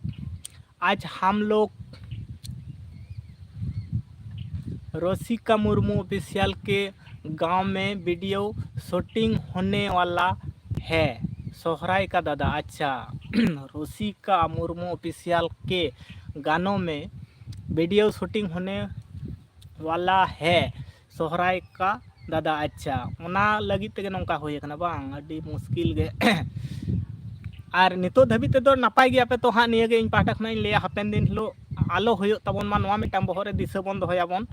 आज हम लोग रोशिका मुर्मू ऑफिशियल के गांव में वीडियो शूटिंग होने वाला है। सोहराय का दादा, अच्छा। रोशिका मुर्मू ऑफिशियल के गानों में वीडियो शूटिंग होने वाला है। सोहराय का दादा, अच्छा, ᱚᱱᱟ ᱞᱟᱹᱜᱤᱫ ᱛᱮᱜᱮ ᱱᱚᱝᱠᱟ ᱦᱩᱭ ᱟᱠᱟᱱᱟ ᱵᱟᱝ? ᱟᱹᱰᱤ ᱢᱩᱥᱠᱤᱞ ᱜᱮ᱾ ᱟᱨ ᱱᱤᱛᱚᱜ ᱫᱷᱟᱹᱵᱤᱡ ᱛᱮᱫᱚ ᱱᱟᱯᱟᱭ ᱜᱮᱭᱟᱯᱮ ᱛᱚ ᱦᱟᱸᱜ, ᱱᱤᱭᱟᱹ ᱜᱮ ᱤᱧ ᱯᱟᱦᱴᱟ ᱠᱷᱚᱱᱟᱜ ᱤᱧ ᱞᱟᱹᱭᱟ, ᱦᱟᱯᱮᱱ ᱫᱤᱱ ᱦᱤᱞᱳᱜ ᱟᱞᱚ ᱦᱩᱭᱩᱜ ᱛᱟᱵᱚᱱ ᱢᱟ, ᱱᱚᱣᱟ ᱢᱤᱫᱴᱟᱝ ᱵᱚᱦᱚᱜ ᱨᱮ ᱫᱤᱥᱟᱹ ᱵᱚᱱ ᱫᱚᱦᱚᱭᱟᱵᱚᱱ᱾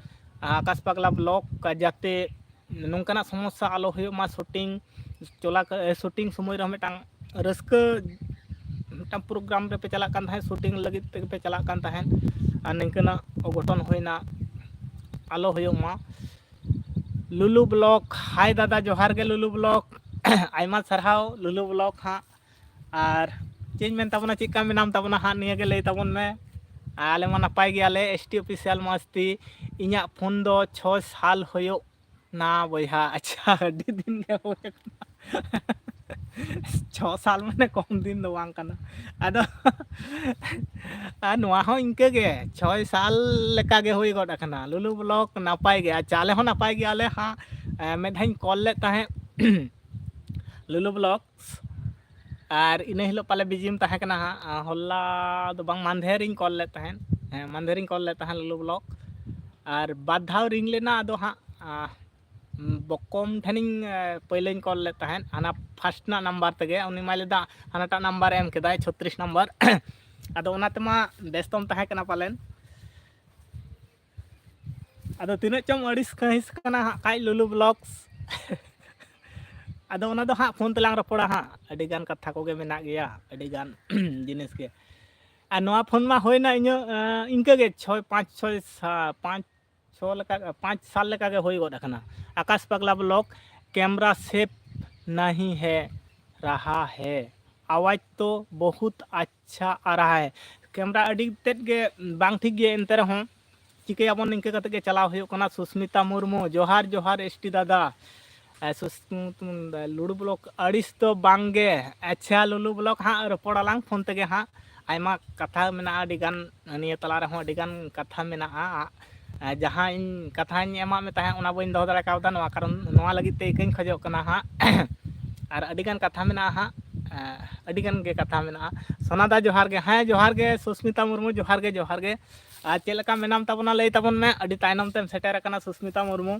ᱟᱠᱟᱥ ᱯᱟᱜᱽᱞᱟ vlog ᱡᱟᱛᱮ ᱱᱚᱝᱠᱟᱱᱟᱜ ᱥᱚᱢᱚᱥᱥᱟ ᱟᱞᱚ ᱦᱩᱭᱩᱜ ᱢᱟ᱾ ᱥᱩᱴᱤᱝ ᱪᱚᱞᱟ, ᱮ, ᱥᱩᱴᱤᱝ ᱥᱚᱢᱚᱭ ᱨᱮᱦᱚᱸ ᱢᱤᱫᱴᱟᱝ ᱨᱟᱹᱥᱠᱟᱹ, ᱢᱤᱫᱴᱟᱝ ᱯᱨᱳᱜᱨᱟᱢ ᱨᱮᱯᱮ ᱪᱟᱞᱟᱜ ᱠᱟᱱ ᱛᱟᱦᱮᱸᱫ, ᱥᱩᱴᱤᱝ ᱞᱟᱹᱜᱤᱫ ᱛᱮᱜᱮ ᱯᱮ ᱪᱟᱞᱟᱜ ᱠᱟᱱ ᱛᱟᱦᱮᱸᱫ, ᱟᱨ ᱱᱤᱝᱠᱟᱹᱱᱟᱜ ᱚᱜᱷᱚᱴᱚᱱ ᱦᱩᱭᱱᱟ, ᱟᱞᱚ ᱦᱩᱭᱩᱜ ᱢᱟ᱾ ᱞᱩᱞᱩ vlog, ᱦᱟᱭ ᱫᱟᱫᱟ, ᱡᱚᱦᱟᱨ ᱜᱮ ᱞᱩᱞᱩ vlog᱾ ᱟᱭᱢᱟ ᱥᱟᱨᱦᱟᱣ ᱞᱩᱞᱩ vlog ᱦᱟᱸᱜ᱾ ᱟᱨ ᱪᱮᱫ ᱤᱧ ᱢᱮᱱ ᱛᱟᱵᱚᱱᱟ, ᱪᱮᱫ ᱞᱮᱠᱟ ᱢᱮᱱᱟᱢ ᱛᱟᱵᱚᱱᱟ ᱦᱟᱸᱜ, ᱱᱤᱭᱟᱹ ᱜᱮ ᱞᱟᱹᱭ ᱛᱟᱵᱚᱱ ᱢᱮ᱾ ᱟᱞᱮ ᱢᱟ ᱱᱟᱯᱟᱭ ᱜᱮᱭᱟᱞᱮ, S T Official ᱢᱟᱥᱛᱤ᱾ ᱤᱧᱟᱹᱜ ᱯᱷᱳᱱ ᱫᱚ ᱪᱷᱚᱭ ᱥᱟᱞ ᱦᱩᱭᱩᱜ ᱱᱟ ᱵᱚᱭᱦᱟ᱾ ᱟᱪᱪᱷᱟ, ᱟᱹᱰᱤ ᱫᱤᱱ ᱜᱮ ᱦᱩᱭ ᱟᱠᱟᱱᱟ᱾ ᱪᱷᱚ ᱥᱟᱞ ᱢᱟᱱᱮ ᱠᱚᱢ ᱫᱤᱱ ᱫᱚ ᱵᱟᱝ ᱠᱟᱱᱟ᱾ ᱟᱫᱚ ᱟᱨ ᱱᱚᱣᱟ ᱦᱚᱸ ᱤᱱᱠᱟᱹ ᱜᱮ ᱪᱷᱚᱭ ᱥᱟᱞ ᱞᱮᱠᱟ ᱜᱮ ᱦᱩᱭ ᱜᱚᱫ ᱟᱠᱟᱱᱟ᱾ ᱞᱩᱞᱩ ᱵᱞᱚᱜᱽ ᱱᱟᱯᱟᱭ ᱜᱮ, ᱟᱪᱪᱷᱟ, ᱟᱞᱮ ᱦᱚᱸ ᱱᱟᱯᱟᱭ ᱜᱮᱭᱟᱞᱮ ᱦᱟᱸᱜ᱾ ᱮ, ᱢᱤᱫ ᱫᱷᱟᱣ ᱤᱧ ᱠᱚᱞ ᱞᱮᱫ ᱛᱟᱦᱮᱸᱫ ᱞᱩᱞᱩ ᱵᱞᱚᱜᱽ, ᱟᱨ ᱤᱱᱟᱹ ᱦᱤᱞᱳᱜ ᱯᱟᱞᱮ ᱵᱤᱡᱤᱢ ᱛᱟᱦᱮᱸ ᱠᱟᱱᱟ ᱦᱟᱸᱜ᱾ ᱦᱚᱞᱟ ᱫᱚ ᱵᱟᱝ, ᱢᱟᱱᱫᱷᱮᱨ ᱤᱧ ᱠᱚᱞ ᱞᱮᱫ ᱛᱟᱦᱮᱸᱫ᱾ ᱦᱮᱸ, ᱢᱟᱱᱫᱷᱮᱨ ᱤᱧ ᱠᱚᱞ ᱞᱮᱫ ᱛᱟᱦᱮᱸᱫ ᱞᱩᱞᱩ ᱵᱞᱚᱜᱽ, ᱟᱨ ᱵᱟᱨ ᱫᱷᱟᱣ ᱨᱤᱝ ᱞᱮᱱᱟ᱾ ᱟᱫᱚ ᱦᱟᱸᱜ, ᱟ, ᱵᱚᱠᱚᱢ ᱴᱷᱮᱱᱤᱧ, ᱮ, ᱯᱳᱭᱞᱳᱧ ᱠᱚᱞ ᱞᱮᱫ ᱛᱟᱦᱮᱸᱫ, ᱦᱟᱱᱟ ᱯᱷᱟᱥᱴ ᱨᱮᱱᱟᱜ ᱱᱟᱢᱵᱟᱨ ᱛᱮᱜᱮ᱾ ᱩᱱᱤ ᱢᱟᱭ ᱞᱟᱹᱭᱫᱟ ᱦᱟᱱᱟᱴᱟᱜ ᱱᱟᱢᱵᱟᱨ ᱮ ᱮᱢ ᱠᱮᱫᱟᱭ, ᱪᱷᱚᱛᱨᱤᱥ ᱱᱟᱢᱵᱟᱨ᱾ ᱟᱫᱚ ᱚᱱᱟ ᱛᱮᱢᱟ ᱵᱮᱥᱛᱚᱢ ᱛᱟᱦᱮᱸ ᱠᱟᱱᱟ ᱯᱟᱞᱮᱱ᱾ ᱟᱫᱚ ᱛᱤᱱᱟᱹᱜ ᱪᱚᱢ ᱟᱹᱲᱤᱥ ᱠᱟᱹᱦᱤᱥ ᱠᱟᱱᱟ ᱦᱟᱸᱜ ᱠᱷᱟᱡ ᱞᱩᱞᱩ ᱵᱞᱚᱜᱽᱥ᱾ ᱟᱫᱚ ᱚᱱᱟ ᱫᱚ ᱦᱟᱸᱜ ᱯᱷᱳᱱ ᱛᱮᱞᱟᱝ ᱨᱚᱯᱚᱲᱟ ᱦᱟᱸᱜ᱾ ᱟᱹᱰᱤᱜᱟᱱ ᱠᱟᱛᱷᱟ ᱠᱚᱜᱮ ᱢᱮᱱᱟᱜ ᱜᱮᱭᱟ, ᱟᱹᱰᱤᱜᱟᱱ ᱡᱤᱱᱤᱥ ᱜᱮ᱾ ᱟᱨ ᱱᱚᱣᱟ ᱯᱷᱳᱱ ᱢᱟ ᱦᱩᱭᱱᱟ ᱤᱧᱟᱹᱜ, ᱟᱸ, ᱤᱱᱠᱟᱹ ᱜᱮ ᱪᱷᱚᱭ, ᱯᱟᱸᱪ, ᱪᱷᱚᱭ ᱥᱟ-, ᱯᱟᱸᱪ, ᱪᱷᱚ ᱞᱮᱠᱟ, ᱯᱟᱸᱪ ᱥᱟᱞ ᱞᱮᱠᱟ ᱜᱮ ᱦᱩᱭ ᱜᱚᱫ ᱟᱠᱟᱱᱟ᱾ ᱟᱠᱟᱥ ᱯᱟᱜᱽᱞᱟ ᱵᱞᱚᱜᱽ, ᱠᱮᱢᱨᱟ ᱥᱮᱯ ᱱᱟᱦᱤ ᱦᱮ ᱨᱟᱦᱟ ᱦᱮ, ᱟᱣᱟᱡᱽ ᱛᱚ ᱵᱚᱦᱩᱛ ᱟᱪᱪᱷᱟ ᱟ ᱨᱟᱦᱟ ᱦᱮ᱾ ᱠᱮᱢᱨᱟ ᱟᱹᱰᱤ ᱛᱮᱫ ᱜᱮ ᱵᱟᱝ ᱴᱷᱤᱠ ᱜᱮᱭᱟ, ᱮᱱᱛᱮ ᱨᱮᱦᱚᱸ ᱪᱤᱠᱟᱹᱭᱟᱵᱚᱱ, ᱱᱤᱝᱠᱟᱹ ᱠᱟᱛᱮ ᱜᱮ ᱪᱟᱞᱟᱣ ᱦᱩᱭᱩᱜ ᱠᱟᱱᱟ᱾ ᱥᱩᱥᱢᱤᱛᱟ ᱢᱩᱨᱢᱩ, ᱡᱚᱦᱟᱨ ᱡᱚᱦᱟᱨ S T ᱫᱟᱫᱟ᱾ ᱮ, ᱥᱩᱥ-, ᱞᱩᱰᱩ ᱵᱞᱚᱜᱽ ᱟᱹᱲᱤᱥ ᱫᱚ ᱵᱟᱝ ᱜᱮ᱾ ᱟᱪᱪᱷᱟ, ᱞᱩᱞᱩ ᱵᱞᱚᱜᱽ ᱦᱟᱸᱜ ᱨᱚᱯᱚᱲ ᱟᱞᱟᱝ ᱯᱷᱳᱱ ᱛᱮᱜᱮ ᱦᱟᱸᱜ᱾ ᱟᱭᱢᱟ ᱠᱟᱛᱷᱟ ᱢᱮᱱᱟᱜᱼᱟ, ᱟᱹᱰᱤ ᱜᱟᱱ ᱱᱤᱭᱟᱹ ᱛᱟᱞᱟ ᱨᱮᱦᱚᱸ ᱟᱹᱰᱤ ᱜᱟᱱ ᱠᱟᱛᱷᱟ ᱢᱮᱱᱟᱜᱼᱟ᱾ ᱮ, ᱡᱟᱦᱟᱸ ᱤᱧ ᱠᱟᱛᱷᱟᱧ ᱮᱢᱟᱜ ᱢᱮ ᱛᱟᱦᱮᱸᱫ, ᱚᱱᱟ ᱵᱟᱹᱧ ᱫᱚᱦᱚ ᱫᱟᱲᱮ ᱠᱟᱣᱫᱟ᱾ ᱱᱚᱣᱟ ᱠᱟᱨᱚᱱ, ᱱᱚᱣᱟ ᱞᱟᱹᱜᱤᱫ ᱛᱮ ᱤᱠᱟᱹᱧ ᱠᱷᱚᱡᱚᱜ ᱠᱟᱱᱟ ᱦᱟᱸᱜ᱾ ᱟᱨ ᱟᱹᱰᱤ ᱜᱟᱱ ᱠᱟᱛᱷᱟ ᱢᱮᱱᱟᱜᱼᱟ ᱦᱟᱸᱜ᱾ ᱮ, ᱟᱹᱰᱤ ᱜᱟᱱ ᱜᱮ ᱠᱟᱛᱷᱟ ᱢᱮᱱᱟᱜᱼᱟ᱾ ᱥᱳᱱᱟ ᱫᱟ, ᱡᱚᱦᱟᱨ ᱜᱮ᱾ ᱦᱮᱸ, ᱡᱚᱦᱟᱨ ᱜᱮ ᱥᱩᱥᱢᱤᱛᱟ ᱢᱩᱨᱢᱩ, ᱡᱚᱦᱟᱨ ᱜᱮ, ᱡᱚᱦᱟᱨ ᱜᱮ᱾ ᱟᱨ ᱪᱮᱫ ᱞᱮᱠᱟ ᱢᱮᱱᱟᱢ ᱛᱟᱵᱚᱱᱟ, ᱞᱟᱹᱭ ᱛᱟᱵᱚᱱ ᱢᱮ᱾ ᱟᱹᱰᱤ ᱛᱟᱭᱱᱚᱢ ᱛᱮᱢ ᱥᱮᱴᱮᱨ ᱟᱠᱟᱱᱟ ᱥᱩᱥᱢᱤᱛᱟ ᱢᱩᱨᱢᱩ᱾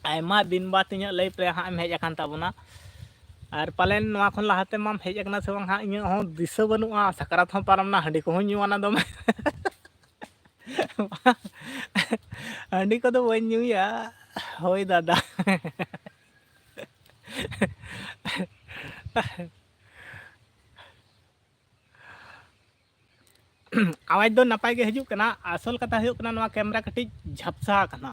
ᱟᱭᱢᱟ ᱫᱤᱱ ᱵᱟᱫ ᱤᱧᱟᱹᱜ live ᱨᱮ ᱦᱟᱸᱜ ᱮᱢ ᱦᱮᱡ ᱟᱠᱟᱱ ᱛᱟᱵᱚᱱᱟ᱾ ᱟᱨ ᱯᱟᱞᱮᱱ ᱱᱚᱣᱟ ᱠᱷᱚᱱ ᱞᱟᱦᱟ ᱛᱮᱢᱟᱢ ᱦᱮᱡ ᱟᱠᱟᱱᱟ ᱥᱮ ᱵᱟᱝ ᱦᱟᱸᱜ, ᱤᱧᱟᱹᱜ ᱦᱚᱸ ᱫᱤᱥᱟᱹ ᱵᱟᱹᱱᱩᱜᱼᱟ᱾ ᱥᱟᱠᱨᱟᱛ ᱦᱚᱸ ᱯᱟᱨᱚᱢ ᱮᱱᱟ, ᱦᱟᱺᱰᱤ ᱠᱚᱦᱚᱸ ᱧᱩᱣᱟᱱᱟ ᱫᱚᱢᱮ᱾ ᱦᱟᱺᱰᱤ ᱠᱚᱫᱚ ᱵᱟᱹᱧ ᱧᱩᱭᱟ᱾ ᱦᱳᱭ ᱫᱟᱫᱟ᱾ ᱟᱣᱟᱡᱽ ᱫᱚ ᱱᱟᱯᱟᱭ ᱜᱮ ᱦᱤᱡᱩᱜ ᱠᱟᱱᱟ᱾ ᱟᱥᱚᱞ ᱠᱟᱛᱷᱟ ᱦᱩᱭᱩᱜ ᱠᱟᱱᱟ, ᱱᱚᱣᱟ ᱠᱮᱢᱨᱟ ᱠᱟᱹᱴᱤᱡ ᱡᱷᱟᱯᱥᱟ ᱟᱠᱟᱱᱟ᱾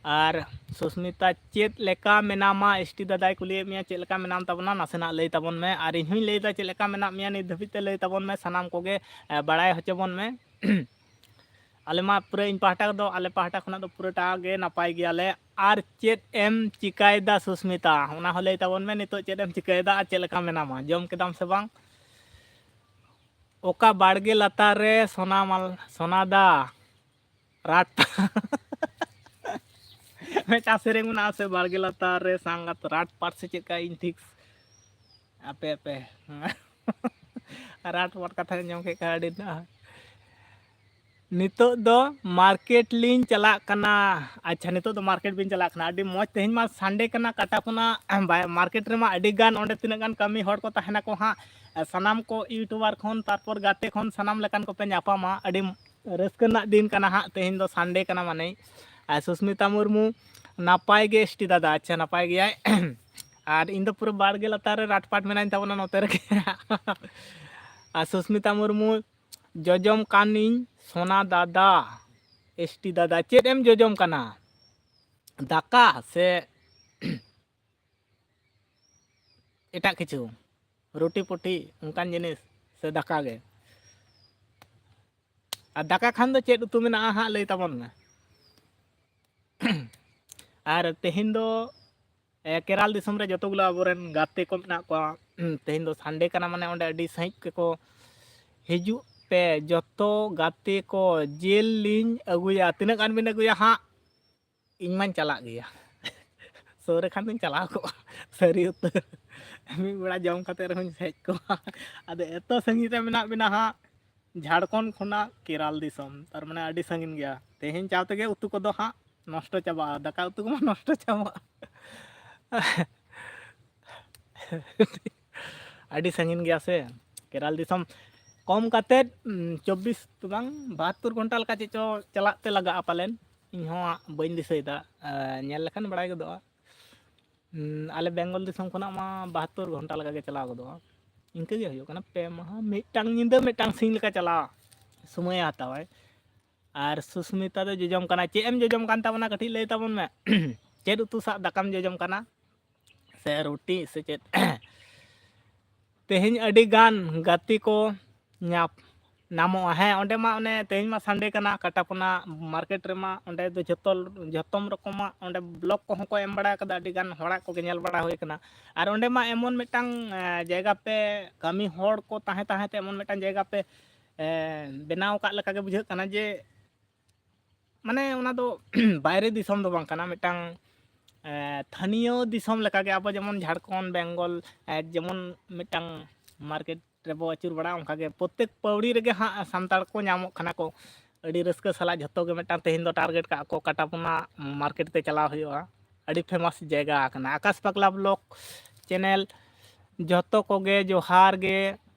ᱟᱨ ᱥᱩᱥᱢᱤᱛᱟ, ᱪᱮᱫ ᱞᱮᱠᱟ ᱢᱮᱱᱟᱢᱟ? ᱮᱥ ᱴᱤ ᱫᱟᱫᱟᱭ ᱠᱩᱞᱤᱭᱮᱫ ᱢᱮᱭᱟ, ᱪᱮᱫ ᱞᱮᱠᱟ ᱢᱮᱱᱟᱢ ᱛᱟᱵᱚᱱᱟ? ᱱᱟᱥᱮᱱᱟᱜ ᱞᱟᱹᱭ ᱛᱟᱵᱚᱱ ᱢᱮ᱾ ᱟᱨ ᱤᱧ ᱦᱚᱸᱧ ᱞᱟᱹᱭᱫᱟ, ᱪᱮᱫ ᱞᱮᱠᱟ ᱢᱮᱱᱟᱜ ᱢᱮᱭᱟ ᱱᱤᱛ ᱫᱷᱟᱹᱵᱤᱡ ᱛᱮ? ᱞᱟᱹᱭ ᱛᱟᱵᱚᱱ ᱢᱮ, ᱥᱟᱱᱟᱢ ᱠᱚᱜᱮ, ᱮ, ᱵᱟᱲᱟᱭ ᱦᱚᱪᱚ ᱵᱚᱱ ᱢᱮ᱾ ᱟᱞᱮ ᱢᱟ ᱯᱩᱨᱟᱹ, ᱤᱧ ᱯᱟᱦᱴᱟ ᱫᱚ, ᱟᱞᱮ ᱯᱟᱦᱴᱟ ᱠᱷᱚᱱᱟᱜ ᱫᱚ ᱯᱩᱨᱟᱹᱴᱟ ᱜᱮ ᱱᱟᱯᱟᱭ ᱜᱮᱭᱟᱞᱮ᱾ ᱟᱨ ᱪᱮᱫ ᱮᱢ ᱪᱤᱠᱟᱹᱭᱮᱫᱟ ᱥᱩᱥᱢᱤᱛᱟ? ᱚᱱᱟ ᱦᱚᱸ ᱞᱟᱹᱭ ᱛᱟᱵᱚᱱ ᱢᱮ, ᱱᱤᱛᱚᱜ ᱪᱮᱫ ᱮᱢ ᱪᱤᱠᱟᱹᱭᱮᱫᱟ ᱟᱨ ᱪᱮᱫ ᱞᱮᱠᱟ ᱢᱮᱱᱟᱢᱟ? ᱡᱚᱢ ᱠᱮᱫᱟᱢ ᱥᱮ ᱵᱟᱝ? ᱚᱠᱟ ᱵᱟᱲᱜᱮ ᱞᱟᱛᱟᱨ ᱨᱮ ᱥᱚᱱᱟ ᱢᱟᱞ-, ᱥᱚᱱᱟ ᱫᱟ? ᱨᱟᱴ᱾ ᱢᱤᱫᱴᱟᱝ ᱥᱮᱨᱮᱧ ᱢᱮᱱᱟᱜᱼᱟ ᱥᱮ, ᱵᱟᱲᱜᱮ ᱞᱟᱛᱟᱨ ᱨᱮ ᱥᱟᱸᱜᱟᱛ ᱨᱟᱴ ᱯᱟᱴ ᱥᱮ ᱪᱮᱫ ᱠᱟ, ᱤᱧ ᱴᱷᱤᱠ ᱟᱯᱮ, ᱟᱯᱮ᱾ ᱨᱟᱴ ᱯᱟᱴ ᱠᱟᱛᱷᱟ ᱟᱸᱡᱚᱢ ᱠᱮᱫ ᱠᱷᱟᱱ ᱟᱹᱰᱤ ᱱᱟ-, ᱱᱤᱛᱚᱜ ᱫᱚ ᱢᱟᱨᱠᱮᱴ ᱞᱤᱧ ᱪᱟᱞᱟᱜ ᱠᱟᱱᱟ᱾ ᱟᱪᱪᱷᱟ, ᱱᱤᱛᱚᱜ ᱫᱚ ᱢᱟᱨᱠᱮᱴ ᱵᱤᱱ ᱪᱟᱞᱟᱜ ᱠᱟᱱᱟ, ᱟᱹᱰᱤ ᱢᱚᱡᱽ᱾ ᱛᱮᱦᱮᱧ ᱢᱟ ᱥᱟᱱᱰᱮ ᱠᱟᱱᱟ, ᱠᱟᱴᱟ ᱠᱷᱚᱱᱟᱜ ᱵᱟᱭ-, ᱢᱟᱨᱠᱮᱴ ᱨᱮᱢᱟ ᱟᱹᱰᱤ ᱜᱟᱱ, ᱚᱸᱰᱮ ᱛᱤᱱᱟᱹᱜ ᱜᱟᱱ ᱠᱟᱹᱢᱤ ᱦᱚᱲ ᱠᱚ ᱛᱟᱦᱮᱱᱟᱠᱚ ᱦᱟᱸᱜ, ᱥᱟᱱᱟᱢ ᱠᱚ ᱤᱭᱩᱴᱩᱵᱟᱨ ᱠᱷᱚᱱ, ᱛᱟᱨᱯᱚᱨ ᱜᱟᱛᱮ ᱠᱷᱚᱱ, ᱥᱟᱱᱟᱢ ᱞᱮᱠᱟᱱ ᱠᱚᱯᱮ ᱧᱟᱯᱟᱢᱟ᱾ ᱟᱹᱰᱤ ᱨᱟᱹᱥᱠᱟᱹ ᱨᱮᱱᱟᱜ ᱫᱤᱱ ᱠᱟᱱᱟ ᱦᱟᱸᱜ, ᱛᱮᱦᱮᱧ ᱫᱚ ᱥᱟᱱᱰᱮ ᱠᱟᱱᱟ ᱢᱟᱱᱮ᱾ ᱟᱨ ᱥᱩᱥᱢᱤᱛᱟ ᱢᱩᱨᱢᱩ, ᱱᱟᱯᱟᱭ ᱜᱮ ᱮᱥ ᱴᱤ ᱫᱟᱫᱟ? ᱟᱪᱪᱷᱟ, ᱱᱟᱯᱟᱭ ᱜᱮᱭᱟᱭ᱾ ᱟᱨ ᱤᱧ ᱫᱚ ᱯᱩᱨᱟᱹ ᱵᱟᱲᱜᱮ ᱞᱟᱛᱟᱨ ᱨᱮ ᱨᱟᱴ ᱯᱟᱴ ᱢᱮᱱᱟᱹᱧ ᱛᱟᱵᱚᱱᱟ ᱱᱚᱛᱮ ᱨᱮᱜᱮ᱾ ᱟᱨ ᱥᱩᱥᱢᱤᱛᱟ ᱢᱩᱨᱢᱩ, ᱡᱚᱡᱚᱢ ᱠᱟᱱᱤᱧ ᱥᱚᱱᱟ ᱫᱟᱫᱟ, ᱮᱥ ᱴᱤ ᱫᱟᱫᱟ᱾ ᱪᱮᱫ ᱮᱢ ᱡᱚᱡᱚᱢ ᱠᱟᱱᱟ? ᱫᱟᱠᱟ ᱥᱮ ᱮᱴᱟᱜ ᱠᱤᱪᱷᱩ, ᱨᱩᱴᱤ ᱯᱩᱴᱤ ᱚᱱᱠᱟᱱ ᱡᱤᱱᱤᱥ, ᱥᱮ ᱫᱟᱠᱟ ᱜᱮ? ᱟᱨ ᱫᱟᱠᱟ ᱠᱷᱟᱱ ᱫᱚ ᱪᱮᱫ ᱩᱛᱩ ᱢᱮᱱᱟᱜᱼᱟ ᱦᱟᱸᱜ, ᱞᱟᱹᱭ ᱛᱟᱵᱚᱱ ᱢᱮ᱾ ᱟᱨ ᱛᱮᱦᱮᱧ ᱫᱚ, ᱮ, ᱠᱮᱨᱟᱞ ᱫᱤᱥᱚᱢ ᱨᱮ ᱡᱚᱛᱚ ᱜᱩᱞᱟ ᱟᱵᱚᱨᱮᱱ ᱜᱟᱛᱮ ᱠᱚ ᱢᱮᱱᱟᱜ ᱠᱚᱣᱟ᱾ ᱛᱮᱦᱮᱧ ᱫᱚ ᱥᱟᱱᱰᱮ ᱠᱟᱱᱟ, ᱢᱟᱱᱮ ᱚᱸᱰᱮ ᱟᱹᱰᱤ ᱥᱟᱺᱦᱤᱡ ᱜᱮᱠᱚ ᱦᱤᱡᱩᱜ ᱯᱮ, ᱡᱚᱛᱚ ᱜᱟᱛᱮ ᱠᱚ᱾ ᱡᱤᱞ ᱞᱤᱧ ᱟᱹᱜᱩᱭᱟ, ᱛᱤᱱᱟᱹᱜ ᱜᱟᱱ ᱵᱤᱱ ᱟᱹᱜᱩᱭᱟ ᱦᱟᱸᱜ? ᱤᱧ ᱢᱟᱧ ᱪᱟᱞᱟᱜ ᱜᱮᱭᱟ᱾ ᱥᱩᱨ ᱨᱮ ᱠᱷᱟᱱ ᱫᱚᱧ ᱪᱟᱞᱟᱣ ᱠᱚᱜᱼᱟ, ᱥᱟᱹᱨᱤ ᱩᱛᱟᱹᱨ᱾ ᱢᱤᱫ ᱵᱮᱲᱟ ᱡᱚᱢ ᱠᱟᱛᱮ ᱨᱮᱦᱚᱸᱧ ᱦᱮᱡ ᱠᱚᱜᱼᱟ᱾ ᱟᱫᱚ ᱮᱛᱚ ᱥᱟᱺᱜᱤᱧ ᱨᱮ ᱢᱮᱱᱟᱜ ᱵᱤᱱᱟ ᱦᱟᱸᱜ, ᱡᱷᱟᱲᱠᱷᱚᱸᱰ ᱠᱷᱚᱱᱟᱜ ᱠᱮᱨᱟᱞ ᱫᱤᱥᱚᱢ, ᱛᱟᱨ ᱢᱟᱱᱮ ᱟᱹᱰᱤ ᱥᱟᱺᱜᱤᱧ ᱜᱮᱭᱟ᱾ ᱛᱮᱦᱮᱧ ᱪᱟᱣ ᱛᱮᱜᱮ ᱩᱛᱩ ᱠᱚᱫᱚ ᱦᱟᱸᱜ ᱱᱚᱥᱴᱚ ᱪᱟᱵᱟᱜᱼᱟ, ᱫᱟᱠᱟ ᱩᱛᱩ ᱠᱚᱢᱟ ᱱᱚᱥᱴᱚ ᱪᱟᱵᱟᱜᱼᱟ᱾ ᱟᱹᱰᱤ ᱥᱟᱺᱜᱤᱧ ᱜᱮᱭᱟ ᱥᱮ ᱠᱮᱨᱟᱞ ᱫᱤᱥᱚᱢ᱾ ᱠᱚᱢ ᱠᱟᱛᱮᱫ, ᱩᱢ, ᱪᱚᱵᱵᱤᱥ ᱫᱚ ᱵᱟᱝ, ᱵᱟᱦᱟᱛᱛᱳᱨ ᱜᱷᱚᱱᱴᱟ ᱞᱮᱠᱟ ᱪᱮᱫ ᱪᱚ ᱪᱟᱞᱟᱜ ᱛᱮ ᱞᱟᱜᱟᱜᱼᱟ ᱯᱟᱞᱮᱱ᱾ ᱤᱧ ᱦᱚᱸ ᱦᱟᱸᱜ ᱵᱟᱹᱧ ᱫᱤᱥᱟᱹᱭᱮᱫᱟ, ᱮ, ᱧᱮᱞ ᱞᱮᱠᱷᱟᱱ ᱵᱟᱲᱟᱭ ᱜᱚᱫᱚᱜᱼᱟ᱾ ᱩᱢ, ᱟᱞᱮ ᱵᱮᱝᱜᱚᱞ ᱫᱤᱥᱚᱢ ᱠᱷᱚᱱᱟᱜ ᱢᱟ ᱵᱟᱦᱟᱛᱛᱳᱨ ᱜᱷᱚᱱᱴᱟ ᱞᱮᱠᱟ ᱜᱮ ᱪᱟᱞᱟᱣ ᱜᱚᱫᱚᱜᱼᱟ᱾ ᱤᱱᱠᱟᱹ ᱜᱮ ᱦᱩᱭᱩᱜ ᱠᱟᱱᱟ, ᱯᱮ ᱢᱟᱦᱟ, ᱢᱤᱫᱴᱟᱝ ᱧᱤᱫᱟᱹ ᱢᱤᱫᱴᱟᱝ ᱥᱤᱧ ᱞᱮᱠᱟ ᱪᱟᱞᱟᱣ ᱥᱚᱢᱚᱭᱮ ᱦᱟᱛᱟᱣᱟᱭ᱾ ᱟᱨ ᱥᱩᱥᱢᱤᱛᱟ ᱫᱚ ᱡᱚᱡᱚᱢ ᱠᱟᱱᱟ᱾ ᱪᱮᱫ ᱮᱢ ᱡᱚᱡᱚᱢ ᱠᱟᱱ ᱛᱟᱵᱚᱱᱟ, ᱠᱟᱹᱴᱤᱡ ᱞᱟᱹᱭ ᱛᱟᱵᱚᱱ ᱢᱮ᱾ ᱪᱮᱫ ᱩᱛᱩ ᱥᱟᱶ ᱫᱟᱠᱟᱢ ᱡᱚᱡᱚᱢ ᱠᱟᱱᱟ? ᱥᱮ ᱨᱩᱴᱤ ᱥᱮ ᱪᱮᱫ? ᱛᱮᱦᱮᱧ ᱟᱹᱰᱤ ᱜᱟᱱ ᱜᱟᱛᱮ ᱠᱚ ᱧᱟᱯ-, ᱧᱟᱢᱚᱜᱼᱟ᱾ ᱦᱮᱸ, ᱚᱸᱰᱮ ᱢᱟ ᱚᱱᱮ ᱛᱮᱦᱮᱧ ᱢᱟ Sunday ᱠᱟᱱᱟ, ᱠᱟᱴᱟᱯᱚᱱᱟ market ᱨᱮᱢᱟ ᱚᱸᱰᱮ ᱫᱚ ᱡᱷᱚᱛᱚ, ᱡᱷᱚᱛᱚᱢ ᱨᱚᱠᱚᱢᱟᱜ ᱚᱸᱰᱮ vlog ᱠᱚᱦᱚᱸ ᱠᱚ ᱮᱢ ᱵᱟᱲᱟ ᱟᱠᱟᱫᱟ, ᱟᱹᱰᱤ ᱜᱟᱱ ᱦᱚᱲᱟᱜ ᱠᱚᱜᱮ ᱧᱮᱞ ᱵᱟᱲᱟ ᱦᱩᱭ ᱟᱠᱟᱱᱟ᱾ ᱟᱨ ᱚᱸᱰᱮ ᱢᱟ ᱮᱢᱚᱱ ᱢᱤᱫᱴᱟᱝ, ᱮ, ᱡᱟᱭᱜᱟ ᱯᱮ, ᱠᱟᱹᱢᱤ ᱦᱚᱲ ᱠᱚ ᱛᱟᱦᱮᱸ ᱛᱟᱦᱮᱸ ᱛᱮ ᱮᱢᱚᱱ ᱢᱤᱫᱴᱟᱝ ᱡᱟᱭᱜᱟ ᱯᱮ, ᱮ, ᱵᱮᱱᱟᱣ ᱟᱠᱟᱫ ᱞᱮᱠᱟ ᱜᱮ ᱵᱩᱡᱷᱟᱹᱜ ᱠᱟᱱᱟ ᱡᱮ, ᱢᱟᱱᱮ ᱚᱱᱟ ᱫᱚ ᱵᱟᱭᱨᱮ ᱫᱤᱥᱚᱢ ᱫᱚ ᱵᱟᱝ ᱠᱟᱱᱟ, ᱢᱤᱫᱴᱟᱝ, ᱮ, ᱛᱷᱟᱱᱤᱭᱚ ᱫᱤᱥᱚᱢ ᱞᱮᱠᱟᱜᱮ᱾ ᱟᱵᱚ ᱡᱮᱢᱚᱱ ᱡᱷᱟᱲᱠᱷᱚᱸᱰ, ᱵᱮᱝᱜᱚᱞ, ᱮ, ᱡᱮᱢᱚᱱ ᱢᱤᱫᱴᱟᱝ market ᱨᱮᱵᱚ ᱟᱹᱪᱩᱨ ᱵᱟᱲᱟᱜᱼᱟ, ᱚᱱᱠᱟᱜᱮ ᱯᱨᱚᱛᱮᱠ ᱯᱟᱹᱣᱲᱤ ᱨᱮᱜᱮ ᱦᱟᱸᱜ ᱥᱟᱱᱛᱟᱲ ᱠᱚ ᱧᱟᱢᱚᱜ ᱠᱟᱱᱟ ᱠᱚ᱾ ᱟᱹᱰᱤ ᱨᱟᱹᱥᱠᱟᱹ ᱥᱟᱞᱟᱜ ᱡᱷᱚᱛᱚ ᱜᱮ ᱢᱤᱫᱴᱟᱝ ᱛᱮᱦᱮᱧ ᱫᱚ target ᱠᱟᱜᱼᱟ ᱠᱚ, ᱠᱟᱴᱟᱯᱚᱱᱟ market ᱛᱮ ᱪᱟᱞᱟᱣ ᱦᱩᱭᱩᱜᱼᱟ, ᱟᱹᱰᱤ famous ᱡᱟᱭᱜᱟ ᱠᱟᱱᱟ᱾ ᱟᱠᱟᱥ ᱯᱟᱜᱽᱞᱟ vlog channel, ᱡᱷᱚᱛᱚ ᱠᱚᱜᱮ ᱡᱚᱦᱟᱨ ᱜᱮ᱾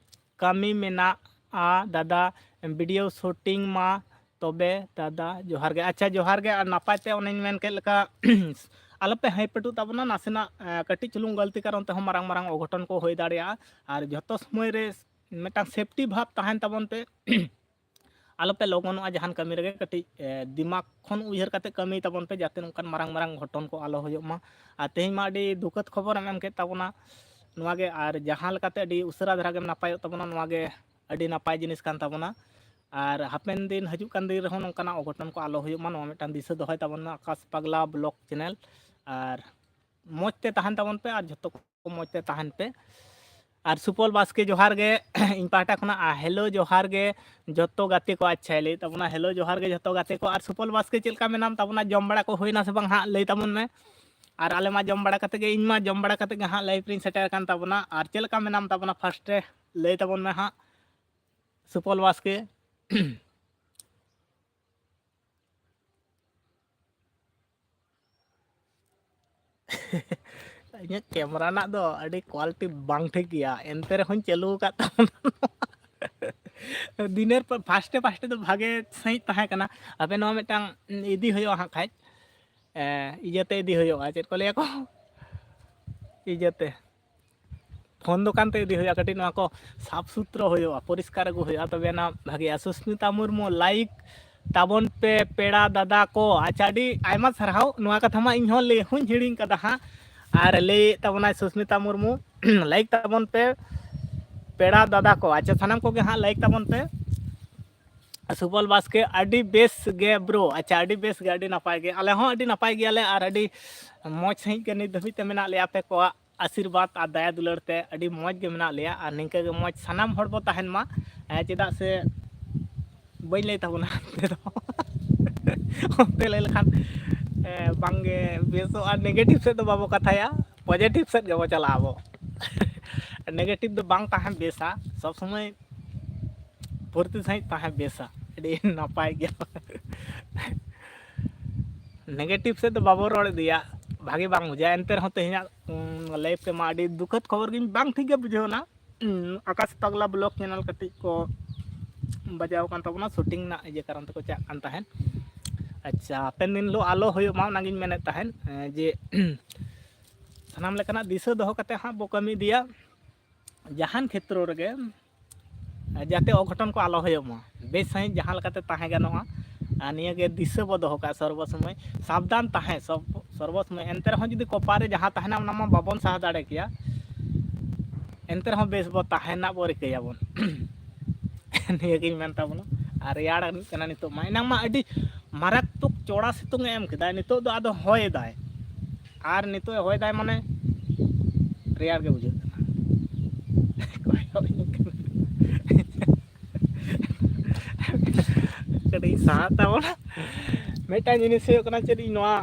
ᱠᱟᱹᱢᱤ ᱢᱮᱱᱟᱜᱼᱟ ᱫᱟᱫᱟ, video shooting ᱢᱟ ᱛᱚᱵᱮ ᱫᱟᱫᱟ ᱡᱚᱦᱟᱨ ᱜᱮ᱾ ᱟᱪᱪᱷᱟ, ᱡᱚᱦᱟᱨ ᱜᱮ᱾ ᱟᱨ ᱱᱟᱯᱟᱭ ᱛᱮ ᱚᱱᱮᱧ ᱢᱮᱱ ᱠᱮᱫ ᱞᱮᱠᱟ ᱟᱞᱚᱯᱮ ᱦᱟᱹᱭᱯᱟᱹᱴᱩᱜ ᱛᱟᱵᱚᱱᱟ, ᱱᱟᱥᱮᱱᱟᱜ, ᱮ, ᱠᱟᱹᱴᱤᱡ ᱪᱩᱞᱩᱝ ᱜᱟᱹᱞᱛᱤ ᱠᱟᱨᱚᱱ ᱛᱮᱦᱚᱸ ᱢᱟᱨᱟᱝ ᱢᱟᱨᱟᱝ ᱚᱜᱷᱚᱴᱚᱱ ᱠᱚ ᱦᱩᱭ ᱫᱟᱲᱮᱭᱟᱜᱼᱟ᱾ ᱟᱨ ᱡᱷᱚᱛᱚ ᱥᱚᱢᱚᱭ ᱨᱮ ᱢᱤᱫᱴᱟᱝ safety ᱵᱷᱟᱵᱽ ᱛᱟᱦᱮᱱ ᱛᱟᱵᱚᱱ ᱯᱮ᱾ ᱟᱞᱚᱯᱮ ᱞᱚᱜᱚᱱᱚᱜᱼᱟ ᱡᱟᱦᱟᱱ ᱠᱟᱹᱢᱤ ᱨᱮᱜᱮ, ᱠᱟᱹᱴᱤᱡ, ᱮ, ᱫᱤᱢᱟᱜᱽ ᱠᱷᱚᱱ ᱩᱭᱦᱟᱹᱨ ᱠᱟᱛᱮ ᱠᱟᱹᱢᱤ ᱛᱟᱵᱚᱱ ᱯᱮ, ᱡᱟᱛᱮ ᱱᱚᱝᱠᱟᱱ ᱢᱟᱨᱟᱝ ᱢᱟᱨᱟᱝ ᱜᱷᱚᱴᱚᱱ ᱠᱚ ᱟᱞᱚ ᱦᱩᱭᱩᱜ ᱢᱟ᱾ ᱟᱨ ᱛᱮᱦᱮᱧ ᱢᱟ ᱟᱹᱰᱤ ᱫᱩᱠᱷᱟᱹᱛ ᱠᱷᱚᱵᱚᱨᱮᱢ ᱮᱢ ᱠᱮᱫ ᱛᱟᱵᱚᱱᱟ᱾ ᱱᱚᱣᱟ ᱜᱮ, ᱟᱨ ᱡᱟᱦᱟᱸ ᱞᱮᱠᱟᱛᱮ ᱟᱹᱰᱤ ᱩᱥᱟᱹᱨᱟ ᱫᱷᱟᱨᱟ ᱜᱮᱢ ᱱᱟᱯᱟᱭᱚᱜ ᱛᱟᱵᱚᱱᱟ, ᱱᱚᱣᱟ ᱜᱮ ᱟᱹᱰᱤ ᱱᱟᱯᱟᱭ ᱡᱤᱱᱤᱥ ᱠᱟᱱ ᱛᱟᱵᱚᱱᱟ᱾ ᱟᱨ ᱦᱟᱯᱮᱱ ᱫᱤᱱ, ᱦᱤᱡᱩᱜ ᱠᱟᱱ ᱫᱤᱱ ᱨᱮᱦᱚᱸ ᱱᱚᱝᱠᱟᱱᱟᱜ ᱚᱜᱷᱚᱴᱚᱱ ᱠᱚ ᱟᱞᱚ ᱦᱩᱭᱩᱜ ᱢᱟ, ᱱᱚᱣᱟ ᱢᱤᱫᱴᱟᱝ ᱫᱤᱥᱟᱹ ᱫᱚᱦᱚᱭ ᱛᱟᱵᱚᱱ ᱢᱟ ᱟᱠᱟᱥ ᱯᱟᱜᱽᱞᱟ vlog channel᱾ ᱟᱨ ᱢᱚᱡᱽ ᱛᱮ ᱛᱟᱦᱮᱱ ᱛᱟᱵᱚᱱ ᱯᱮ ᱟᱨ ᱡᱷᱚᱛᱚ ᱠᱚ ᱢᱚᱡᱽ ᱛᱮ ᱛᱟᱦᱮᱱ ᱯᱮ᱾ ᱟᱨ ᱥᱩᱯᱚᱞ ᱵᱟᱥᱠᱮ ᱡᱚᱦᱟᱨ ᱜᱮ ᱤᱧ ᱯᱟᱦᱴᱟ ᱠᱷᱚᱱᱟᱜ᱾ ᱟᱨ hello ᱡᱚᱦᱟᱨ ᱜᱮ ᱡᱷᱚᱛᱚ ᱜᱟᱛᱮ ᱠᱚ᱾ ᱟᱪᱪᱷᱟᱭ ᱞᱟᱹᱭᱮᱫ ᱛᱟᱵᱚᱱᱟ, hello ᱡᱚᱦᱟᱨ ᱜᱮ ᱡᱷᱚᱛᱚ ᱜᱟᱛᱮ ᱠᱚ᱾ ᱟᱨ ᱥᱩᱯᱚᱞ ᱵᱟᱥᱠᱮ ᱪᱮᱫ ᱞᱮᱠᱟ ᱢᱮᱱᱟᱢ ᱛᱟᱵᱚᱱᱟ, ᱡᱚᱢ ᱵᱟᱲᱟ ᱠᱚ ᱦᱩᱭᱱᱟ ᱥᱮ ᱵᱟᱝ ᱦᱟᱸᱜ ᱞᱟᱹᱭ ᱛᱟᱵᱚᱱ ᱢᱮ᱾ ᱟᱨ ᱟᱞᱮ ᱢᱟ ᱡᱚᱢ ᱵᱟᱲᱟ ᱠᱟᱛᱮ ᱜᱮ, ᱤᱧ ᱢᱟ ᱡᱚᱢ ᱵᱟᱲᱟ ᱠᱟᱛᱮ ᱜᱮ ᱦᱟᱸᱜ live ᱨᱤᱧ ᱥᱮᱴᱮᱨ ᱟᱠᱟᱱ ᱛᱟᱵᱚᱱᱟ᱾ ᱟᱨ ᱪᱮᱫ ᱞᱮᱠᱟ ᱢᱮᱱᱟᱢ ᱛᱟᱵᱚᱱᱟ first ᱨᱮ ᱞᱟᱹᱭ ᱛᱟᱵᱚᱱ ᱢᱮ ᱦᱟᱸᱜ ᱥᱩᱯᱚᱞ ᱵᱟᱥᱠᱮ᱾ ᱤᱧᱟᱹᱜ camera ᱨᱮᱱᱟᱜ ᱫᱚ ᱟᱹᱰᱤ quality ᱵᱟᱝ ᱴᱷᱤᱠ ᱜᱮᱭᱟ, ᱮᱱᱛᱮ ᱨᱮᱦᱚᱸᱧ ᱪᱟᱹᱞᱩ ᱟᱠᱟᱫ ᱛᱟᱵᱚᱱᱟ᱾ ᱫᱤᱱᱮᱨ ᱯᱚᱨ first ᱮ first ᱮ ᱫᱚ ᱵᱷᱟᱜᱮ ᱥᱟᱺᱦᱤᱡ ᱛᱟᱦᱮᱸ ᱠᱟᱱᱟ᱾ ᱟᱯᱮ ᱱᱚᱣᱟ ᱢᱤᱫᱴᱟᱝ ᱤᱫᱤ ᱦᱩᱭᱩᱜᱼᱟ ᱦᱟᱸᱜ ᱠᱷᱟᱡ, ᱮ, ᱤᱭᱟᱹᱛᱮ ᱤᱫᱤ ᱦᱩᱭᱩᱜᱼᱟ, ᱪᱮᱫ ᱠᱚ ᱞᱟᱹᱭᱟ ᱠᱚ, ᱤᱭᱟᱹᱛᱮ ᱯᱷᱳᱱ ᱫᱚᱠᱟᱱ ᱛᱮ ᱤᱫᱤ ᱦᱩᱭᱩᱜᱼᱟ, ᱠᱟᱹᱴᱤᱡ ᱱᱚᱣᱟ ᱠᱚ ᱥᱟᱯᱷ ᱥᱩᱛᱨᱚ ᱦᱩᱭᱩᱜᱼᱟ, ᱯᱚᱨᱤᱥᱠᱟᱨ ᱟᱹᱜᱩ ᱦᱩᱭᱩᱜᱼᱟ, ᱛᱚᱵᱮ ᱟᱱᱟ ᱵᱷᱟᱜᱮᱜᱼᱟ᱾ ᱥᱩᱥᱢᱤᱛᱟ ᱢᱩᱨᱢᱩ like, ᱛᱟᱵᱚᱱ ᱯᱮ ᱯᱮᱲᱟ ᱫᱟᱫᱟ ᱠᱚ᱾ ᱟᱪᱪᱷᱟ, ᱟᱹᱰᱤ ᱟᱭᱢᱟ ᱥᱟᱨᱦᱟᱣ᱾ ᱱᱚᱣᱟ ᱠᱟᱛᱷᱟ ᱢᱟ ᱤᱧ ᱦᱚᱸ ᱞᱟᱹᱭ ᱦᱚᱸᱧ ᱦᱤᱲᱤᱧ ᱠᱟᱫᱟ ᱦᱟᱸᱜ᱾ ᱟᱨ ᱞᱟᱹᱭᱮᱫ ᱛᱟᱵᱚᱱᱟᱭ ᱥᱩᱥᱢᱤᱛᱟ ᱢᱩᱨᱢᱩ, ᱞᱟᱭᱤᱠ ᱛᱟᱵᱚᱱ ᱯᱮ ᱯᱮᱲᱟ ᱫᱟᱫᱟ ᱠᱚ᱾ ᱟᱪᱪᱷᱟ, ᱥᱟᱱᱟᱢ ᱠᱚᱜᱮ ᱦᱟᱸᱜ ᱞᱟᱭᱤᱠ ᱛᱟᱵᱚᱱ ᱯᱮ᱾ ᱥᱩᱵᱚᱞ ᱵᱟᱥᱠᱮ, ᱟᱹᱰᱤ ᱵᱮᱥ ᱜᱮ ᱵᱨᱳ᱾ ᱟᱪᱪᱷᱟ, ᱟᱹᱰᱤ ᱵᱮᱥ ᱜᱮ, ᱟᱹᱰᱤ ᱱᱟᱯᱟᱭ ᱜᱮ᱾ ᱟᱞᱮ ᱦᱚᱸ ᱟᱹᱰᱤ ᱱᱟᱯᱟᱭ ᱜᱮᱭᱟᱞᱮ ᱟᱨ ᱟᱹᱰᱤ ᱢᱚᱡᱽ ᱥᱟᱺᱦᱤᱡ ᱜᱮ ᱱᱤᱛ ᱫᱷᱟᱹᱵᱤᱡ ᱛᱮ ᱢᱮᱱᱟᱜ ᱞᱮᱭᱟ᱾ ᱟᱯᱮ ᱠᱚᱣᱟᱜ ᱟᱥᱤᱨᱵᱟᱫᱽ ᱟᱨ ᱫᱟᱭᱟ ᱫᱩᱞᱟᱹᱲ ᱛᱮ ᱟᱹᱰᱤ ᱢᱚᱡᱽ ᱜᱮ ᱢᱮᱱᱟᱜ ᱞᱮᱭᱟ ᱟᱨ ᱱᱤᱝᱠᱟᱹ ᱜᱮ ᱢᱚᱡᱽ ᱥᱟᱱᱟᱢ ᱦᱚᱲ ᱵᱚ ᱛᱟᱦᱮᱱ ᱢᱟ᱾ ᱮᱸ, ᱪᱮᱫᱟᱜ ᱥᱮ ᱵᱟᱹᱧ ᱞᱟᱹᱭ ᱛᱟᱵᱚᱱᱟ ᱚᱱᱛᱮ ᱫᱚ᱾ ᱚᱱᱛᱮ ᱞᱟᱹᱭ ᱞᱮᱠᱷᱟᱱ, ᱮᱸ, ᱵᱟᱝᱜᱮ ᱵᱮᱥᱚᱜᱼᱟ᱾ ᱱᱮᱜᱮᱴᱤᱵᱷ ᱥᱮᱫ ᱫᱚ ᱵᱟᱵᱚ ᱠᱟᱛᱷᱟᱭᱟ, ᱯᱚᱡᱮᱴᱤᱵᱷ ᱥᱮᱫ ᱜᱮᱵᱚ ᱪᱟᱞᱟᱜᱼᱟ ᱟᱵᱚ᱾ ᱱᱮᱜᱮᱴᱤᱵᱷ ᱫᱚ ᱵᱟᱝ ᱛᱟᱦᱮᱸ ᱵᱮᱥᱟ, ᱥᱚᱵᱽ ᱥᱚᱢᱚᱭ ᱯᱷᱩᱨᱛᱤ ᱥᱟᱺᱦᱤᱡ ᱛᱟᱦᱮᱸ ᱵᱮᱥᱟ, ᱟᱹᱰᱤ ᱱᱟᱯᱟᱭ ᱜᱮᱭᱟ᱾ ᱱᱮᱜᱮᱴᱤᱵᱷ ᱥᱮᱫ ᱫᱚ ᱵᱟᱵᱚ ᱨᱚᱲ ᱤᱫᱤᱭᱟ, ᱵᱷᱟᱜᱮ ᱵᱟᱝ ᱵᱩᱡᱷᱟᱹᱜᱼᱟ᱾ ᱮᱱᱛᱮ ᱨᱮᱦᱚᱸ ᱛᱮᱦᱮᱧᱟᱜ, ᱩᱸ, ᱞᱟᱭᱤᱵᱷ ᱛᱮᱢᱟ ᱟᱹᱰᱤ ᱫᱩᱠᱷᱟᱹᱛ ᱠᱷᱚᱵᱚᱨ ᱜᱤᱧ ᱵᱟᱝ ᱴᱷᱤᱠ ᱜᱮ ᱵᱩᱡᱷᱟᱹᱣ ᱮᱱᱟ᱾ ᱩᱸ, ᱟᱠᱟᱥ ᱯᱟᱜᱽᱞᱟ ᱵᱞᱚᱜ ᱪᱮᱱᱮᱞ ᱠᱟᱹᱴᱤᱡ ᱠᱚ ᱵᱟᱡᱟᱣ ᱟᱠᱟᱱ ᱛᱟᱵᱚᱱᱟ, ᱥᱩᱴᱤᱝ ᱨᱮᱱᱟᱜ ᱤᱭᱟᱹ ᱠᱟᱨᱚᱱ ᱛᱮᱠᱚ ᱪᱟᱜ ᱠᱟᱱ ᱛᱟᱦᱮᱸᱫ᱾ ᱟᱪᱪᱷᱟ, ᱦᱟᱯᱮᱱ ᱫᱤᱱ ᱦᱤᱞᱳᱜ ᱟᱞᱚ ᱦᱩᱭᱩᱜ ᱢᱟ, ᱚᱱᱟᱜᱤᱧ ᱢᱮᱱᱮᱫ ᱛᱟᱦᱮᱸᱫ, ᱮᱸ, ᱡᱮ ᱥᱟᱱᱟᱢ ᱞᱮᱠᱟᱱᱟᱜ ᱫᱤᱥᱟᱹ ᱫᱚᱦᱚ ᱠᱟᱛᱮ ᱦᱟᱸᱜ ᱵᱚ ᱠᱟᱹᱢᱤ ᱤᱫᱤᱭᱟ᱾ ᱡᱟᱦᱟᱱ ᱠᱷᱮᱛᱨᱚ ᱨᱮᱜᱮ ᱡᱟᱛᱮ ᱚᱜᱷᱚᱴᱚᱱ ᱠᱚ ᱟᱞᱚ ᱦᱩᱭᱩᱜ ᱢᱟ, ᱵᱮᱥ ᱥᱟᱺᱦᱤᱡ ᱡᱟᱦᱟᱸ ᱞᱮᱠᱟᱛᱮ ᱛᱟᱦᱮᱸ ᱜᱟᱱᱚᱜᱼᱟ᱾ ᱟᱨ ᱱᱤᱭᱟᱹᱜᱮ ᱫᱤᱥᱟᱹ ᱵᱚ ᱫᱚᱦᱚ ᱠᱟᱜᱼᱟ ᱥᱚᱨᱵᱚ ᱥᱚᱢᱚᱭ, ᱥᱟᱵᱫᱷᱟᱱ ᱛᱟᱦᱮᱸ ᱥᱚᱵ, ᱥᱚᱨᱵᱚ ᱥᱚᱢᱚᱭ᱾ ᱮᱱᱛᱮ ᱨᱮᱦᱚᱸ ᱡᱩᱫᱤ ᱠᱚᱯᱟᱨ ᱨᱮ ᱡᱟᱦᱟᱸ ᱛᱟᱦᱮᱱᱟ ᱚᱱᱟ ᱢᱟ ᱵᱟᱵᱚᱱ ᱥᱟᱦᱟ ᱫᱟᱲᱮ ᱠᱮᱭᱟ, ᱮᱱᱛᱮ ᱨᱮᱦᱚᱸ ᱵᱮᱥ ᱵᱚ ᱛᱟᱦᱮᱱ ᱨᱮᱱᱟᱜ ᱵᱚ ᱨᱤᱠᱟᱹᱭᱟᱵᱚᱱ᱾ ᱱᱤᱭᱟᱹᱜᱤᱧ ᱢᱮᱱ ᱛᱟᱵᱚᱱᱟ᱾ ᱟᱨ ᱨᱮᱭᱟᱲ ᱠᱟᱱᱟ ᱱᱤᱛᱚᱜ ᱢᱟ, ᱮᱱᱟᱝ ᱢᱟ ᱟᱹᱰᱤ ᱢᱟᱨᱟᱠᱛᱚᱠ ᱪᱚᱲᱟ ᱥᱤᱛᱩᱝ ᱮ ᱮᱢ ᱠᱮᱫᱟ, ᱱᱤᱛᱚᱜ ᱫᱚ ᱟᱫᱚ ᱦᱚᱭ ᱮᱫᱟᱭ᱾ ᱟᱨ ᱱᱤᱛᱚᱜ ᱮ ᱦᱚᱭ ᱫᱟᱭ ᱢᱟᱱᱮ ᱨᱮᱭᱟᱲ ᱜᱮ ᱵᱩᱡᱷᱟᱹᱜ ᱠᱟᱱᱟ᱾ ᱠᱚᱭᱚᱜ ᱦᱩᱭᱩᱜ ᱠᱟᱱᱟ᱾ ᱠᱟᱹᱴᱤᱡ ᱥᱟᱦᱟᱜ ᱛᱟᱵᱚᱱᱟ᱾ ᱢᱤᱫᱴᱟᱝ ᱡᱤᱱᱤᱥ ᱦᱩᱭᱩᱜ ᱠᱟᱱᱟ ᱪᱮᱫ, ᱤᱧ ᱱᱚᱣᱟ,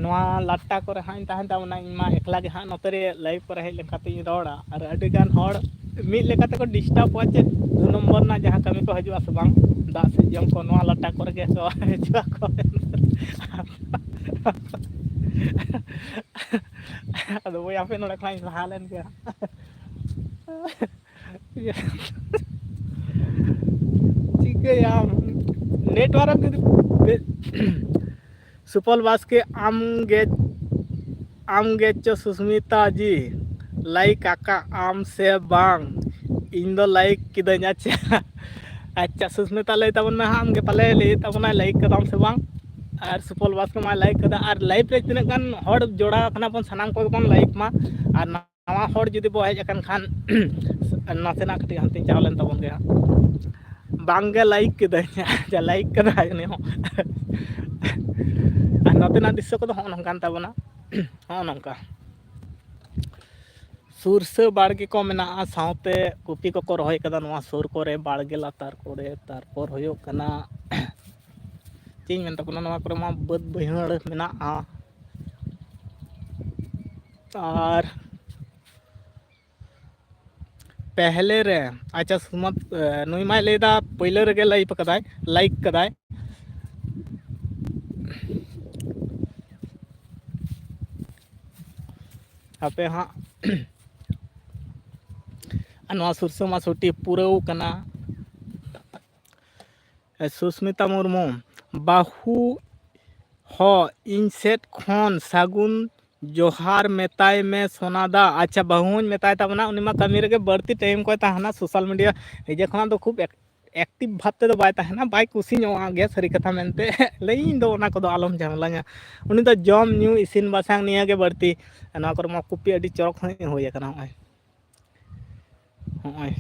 ᱱᱚᱣᱟ ᱞᱟᱴᱟ ᱠᱚᱨᱮ ᱦᱟᱸᱜ ᱤᱧ ᱛᱟᱦᱮᱱ ᱛᱟᱵᱚᱱᱟ᱾ ᱤᱧ ᱢᱟ ᱮᱠᱞᱟ ᱜᱮ ᱦᱟᱸᱜ ᱱᱚᱛᱮ ᱨᱮ ᱞᱟᱭᱤᱵᱷ ᱠᱚᱨᱮ ᱦᱮᱡ ᱞᱮᱱ ᱠᱟᱛᱮ ᱤᱧ ᱨᱚᱲᱟ, ᱟᱨ ᱟᱹᱰᱤ ᱜᱟᱱ ᱦᱚᱲ ᱢᱤᱫ ᱞᱮᱠᱟ ᱛᱮᱠᱚ ᱰᱤᱥᱴᱟᱵᱚᱜᱼᱟ᱾ ᱪᱮᱫ ᱫᱩ ᱱᱚᱢᱵᱚᱨ ᱨᱮᱱᱟᱜ ᱡᱟᱦᱟᱸ ᱠᱟᱹᱢᱤ ᱠᱚ ᱦᱤᱡᱩᱜᱼᱟ ᱥᱮ ᱵᱟᱝ, ᱫᱟᱜ ᱥᱮᱫ ᱡᱚᱢ ᱠᱚ, ᱱᱚᱣᱟ ᱞᱟᱴᱟ ᱠᱚᱨᱮ ᱜᱮ ᱠᱚ ᱦᱤᱡᱩᱜ ᱟᱠᱚ᱾ ᱟᱫᱚ ᱵᱳᱭ ᱟᱯᱮ ᱱᱚᱰᱮ ᱠᱷᱚᱱᱟᱜ ᱤᱧ ᱞᱟᱦᱟ ᱞᱮᱱ ᱜᱮ᱾ ᱪᱤᱠᱟᱹᱭᱟᱢ, ᱱᱮᱴᱣᱟᱨᱠ ᱡᱩᱫᱤ ᱵᱮ-, ᱥᱩᱯᱚᱞ ᱵᱟᱥᱠᱮ, ᱟᱢ ᱜᱮ, ᱟᱢ ᱜᱮ ᱪᱚ ᱥᱩᱥᱢᱤᱛᱟ ᱡᱤ, ᱞᱟᱭᱤᱠ ᱟᱠᱟᱫ ᱟᱢ ᱥᱮ ᱵᱟᱝ? ᱤᱧ ᱫᱚ ᱞᱟᱭᱤᱠ ᱠᱤᱫᱟᱹᱧ᱾ ᱟᱪᱪᱷᱟ, ᱟᱪᱪᱷᱟ, ᱥᱩᱥᱢᱤᱛᱟ, ᱞᱟᱹᱭ ᱛᱟᱵᱚᱱ ᱢᱮ ᱦᱟᱸᱜ, ᱟᱢ ᱜᱮ ᱯᱟᱞᱮ ᱞᱟᱹᱭ ᱛᱟᱵᱚᱱᱟᱭ, ᱞᱟᱭᱤᱠ ᱠᱟᱫᱟᱢ ᱥᱮ ᱵᱟᱝ? ᱟᱨ ᱥᱩᱯᱚᱞ ᱵᱟᱥᱠᱮ ᱢᱟᱭ ᱞᱟᱭᱤᱠ ᱠᱟᱫᱟ᱾ ᱟᱨ ᱞᱟᱭᱤᱵᱷ ᱨᱮ ᱛᱤᱱᱟᱹᱜ ᱜᱟᱱ ᱦᱚᱲ ᱡᱚᱲᱟᱣ ᱟᱠᱟᱱᱟ ᱵᱚᱱ, ᱥᱟᱱᱟᱢ ᱠᱚᱜᱮ ᱵᱚᱱ ᱞᱟᱭᱤᱠ ᱢᱟ᱾ ᱟᱨ ᱱᱟᱣᱟ ᱦᱚᱲ ᱡᱩᱫᱤ ᱵᱚ ᱦᱮᱡ ᱟᱠᱟᱱ ᱠᱷᱟᱱ, ᱱᱟᱥᱮᱱᱟᱜ ᱠᱟᱹᱴᱤᱡ ᱦᱟᱱᱛᱮᱧ ᱪᱟᱣ ᱞᱮᱱ ᱛᱟᱵᱚᱱ ᱜᱮ ᱦᱟᱸᱜ᱾ ᱵᱟᱝ ᱜᱮ ᱞᱟᱭᱤᱠ ᱠᱮᱫᱟᱹᱧ᱾ ᱟᱪᱪᱷᱟ, ᱞᱟᱭᱤᱠ ᱠᱟᱫᱟᱭ ᱩᱱᱤ ᱦᱚᱸ᱾ ᱟᱨ ᱱᱚᱛᱮᱱᱟᱜ ᱫᱨᱤᱥᱥᱚ ᱠᱚᱫᱚ ᱦᱚᱸᱜᱼᱚ ᱱᱚᱝᱠᱟᱱ ᱛᱟᱵᱚᱱᱟ᱾ ᱦᱚᱸᱜᱼᱚ ᱱᱚᱝᱠᱟ᱾ ᱥᱩᱨᱥᱟᱹ ᱵᱟᱲᱜᱮ ᱠᱚ ᱢᱮᱱᱟᱜᱼᱟ, ᱥᱟᱶᱛᱮ ᱠᱚᱯᱤ ᱠᱚᱠᱚ ᱨᱚᱦᱚᱭ ᱠᱟᱫᱟ ᱱᱚᱣᱟ ᱥᱩᱨ ᱠᱚᱨᱮ, ᱵᱟᱲᱜᱮ ᱞᱟᱛᱟᱨ ᱠᱚᱨᱮ᱾ ᱛᱟᱨᱯᱚᱨ ᱦᱩᱭᱩᱜ ᱠᱟᱱᱟ, ᱪᱮᱫ ᱤᱧ ᱢᱮᱱ ᱛᱟᱵᱚᱱᱟ, ᱱᱚᱣᱟ ᱠᱚᱨᱮ ᱢᱟ ᱵᱟᱹᱫᱽ ᱵᱟᱹᱭᱦᱟᱹᱲ ᱢᱮᱱᱟᱜᱼᱟ᱾ ᱟᱨ ᱯᱮᱦᱞᱮ ᱨᱮ, ᱟᱪᱪᱷᱟ, ᱥᱩᱢᱟᱛ, ᱮ, ᱱᱩᱭ ᱢᱟᱭ ᱞᱟᱹᱭᱫᱟ ᱯᱳᱭᱞᱳ ᱨᱮᱜᱮ ᱞᱟᱭᱤᱵᱷ ᱠᱟᱫᱟᱭ, ᱞᱟᱭᱤᱠ ᱠᱟᱫᱟᱭ᱾ ᱦᱟᱯᱮ ᱦᱟᱸᱜ᱾ ᱟᱨ ᱱᱚᱣᱟ ᱥᱩᱨᱥᱟᱹ ᱢᱟ ᱥᱩᱴᱤ ᱯᱩᱨᱟᱹᱣ ᱠᱟᱱᱟ᱾ ᱮ, ᱥᱩᱥᱢᱤᱛᱟ ᱢᱩᱨᱢᱩ, ᱵᱟᱹᱦᱩ ᱦᱚ ᱤᱧ ᱥᱮᱫ ᱠᱷᱚᱱ ᱥᱟᱹᱜᱩᱱ ᱡᱚᱦᱟᱨ ᱢᱮᱛᱟᱭ ᱢᱮ ᱥᱳᱱᱟ ᱫᱟ᱾ ᱟᱪᱪᱷᱟ, ᱵᱟᱹᱦᱩ ᱦᱚᱸᱧ ᱢᱮᱛᱟᱭ ᱛᱟᱵᱚᱱᱟ, ᱩᱱᱤ ᱢᱟ ᱠᱟᱹᱢᱤ ᱨᱮᱜᱮ ᱵᱟᱹᱲᱛᱤ ᱴᱟᱭᱤᱢ ᱠᱚᱭ ᱛᱟᱦᱮᱱᱟ, ᱥᱳᱥᱟᱞ ᱢᱤᱰᱤᱭᱟ ᱱᱤᱡᱮ ᱠᱷᱚᱱᱟᱜ ᱫᱚ ᱠᱷᱩᱵ ᱮᱠ-, ᱮᱠᱴᱤᱵᱷ ᱵᱷᱟᱵ ᱛᱮᱫᱚ ᱵᱟᱭ ᱛᱟᱦᱮᱱᱟ, ᱵᱟᱭ ᱠᱩᱥᱤ ᱧᱚᱜᱼᱟ ᱜᱮ ᱥᱟᱹᱨᱤ ᱠᱟᱛᱷᱟ ᱢᱮᱱᱛᱮ᱾ ᱞᱟᱹᱭᱟᱹᱧ ᱫᱚ ᱚᱱᱟ ᱠᱚᱫᱚ ᱟᱞᱚᱢ ᱡᱷᱟᱢᱮᱞᱟᱧᱟ᱾ ᱩᱱᱤ ᱫᱚ ᱡᱚᱢ ᱧᱩ ᱤᱥᱤᱱ ᱵᱟᱥᱟᱝ ᱱᱤᱭᱟᱹ ᱜᱮ ᱵᱟᱹᱲᱛᱤ᱾ ᱱᱚᱣᱟ ᱠᱚᱨᱮ ᱢᱟ ᱠᱚᱯᱤ ᱟᱹᱰᱤ ᱪᱚᱨᱚᱠ ᱦᱚᱸ ᱦᱩᱭ ᱟᱠᱟᱱᱟ᱾ ᱱᱚᱜᱼᱚᱭ, ᱱᱚᱜᱼᱚᱭ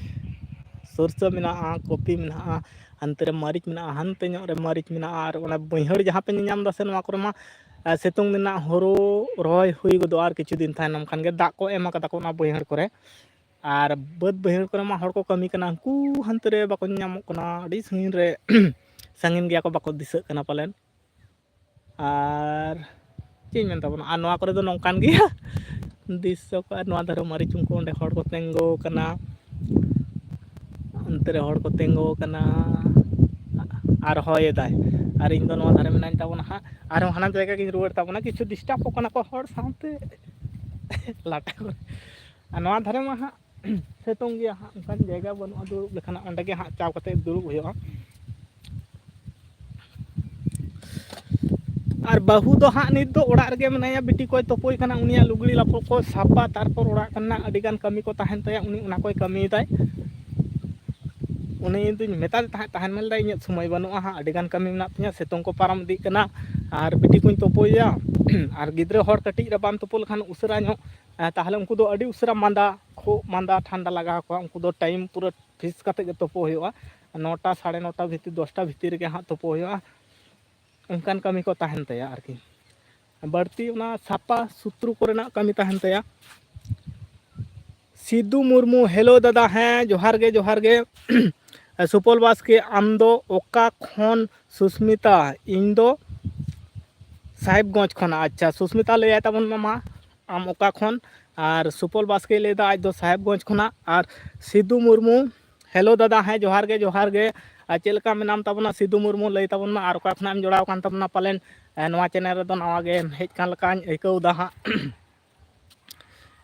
ᱥᱚᱨᱥᱮ ᱢᱮᱱᱟᱜᱼᱟ, ᱠᱚᱯᱤ ᱢᱮᱱᱟᱜᱼᱟ, ᱦᱟᱱᱛᱮ ᱨᱮ ᱢᱟᱹᱨᱤᱪ ᱢᱮᱱᱟᱜᱼᱟ, ᱦᱟᱱᱛᱮ ᱧᱚᱜ ᱨᱮ ᱢᱟᱹᱨᱤᱪ ᱢᱮᱱᱟᱜᱼᱟ᱾ ᱟᱨ ᱚᱱᱟ ᱵᱟᱹᱭᱦᱟᱹᱲ ᱡᱟᱦᱟᱸ ᱯᱮ ᱧᱮᱧᱟᱢ ᱫᱟ ᱥᱮ, ᱱᱚᱣᱟ ᱠᱚᱨᱮ ᱢᱟ, ᱟ, ᱥᱤᱛᱩᱝ ᱫᱤᱱ ᱨᱮᱱᱟᱜ ᱦᱳᱲᱳ ᱨᱚᱦᱚᱭ ᱦᱩᱭ ᱜᱚᱫᱚᱜᱼᱟ ᱟᱨ ᱠᱤᱪᱷᱩ ᱫᱤᱱ ᱛᱟᱭᱱᱚᱢ ᱠᱷᱟᱱ ᱜᱮ᱾ ᱫᱟᱜ ᱠᱚ ᱮᱢ ᱟᱠᱟᱫᱟ ᱠᱚ ᱚᱱᱟ ᱵᱟᱹᱭᱦᱟᱹᱲ ᱠᱚᱨᱮ᱾ ᱟᱨ ᱵᱟᱹᱫᱽ ᱵᱟᱹᱭᱦᱟᱹᱲ ᱠᱚᱨᱮ ᱢᱟ ᱦᱚᱲ ᱠᱚ ᱠᱟᱹᱢᱤ ᱠᱟᱱᱟ, ᱩᱱᱠᱩ ᱦᱟᱱᱛᱮ ᱨᱮ ᱵᱟᱠᱚ ᱧᱟᱢᱚᱜ ᱠᱟᱱᱟ, ᱟᱹᱰᱤ ᱥᱟᱺᱜᱤᱧ ᱨᱮ, ᱥᱟᱺᱜᱤᱧ ᱜᱮᱭᱟ ᱠᱚ, ᱵᱟᱠᱚ ᱫᱤᱥᱟᱹᱜ ᱠᱟᱱᱟ ᱯᱟᱞᱮᱱ᱾ ᱟᱨ ᱪᱮᱫ ᱤᱧ ᱢᱮᱱ ᱛᱟᱵᱚᱱᱟ, ᱟᱨ ᱱᱚᱣᱟ ᱠᱚᱨᱮ ᱫᱚ ᱱᱚᱝᱠᱟᱱ ᱜᱮᱭᱟ ᱫᱨᱤᱥᱥᱚ ᱠᱚ᱾ ᱟᱨ ᱱᱚᱣᱟ ᱫᱷᱟᱨᱮ ᱢᱟᱹᱨᱤᱪ ᱩᱱᱠᱩ ᱚᱸᱰᱮ ᱦᱚᱲ ᱠᱚ ᱛᱤᱸᱜᱩ ᱠᱟᱱᱟ, ᱚᱱᱛᱮ ᱨᱮ ᱦᱚᱲ ᱠᱚ ᱛᱤᱸᱜᱩ ᱠᱟᱱᱟ ᱟᱨ ᱦᱚᱭᱮᱫᱟᱭ᱾ ᱟᱨ ᱤᱧ ᱫᱚ ᱱᱚᱣᱟ ᱫᱷᱟᱨᱮ ᱢᱮᱱᱟᱧ ᱛᱟᱵᱚᱱᱟ ᱦᱟᱸᱜ, ᱟᱨᱦᱚᱸ ᱦᱟᱱᱟ ᱡᱟᱭᱜᱟ ᱜᱤᱧ ᱨᱩᱣᱟᱹᱲ ᱛᱟᱵᱚᱱᱟ᱾ ᱠᱤᱪᱷᱩ ᱰᱤᱥᱴᱟᱵᱚᱜ ᱠᱟᱱᱟ ᱠᱚ ᱦᱚᱲ ᱥᱟᱶᱛᱮ ᱞᱟᱴᱟ ᱠᱚᱨᱮ᱾ ᱟᱨ ᱱᱚᱣᱟ ᱫᱷᱟᱨᱮ ᱢᱟ ᱦᱟᱸᱜ ᱥᱤᱛᱩᱝ ᱜᱮᱭᱟ ᱦᱟᱸᱜ, ᱚᱱᱠᱟᱱ ᱡᱟᱭᱜᱟ ᱵᱟᱹᱱᱩᱜᱼᱟ ᱫᱩᱲᱩᱵ ᱞᱮᱠᱟᱱᱟᱜ, ᱚᱸᱰᱮ ᱜᱮ ᱦᱟᱸᱜ ᱪᱟᱣ ᱠᱟᱛᱮ ᱫᱩᱲᱩᱵ ᱦᱩᱭᱩᱜᱼᱟ᱾ ᱟᱨ ᱵᱟᱹᱦᱩ ᱫᱚ ᱦᱟᱸᱜ ᱱᱤᱛ ᱫᱚ ᱚᱲᱟᱜ ᱨᱮᱜᱮ ᱢᱮᱱᱟᱭᱟ, ᱵᱤᱴᱤ ᱠᱚᱭ ᱛᱳᱯᱳᱭ ᱠᱟᱱᱟ, ᱩᱱᱤᱭᱟᱜ ᱞᱩᱜᱽᱲᱤ ᱞᱟᱯᱚ ᱠᱚ ᱥᱟᱯᱷᱟ, ᱛᱟᱨᱯᱚᱨ ᱚᱲᱟᱜ ᱨᱮᱱᱟᱜ ᱟᱹᱰᱤ ᱜᱟᱱ ᱠᱟᱹᱢᱤ ᱠᱚ ᱛᱟᱦᱮᱱ ᱛᱟᱭᱟ, ᱩᱱᱤ ᱚᱱᱟ ᱠᱚᱭ ᱠᱟᱹᱢᱤᱭᱮᱫᱟᱭ᱾ ᱩᱱᱤ ᱫᱩᱧ ᱢᱮᱛᱟᱫᱮ ᱛᱟᱦᱮᱸᱫ, ᱛᱟᱦᱮᱱ ᱢᱮ, ᱞᱟᱹᱭᱫᱟ, "ᱤᱧᱟᱹᱜ ᱥᱚᱢᱚᱭ ᱵᱟᱹᱱᱩᱜᱼᱟ ᱦᱟᱸᱜ, ᱟᱹᱰᱤ ᱜᱟᱱ ᱠᱟᱹᱢᱤ ᱢᱮᱱᱟᱜ ᱛᱤᱧᱟᱹ, ᱥᱤᱛᱩᱝ ᱠᱚ ᱯᱟᱨᱚᱢ ᱤᱫᱤᱜ ᱠᱟᱱᱟ, ᱟᱨ ᱵᱤᱴᱤ ᱠᱚᱧ ᱛᱩᱯᱩᱭᱮᱭᱟ, ᱟᱨ ᱜᱤᱫᱽᱨᱟᱹ ᱦᱚᱲ ᱠᱟᱹᱴᱤᱡ ᱨᱮ ᱵᱟᱢ ᱛᱩᱯᱩ ᱞᱮᱠᱷᱟᱱ ᱩᱥᱟᱹᱨᱟ ᱧᱚᱜ, ᱮᱸ, ᱛᱟᱦᱚᱞᱮ ᱩᱱᱠᱩ ᱫᱚ ᱟᱹᱰᱤ ᱩᱥᱟᱹᱨᱟ ᱢᱟᱸᱫᱟ, ᱠᱷᱩᱜ ᱢᱟᱸᱫᱟ, ᱴᱷᱟᱱᱰᱟ ᱞᱟᱜᱟᱣ ᱠᱚᱣᱟ, ᱩᱱᱠᱩ ᱫᱚ ᱴᱟᱭᱤᱢ ᱯᱩᱨᱟᱹ ᱯᱷᱤᱠᱥ ᱠᱟᱛᱮ ᱜᱮ ᱛᱩᱯᱩ ᱦᱩᱭᱩᱜᱼᱟ, ᱱᱚᱴᱟ, ᱥᱟᱲᱮ ᱱᱚᱴᱟ ᱵᱷᱤᱛᱤᱨ, ᱫᱚᱥᱴᱟ ᱵᱷᱤᱛᱤᱨ ᱨᱮᱜᱮ ᱦᱟᱸᱜ ᱛᱩᱯᱩ ᱦᱩᱭᱩᱜᱼᱟ", ᱚᱱᱠᱟᱱ ᱠᱟᱹᱢᱤ ᱠᱚ ᱛᱟᱦᱮᱱ ᱛᱟᱭᱟ ᱟᱨᱠᱤ᱾ ᱵᱟᱹᱲᱛᱤ ᱚᱱᱟ ᱥᱟᱯᱟ ᱥᱩᱛᱨᱩ ᱠᱚᱨᱮᱱᱟᱜ ᱠᱟᱹᱢᱤ ᱛᱟᱦᱮᱱ ᱛᱟᱭᱟ᱾ ᱥᱤᱫᱩ ᱢᱩᱨᱢᱩ, ᱦᱮᱞᱳ ᱫᱟᱫᱟ, ᱦᱮᱸ, ᱡᱚᱦᱟᱨ ᱜᱮ, ᱡᱚᱦᱟᱨ ᱜᱮ᱾ ᱥᱩᱯᱚᱞ ᱵᱟᱥᱠᱮ, ᱟᱢ ᱫᱚ ᱚᱠᱟ ᱠᱷᱚᱱ? ᱥᱩᱥᱢᱤᱛᱟ, ᱤᱧ ᱫᱚ ᱥᱟᱦᱮᱵᱽᱜᱚᱸᱡᱽ ᱠᱷᱚᱱᱟᱜ᱾ ᱟᱪᱪᱷᱟ, ᱥᱩᱥᱢᱤᱛᱟ, ᱞᱟᱹᱭᱟᱭ ᱛᱟᱵᱚᱱ ᱢᱮ ᱢᱟ, ᱟᱢ ᱚᱠᱟ ᱠᱷᱚᱱ? ᱟᱨ ᱥᱩᱯᱚᱞ ᱵᱟᱥᱠᱮᱭ ᱞᱟᱹᱭᱫᱟ ᱟᱡ ᱫᱚ ᱥᱟᱦᱮᱵᱽᱜᱚᱸᱡᱽ ᱠᱷᱚᱱᱟᱜ᱾ ᱟᱨ ᱥᱤᱫᱩ ᱢᱩᱨᱢᱩ, ᱦᱮᱞᱳ ᱫᱟᱫᱟ, ᱦᱮᱸ, ᱡᱚᱦᱟᱨ ᱜᱮ, ᱡᱚᱦᱟᱨ ᱜᱮ᱾ ᱟᱨ ᱪᱮᱫ ᱞᱮᱠᱟ ᱢᱮᱱᱟᱢ ᱛᱟᱵᱚᱱᱟ ᱥᱤᱫᱩ ᱢᱩᱨᱢᱩ? ᱞᱟᱹᱭ ᱛᱟᱵᱚᱱ ᱢᱮ, ᱟᱨ ᱚᱠᱟ ᱠᱷᱚᱱᱟᱜ ᱮᱢ ᱡᱚᱲᱟᱣ ᱟᱠᱟᱱ ᱛᱟᱵᱚᱱᱟ? ᱯᱟᱞᱮᱱ, ᱮ, ᱱᱚᱣᱟ ᱪᱮᱱᱮᱞ ᱨᱮᱫᱚ ᱱᱟᱣᱟ ᱜᱮᱢ ᱦᱮᱡ ᱟᱠᱟᱱ ᱞᱮᱠᱟᱧ ᱟᱹᱭᱠᱟᱹᱣ ᱮᱫᱟ ᱦᱟᱸᱜ᱾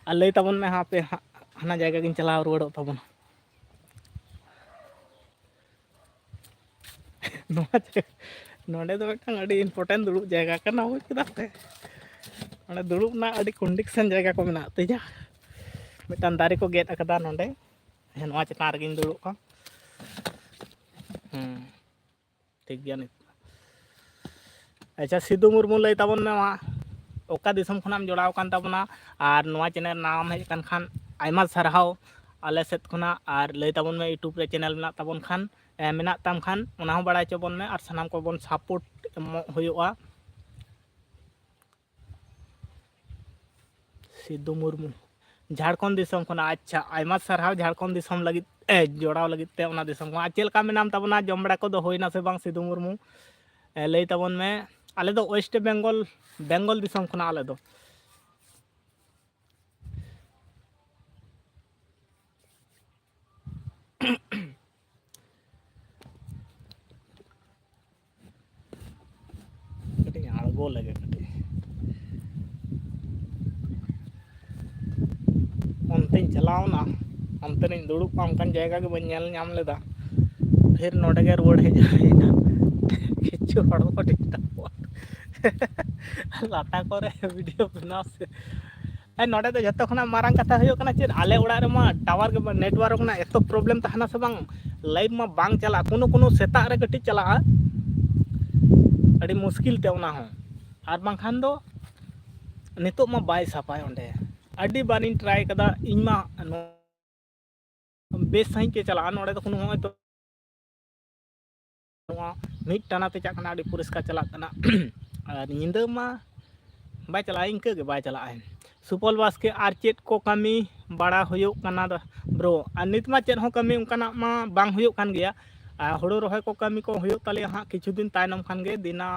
ᱟᱨ ᱞᱟᱹᱭ ᱛᱟᱵᱚᱱ ᱢᱮ, ᱦᱟᱯᱮ ᱦᱟᱸᱜ ᱦᱟᱱᱟ ᱡᱟᱭᱜᱟ ᱜᱤᱧ ᱪᱟᱞᱟᱣ ᱨᱩᱣᱟᱹᱲᱚᱜ ᱛᱟᱵᱚᱱᱟ᱾ ᱱᱚᱣᱟ ᱡᱟᱭᱜᱟ, ᱱᱚᱰᱮ ᱫᱚ ᱢᱤᱫᱴᱟᱝ ᱟᱹᱰᱤ ᱤᱢᱯᱚᱨᱴᱮᱱᱴ ᱫᱩᱲᱩᱵ ᱡᱟᱭᱜᱟ ᱠᱟᱱᱟ, ᱵᱩᱡᱽ ᱠᱮᱫᱟ ᱯᱮ? ᱱᱚᱰᱮ ᱫᱩᱲᱩᱵ ᱨᱮᱱᱟᱜ ᱟᱹᱰᱤ ᱠᱚᱱᱰᱤᱥᱚᱱ ᱡᱟᱭᱜᱟ ᱠᱚ ᱢᱮᱱᱟᱜ ᱛᱤᱧᱟ᱾ ᱢᱤᱫᱴᱟᱝ ᱫᱟᱨᱮ ᱠᱚ ᱜᱮᱫ ᱟᱠᱟᱫᱟ ᱱᱚᱰᱮ᱾ ᱦᱮᱸ, ᱱᱚᱣᱟ ᱪᱮᱛᱟᱱ ᱨᱮᱜᱮᱧ ᱫᱩᱲᱩᱵ ᱠᱟᱱ᱾ ᱦᱮᱸ, ᱴᱷᱤᱠ ᱜᱮᱭᱟ ᱱᱤᱛ᱾ ᱟᱪᱪᱷᱟ, ᱥᱤᱫᱩ ᱢᱩᱨᱢᱩ, ᱞᱟᱹᱭ ᱛᱟᱵᱚᱱ ᱢᱮ ᱢᱟ, ᱚᱠᱟ ᱫᱤᱥᱚᱢ ᱠᱷᱚᱱᱟᱜ ᱮᱢ ᱡᱚᱲᱟᱣ ᱟᱠᱟᱱ ᱛᱟᱵᱚᱱᱟ? ᱟᱨ ᱱᱚᱣᱟ ᱪᱮᱱᱮᱞ ᱱᱟᱣᱟᱢ ᱦᱮᱡ ᱟᱠᱟᱱ ᱠᱷᱟᱱ ᱟᱭᱢᱟ ᱥᱟᱨᱦᱟᱣ ᱟᱞᱮ ᱥᱮᱫ ᱠᱷᱚᱱᱟᱜ᱾ ᱟᱨ ᱞᱟᱹᱭ ᱛᱟᱵᱚᱱ ᱢᱮ, YouTube ᱨᱮ ᱪᱮᱱᱮᱞ ᱢᱮᱱᱟᱜ ᱛᱟᱵᱚᱱ ᱠᱷᱟᱱ, ᱮ, ᱢᱮᱱᱟᱜ ᱛᱟᱢ ᱠᱷᱟᱱ, ᱚᱱᱟ ᱦᱚᱸ ᱵᱟᱲᱟᱭ ᱦᱚᱪᱚ ᱵᱚᱱ ᱢᱮ ᱟᱨ ᱥᱟᱱᱟᱢ ᱠᱚᱵᱚᱱ ᱥᱟᱯᱳᱨᱴ ᱮᱢᱚᱜ ᱦᱩᱭᱩᱜᱼᱟ᱾ ᱥᱤᱫᱩ ᱢᱩᱨᱢᱩ, ᱡᱷᱟᱲᱠᱷᱚᱸᱰ ᱫᱤᱥᱚᱢ ᱠᱷᱚᱱᱟᱜ᱾ ᱟᱪᱪᱷᱟ, ᱟᱭᱢᱟ ᱥᱟᱨᱦᱟᱣ ᱡᱷᱟᱲᱠᱷᱚᱸᱰ ᱫᱤᱥᱚᱢ ᱞᱟᱹᱜᱤᱫ, ᱮ, ᱡᱚᱲᱟᱣ ᱞᱟᱹᱜᱤᱫ ᱛᱮ ᱚᱱᱟ ᱫᱤᱥᱚᱢ ᱠᱷᱚᱱ᱾ ᱟᱨ ᱪᱮᱫ ᱞᱮᱠᱟ ᱢᱮᱱᱟᱢ ᱛᱟᱵᱚᱱᱟ? ᱡᱚᱢ ᱵᱟᱲᱟ ᱠᱚᱫᱚ ᱦᱩᱭᱱᱟ ᱥᱮ ᱵᱟᱝ, ᱥᱤᱫᱩ ᱢᱩᱨᱢᱩ? ᱮ, ᱞᱟᱹᱭ ᱛᱟᱵᱚᱱ ᱢᱮ᱾ ᱟᱞᱮ ᱫᱚ ᱳᱭᱮᱥᱴ ᱵᱮᱝᱜᱚᱞ, ᱵᱮᱝᱜᱚᱞ ᱫᱤᱥᱚᱢ ᱠᱷᱚᱱᱟᱜ ᱟᱞᱮ ᱫᱚ᱾ ᱠᱟᱹᱴᱤᱡ ᱟᱬᱜᱚ ᱞᱮᱜᱮ ᱠᱟᱹᱴᱤᱡ᱾ ᱚᱱᱛᱮᱧ ᱪᱟᱞᱟᱣᱱᱟ, ᱚᱱᱛᱮ ᱨᱤᱧ ᱫᱩᱲᱩᱵ ᱠᱚᱜᱼᱟ, ᱚᱱᱠᱟᱱ ᱡᱟᱭᱜᱟ ᱜᱮ ᱵᱟᱹᱧ ᱧᱮᱞ ᱧᱟᱢ ᱞᱮᱫᱟ᱾ ᱯᱷᱤᱨ ᱱᱚᱰᱮ ᱜᱮ ᱨᱩᱣᱟᱹᱲ ᱦᱮᱡ ᱦᱩᱭᱱᱟ᱾ ᱠᱤᱪᱷᱩ ᱦᱚᱲ ᱠᱚ ᱰᱤᱥᱴᱟᱵ ᱠᱚᱣᱟ᱾ ᱞᱟᱴᱟ ᱠᱚᱨᱮ ᱵᱷᱤᱰᱤᱭᱳ ᱵᱮᱱᱟᱣ ᱥᱮ᱾ ᱟᱨ ᱱᱚᱰᱮ ᱫᱚ ᱡᱷᱚᱛᱚ ᱠᱷᱚᱱᱟᱜ ᱢᱟᱨᱟᱝ ᱠᱟᱛᱷᱟ ᱦᱩᱭᱩᱜ ᱠᱟᱱᱟ ᱪᱮᱫ, ᱟᱞᱮ ᱚᱲᱟᱜ ᱨᱮᱢᱟ ᱴᱟᱣᱟᱨ ᱜᱮ ᱵᱟᱝ, ᱱᱮᱴᱣᱟᱨᱠ ᱨᱮᱱᱟᱜ ᱮᱛᱚ ᱯᱨᱚᱵᱞᱮᱢ ᱛᱟᱦᱮᱱᱟ ᱥᱮ ᱵᱟᱝ, ᱞᱟᱭᱤᱵᱷ ᱢᱟ ᱵᱟᱝ ᱪᱟᱞᱟᱜᱼᱟ, ᱠᱳᱱᱳ ᱠᱳᱱᱳ ᱥᱮᱛᱟᱜ ᱨᱮ ᱠᱟᱹᱴᱤᱡ ᱪᱟᱞᱟᱜᱼᱟ, ᱟᱹᱰᱤ ᱢᱩᱥᱠᱤᱞ ᱛᱮ ᱚᱱᱟ ᱦᱚᱸ᱾ ᱟᱨ ᱵᱟᱝᱠᱷᱟᱱ ᱫᱚ ᱱᱤᱛᱚᱜ ᱢᱟ ᱵᱟᱭ ᱥᱟᱯᱷᱟᱭ ᱚᱸᱰᱮ, ᱟᱹᱰᱤ ᱵᱟᱨᱤᱧ ᱴᱨᱟᱭ ᱠᱟᱫᱟ ᱤᱧ ᱢᱟ, ᱱᱚᱣᱟ ᱵᱮᱥ ᱥᱟᱺᱦᱤᱡ ᱜᱮ ᱪᱟᱞᱟᱜᱼᱟ᱾ ᱱᱚᱰᱮ ᱫᱚ ᱠᱳᱱᱳ ᱦᱚᱸᱜᱼᱚᱭ ᱛᱚ ᱱᱚᱣᱟ ᱢᱤᱫ ᱴᱟᱱᱟ ᱛᱮ ᱪᱟᱜ ᱠᱟᱱᱟ, ᱟᱹᱰᱤ ᱯᱚᱨᱤᱥᱠᱟᱨ ᱪᱟᱞᱟᱜ ᱠᱟᱱᱟ᱾ ᱟᱨ ᱧᱤᱫᱟᱹ ᱢᱟ ᱵᱟᱭ ᱪᱟᱞᱟᱜᱼᱟ, ᱤᱱᱠᱟᱹ ᱜᱮ ᱵᱟᱭ ᱪᱟᱞᱟᱜᱼᱟ᱾ ᱥᱩᱯᱚᱞ ᱵᱟᱥᱠᱮ, ᱟᱨ ᱪᱮᱫ ᱠᱚ ᱠᱟᱹᱢᱤ ᱵᱟᱲᱟ ᱦᱩᱭᱩᱜ ᱠᱟᱱᱟ ᱫᱟ ᱵᱨᱳ? ᱟᱨ ᱱᱤᱛ ᱢᱟ ᱪᱮᱫ ᱦᱚᱸ ᱠᱟᱹᱢᱤ ᱚᱱᱠᱟᱱᱟᱜ ᱢᱟ ᱵᱟᱝ ᱦᱩᱭᱩᱜ ᱠᱟᱱ ᱜᱮᱭᱟ᱾ ᱟᱨ ᱦᱳᱲᱳ ᱨᱚᱦᱚᱭ ᱠᱚ ᱠᱟᱹᱢᱤ ᱠᱚ ᱦᱩᱭᱩᱜ ᱛᱟᱞᱮᱭᱟ ᱦᱟᱸᱜ ᱠᱤᱪᱷᱩ ᱫᱤᱱ ᱛᱟᱭᱱᱚᱢ ᱠᱷᱟᱱ ᱜᱮ, ᱫᱤᱱᱟ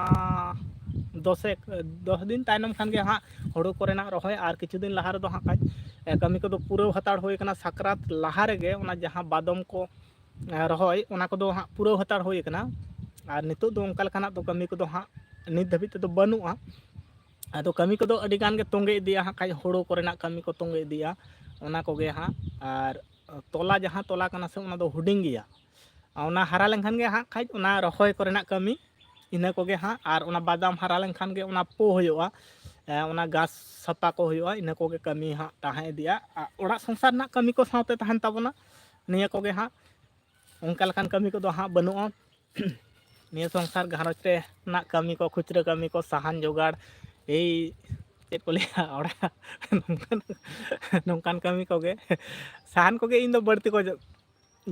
ᱫᱚᱥᱮᱠ ᱫᱚᱥ ᱫᱤᱱ ᱛᱟᱭᱱᱚᱢ ᱠᱷᱟᱱ ᱜᱮ ᱦᱟᱸᱜ ᱦᱳᱲᱳ ᱠᱚᱨᱮᱱᱟᱜ ᱨᱚᱦᱚᱭ᱾ ᱟᱨ ᱠᱤᱪᱷᱩ ᱫᱤᱱ ᱞᱟᱦᱟ ᱨᱮᱫᱚ ᱦᱟᱸᱜ ᱠᱷᱟᱡ, ᱮ, ᱠᱟᱹᱢᱤ ᱠᱚᱫᱚ ᱯᱩᱨᱟᱹᱣ ᱦᱟᱛᱟᱲ ᱦᱩᱭ ᱠᱟᱱᱟ᱾ ᱥᱟᱠᱨᱟᱛ ᱞᱟᱦᱟ ᱨᱮᱜᱮ ᱚᱱᱟ ᱡᱟᱦᱟᱸ ᱵᱟᱫᱚᱢ ᱠᱚ, ᱮ, ᱨᱚᱦᱚᱭ, ᱚᱱᱟ ᱠᱚᱫᱚ ᱦᱟᱸᱜ ᱯᱩᱨᱟᱹᱣ ᱦᱟᱛᱟᱲ ᱦᱩᱭ ᱠᱟᱱᱟ᱾ ᱟᱨ ᱱᱤᱛᱚᱜ ᱫᱚ ᱚᱱᱠᱟ ᱞᱮᱠᱟᱱᱟᱜ ᱫᱚ ᱠᱟᱹᱢᱤ ᱠᱚᱫᱚ ᱦᱟᱸᱜ ᱱᱤᱛ ᱫᱷᱟᱹᱵᱤᱡ ᱛᱮᱫᱚ ᱵᱟᱹᱱᱩᱜᱼᱟ᱾ ᱟᱫᱚ ᱠᱟᱹᱢᱤ ᱠᱚᱫᱚ ᱟᱹᱰᱤ ᱜᱟᱱ ᱜᱮ ᱛᱚᱸᱜᱮ ᱤᱫᱤᱜᱼᱟ ᱦᱟᱸᱜ ᱠᱷᱟᱡ, ᱦᱳᱲᱳ ᱠᱚᱨᱮᱱᱟᱜ ᱠᱟᱹᱢᱤ ᱠᱚ ᱛᱚᱸᱜᱮ ᱤᱫᱤᱜᱼᱟ, ᱚᱱᱟ ᱠᱚᱜᱮ ᱦᱟᱸᱜ᱾ ᱟᱨ ᱛᱚᱞᱟ ᱡᱟᱦᱟᱸ ᱛᱚᱞᱟ ᱠᱟᱱᱟ ᱥᱮ, ᱚᱱᱟ ᱫᱚ ᱦᱩᱰᱤᱧ ᱜᱮᱭᱟ᱾ ᱚᱱᱟ ᱦᱟᱨᱟ ᱞᱮᱱᱠᱷᱟᱱ ᱜᱮ ᱦᱟᱸᱜ ᱠᱷᱟᱡ ᱚᱱᱟ ᱨᱚᱦᱚᱭ ᱠᱚᱨᱮᱱᱟᱜ ᱠᱟᱹᱢᱤ, ᱤᱱᱟᱹ ᱠᱚᱜᱮ ᱦᱟᱸᱜ᱾ ᱟᱨ ᱚᱱᱟ ᱵᱟᱫᱟᱢ ᱦᱟᱨᱟ ᱞᱮᱱᱠᱷᱟᱱ ᱜᱮ ᱚᱱᱟ ᱯᱳ ᱦᱩᱭᱩᱜᱼᱟ, ᱮ, ᱚᱱᱟ ᱜᱷᱟᱥ ᱥᱟᱯᱷᱟ ᱠᱚ ᱦᱩᱭᱩᱜᱼᱟ, ᱤᱱᱟᱹ ᱠᱚᱜᱮ ᱠᱟᱹᱢᱤ ᱦᱟᱸᱜ ᱛᱟᱦᱮᱸ ᱤᱫᱤᱜᱼᱟ᱾ ᱟᱨ ᱚᱲᱟᱜ ᱥᱚᱝᱥᱟᱨ ᱨᱮᱱᱟᱜ ᱠᱟᱹᱢᱤ ᱠᱚ ᱥᱟᱶᱛᱮ ᱛᱟᱦᱮᱱ ᱛᱟᱵᱚᱱᱟ ᱱᱤᱭᱟᱹ ᱠᱚᱜᱮ ᱦᱟᱸᱜ᱾ ᱚᱱᱠᱟ ᱞᱮᱠᱟᱱ ᱠᱟᱹᱢᱤ ᱠᱚᱫᱚ ᱦᱟᱸᱜ ᱵᱟᱹᱱᱩᱜᱼᱟ᱾ ᱱᱤᱭᱟᱹ ᱥᱚᱝᱥᱟᱨ ᱜᱷᱟᱨᱚᱸᱡᱽ ᱨᱮᱱᱟᱜ ᱠᱟᱹᱢᱤ ᱠᱚ, ᱠᱷᱩᱪᱨᱟᱹ ᱠᱟᱹᱢᱤ ᱠᱚ, ᱥᱟᱦᱟᱱ ᱡᱚᱜᱟᱲ, ᱮᱭ ᱪᱮᱫ ᱠᱚ ᱞᱟᱹᱭᱟ, ᱚᱲᱟᱜ ᱱᱚᱝᱠᱟᱱ, ᱱᱚᱝᱠᱟᱱ ᱠᱟᱹᱢᱤ ᱠᱚᱜᱮ᱾ ᱥᱟᱦᱟᱱ ᱠᱚᱜᱮ ᱤᱧ ᱫᱚ ᱵᱟᱹᱲᱛᱤ ᱠᱚ ᱡᱚ-,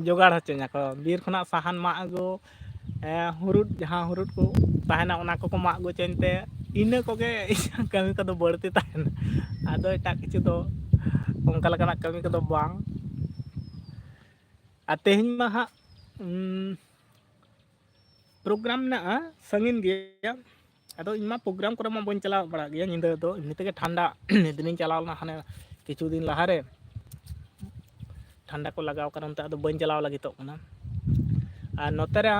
ᱡᱚᱜᱟᱲ ᱦᱚᱪᱚᱧᱟ ᱠᱚ᱾ ᱵᱤᱨ ᱠᱷᱚᱱᱟᱜ ᱥᱟᱦᱟᱱ ᱢᱟᱜ ᱟᱹᱜᱩ, ᱮᱸ, ᱦᱩᱨᱩᱫ, ᱡᱟᱦᱟᱸ ᱦᱩᱨᱩᱫ ᱠᱚ ᱛᱟᱦᱮᱱᱟ, ᱚᱱᱟ ᱠᱚᱠᱚ ᱢᱟᱜ ᱟᱹᱜᱩ ᱦᱚᱪᱚᱧ ᱛᱮ, ᱤᱱᱟᱹ ᱠᱚᱜᱮ ᱤᱧᱟᱹᱜ ᱠᱟᱹᱢᱤ ᱠᱚᱫᱚ ᱵᱟᱹᱲᱛᱤ ᱛᱟᱦᱮᱱᱟ᱾ ᱟᱫᱚ ᱮᱴᱟᱜ ᱠᱤᱪᱷᱩ ᱫᱚ, ᱚᱱᱠᱟ ᱞᱮᱠᱟᱱᱟᱜ ᱠᱟᱹᱢᱤ ᱠᱚᱫᱚ ᱵᱟᱝ᱾ ᱟᱨ ᱛᱮᱦᱮᱧ ᱢᱟ ᱦᱟᱸᱜ, ᱩᱸ, ᱯᱨᱳᱜᱨᱟᱢ ᱢᱮᱱᱟᱜᱼᱟ, ᱥᱟᱺᱜᱤᱧ ᱜᱮᱭᱟ᱾ ᱟᱫᱚ ᱤᱧ ᱢᱟ ᱯᱨᱳᱜᱨᱟᱢ ᱠᱚᱨᱮ ᱢᱟ ᱵᱟᱹᱧ ᱪᱟᱞᱟᱣ ᱵᱟᱲᱟᱜ ᱜᱮᱭᱟ ᱧᱤᱫᱟᱹ ᱫᱚ᱾ ᱮᱢᱱᱤ ᱛᱮᱜᱮ ᱴᱷᱟᱱᱰᱟ, ᱢᱤᱫ ᱫᱤᱱᱤᱧ ᱪᱟᱞᱟᱣ ᱞᱮᱱᱟ ᱦᱟᱱᱮ ᱠᱤᱪᱷᱩ ᱫᱤᱱ ᱞᱟᱦᱟᱨᱮ, ᱴᱷᱟᱱᱰᱟ ᱠᱚ ᱞᱟᱜᱟᱣ ᱠᱟᱨᱚᱱ ᱛᱮ ᱟᱫᱚ ᱵᱟᱹᱧ ᱪᱟᱞᱟᱣ ᱞᱟᱹᱜᱤᱫᱚᱜ ᱠᱟᱱᱟ᱾ ᱟᱨ ᱱᱚᱛᱮ ᱨᱮ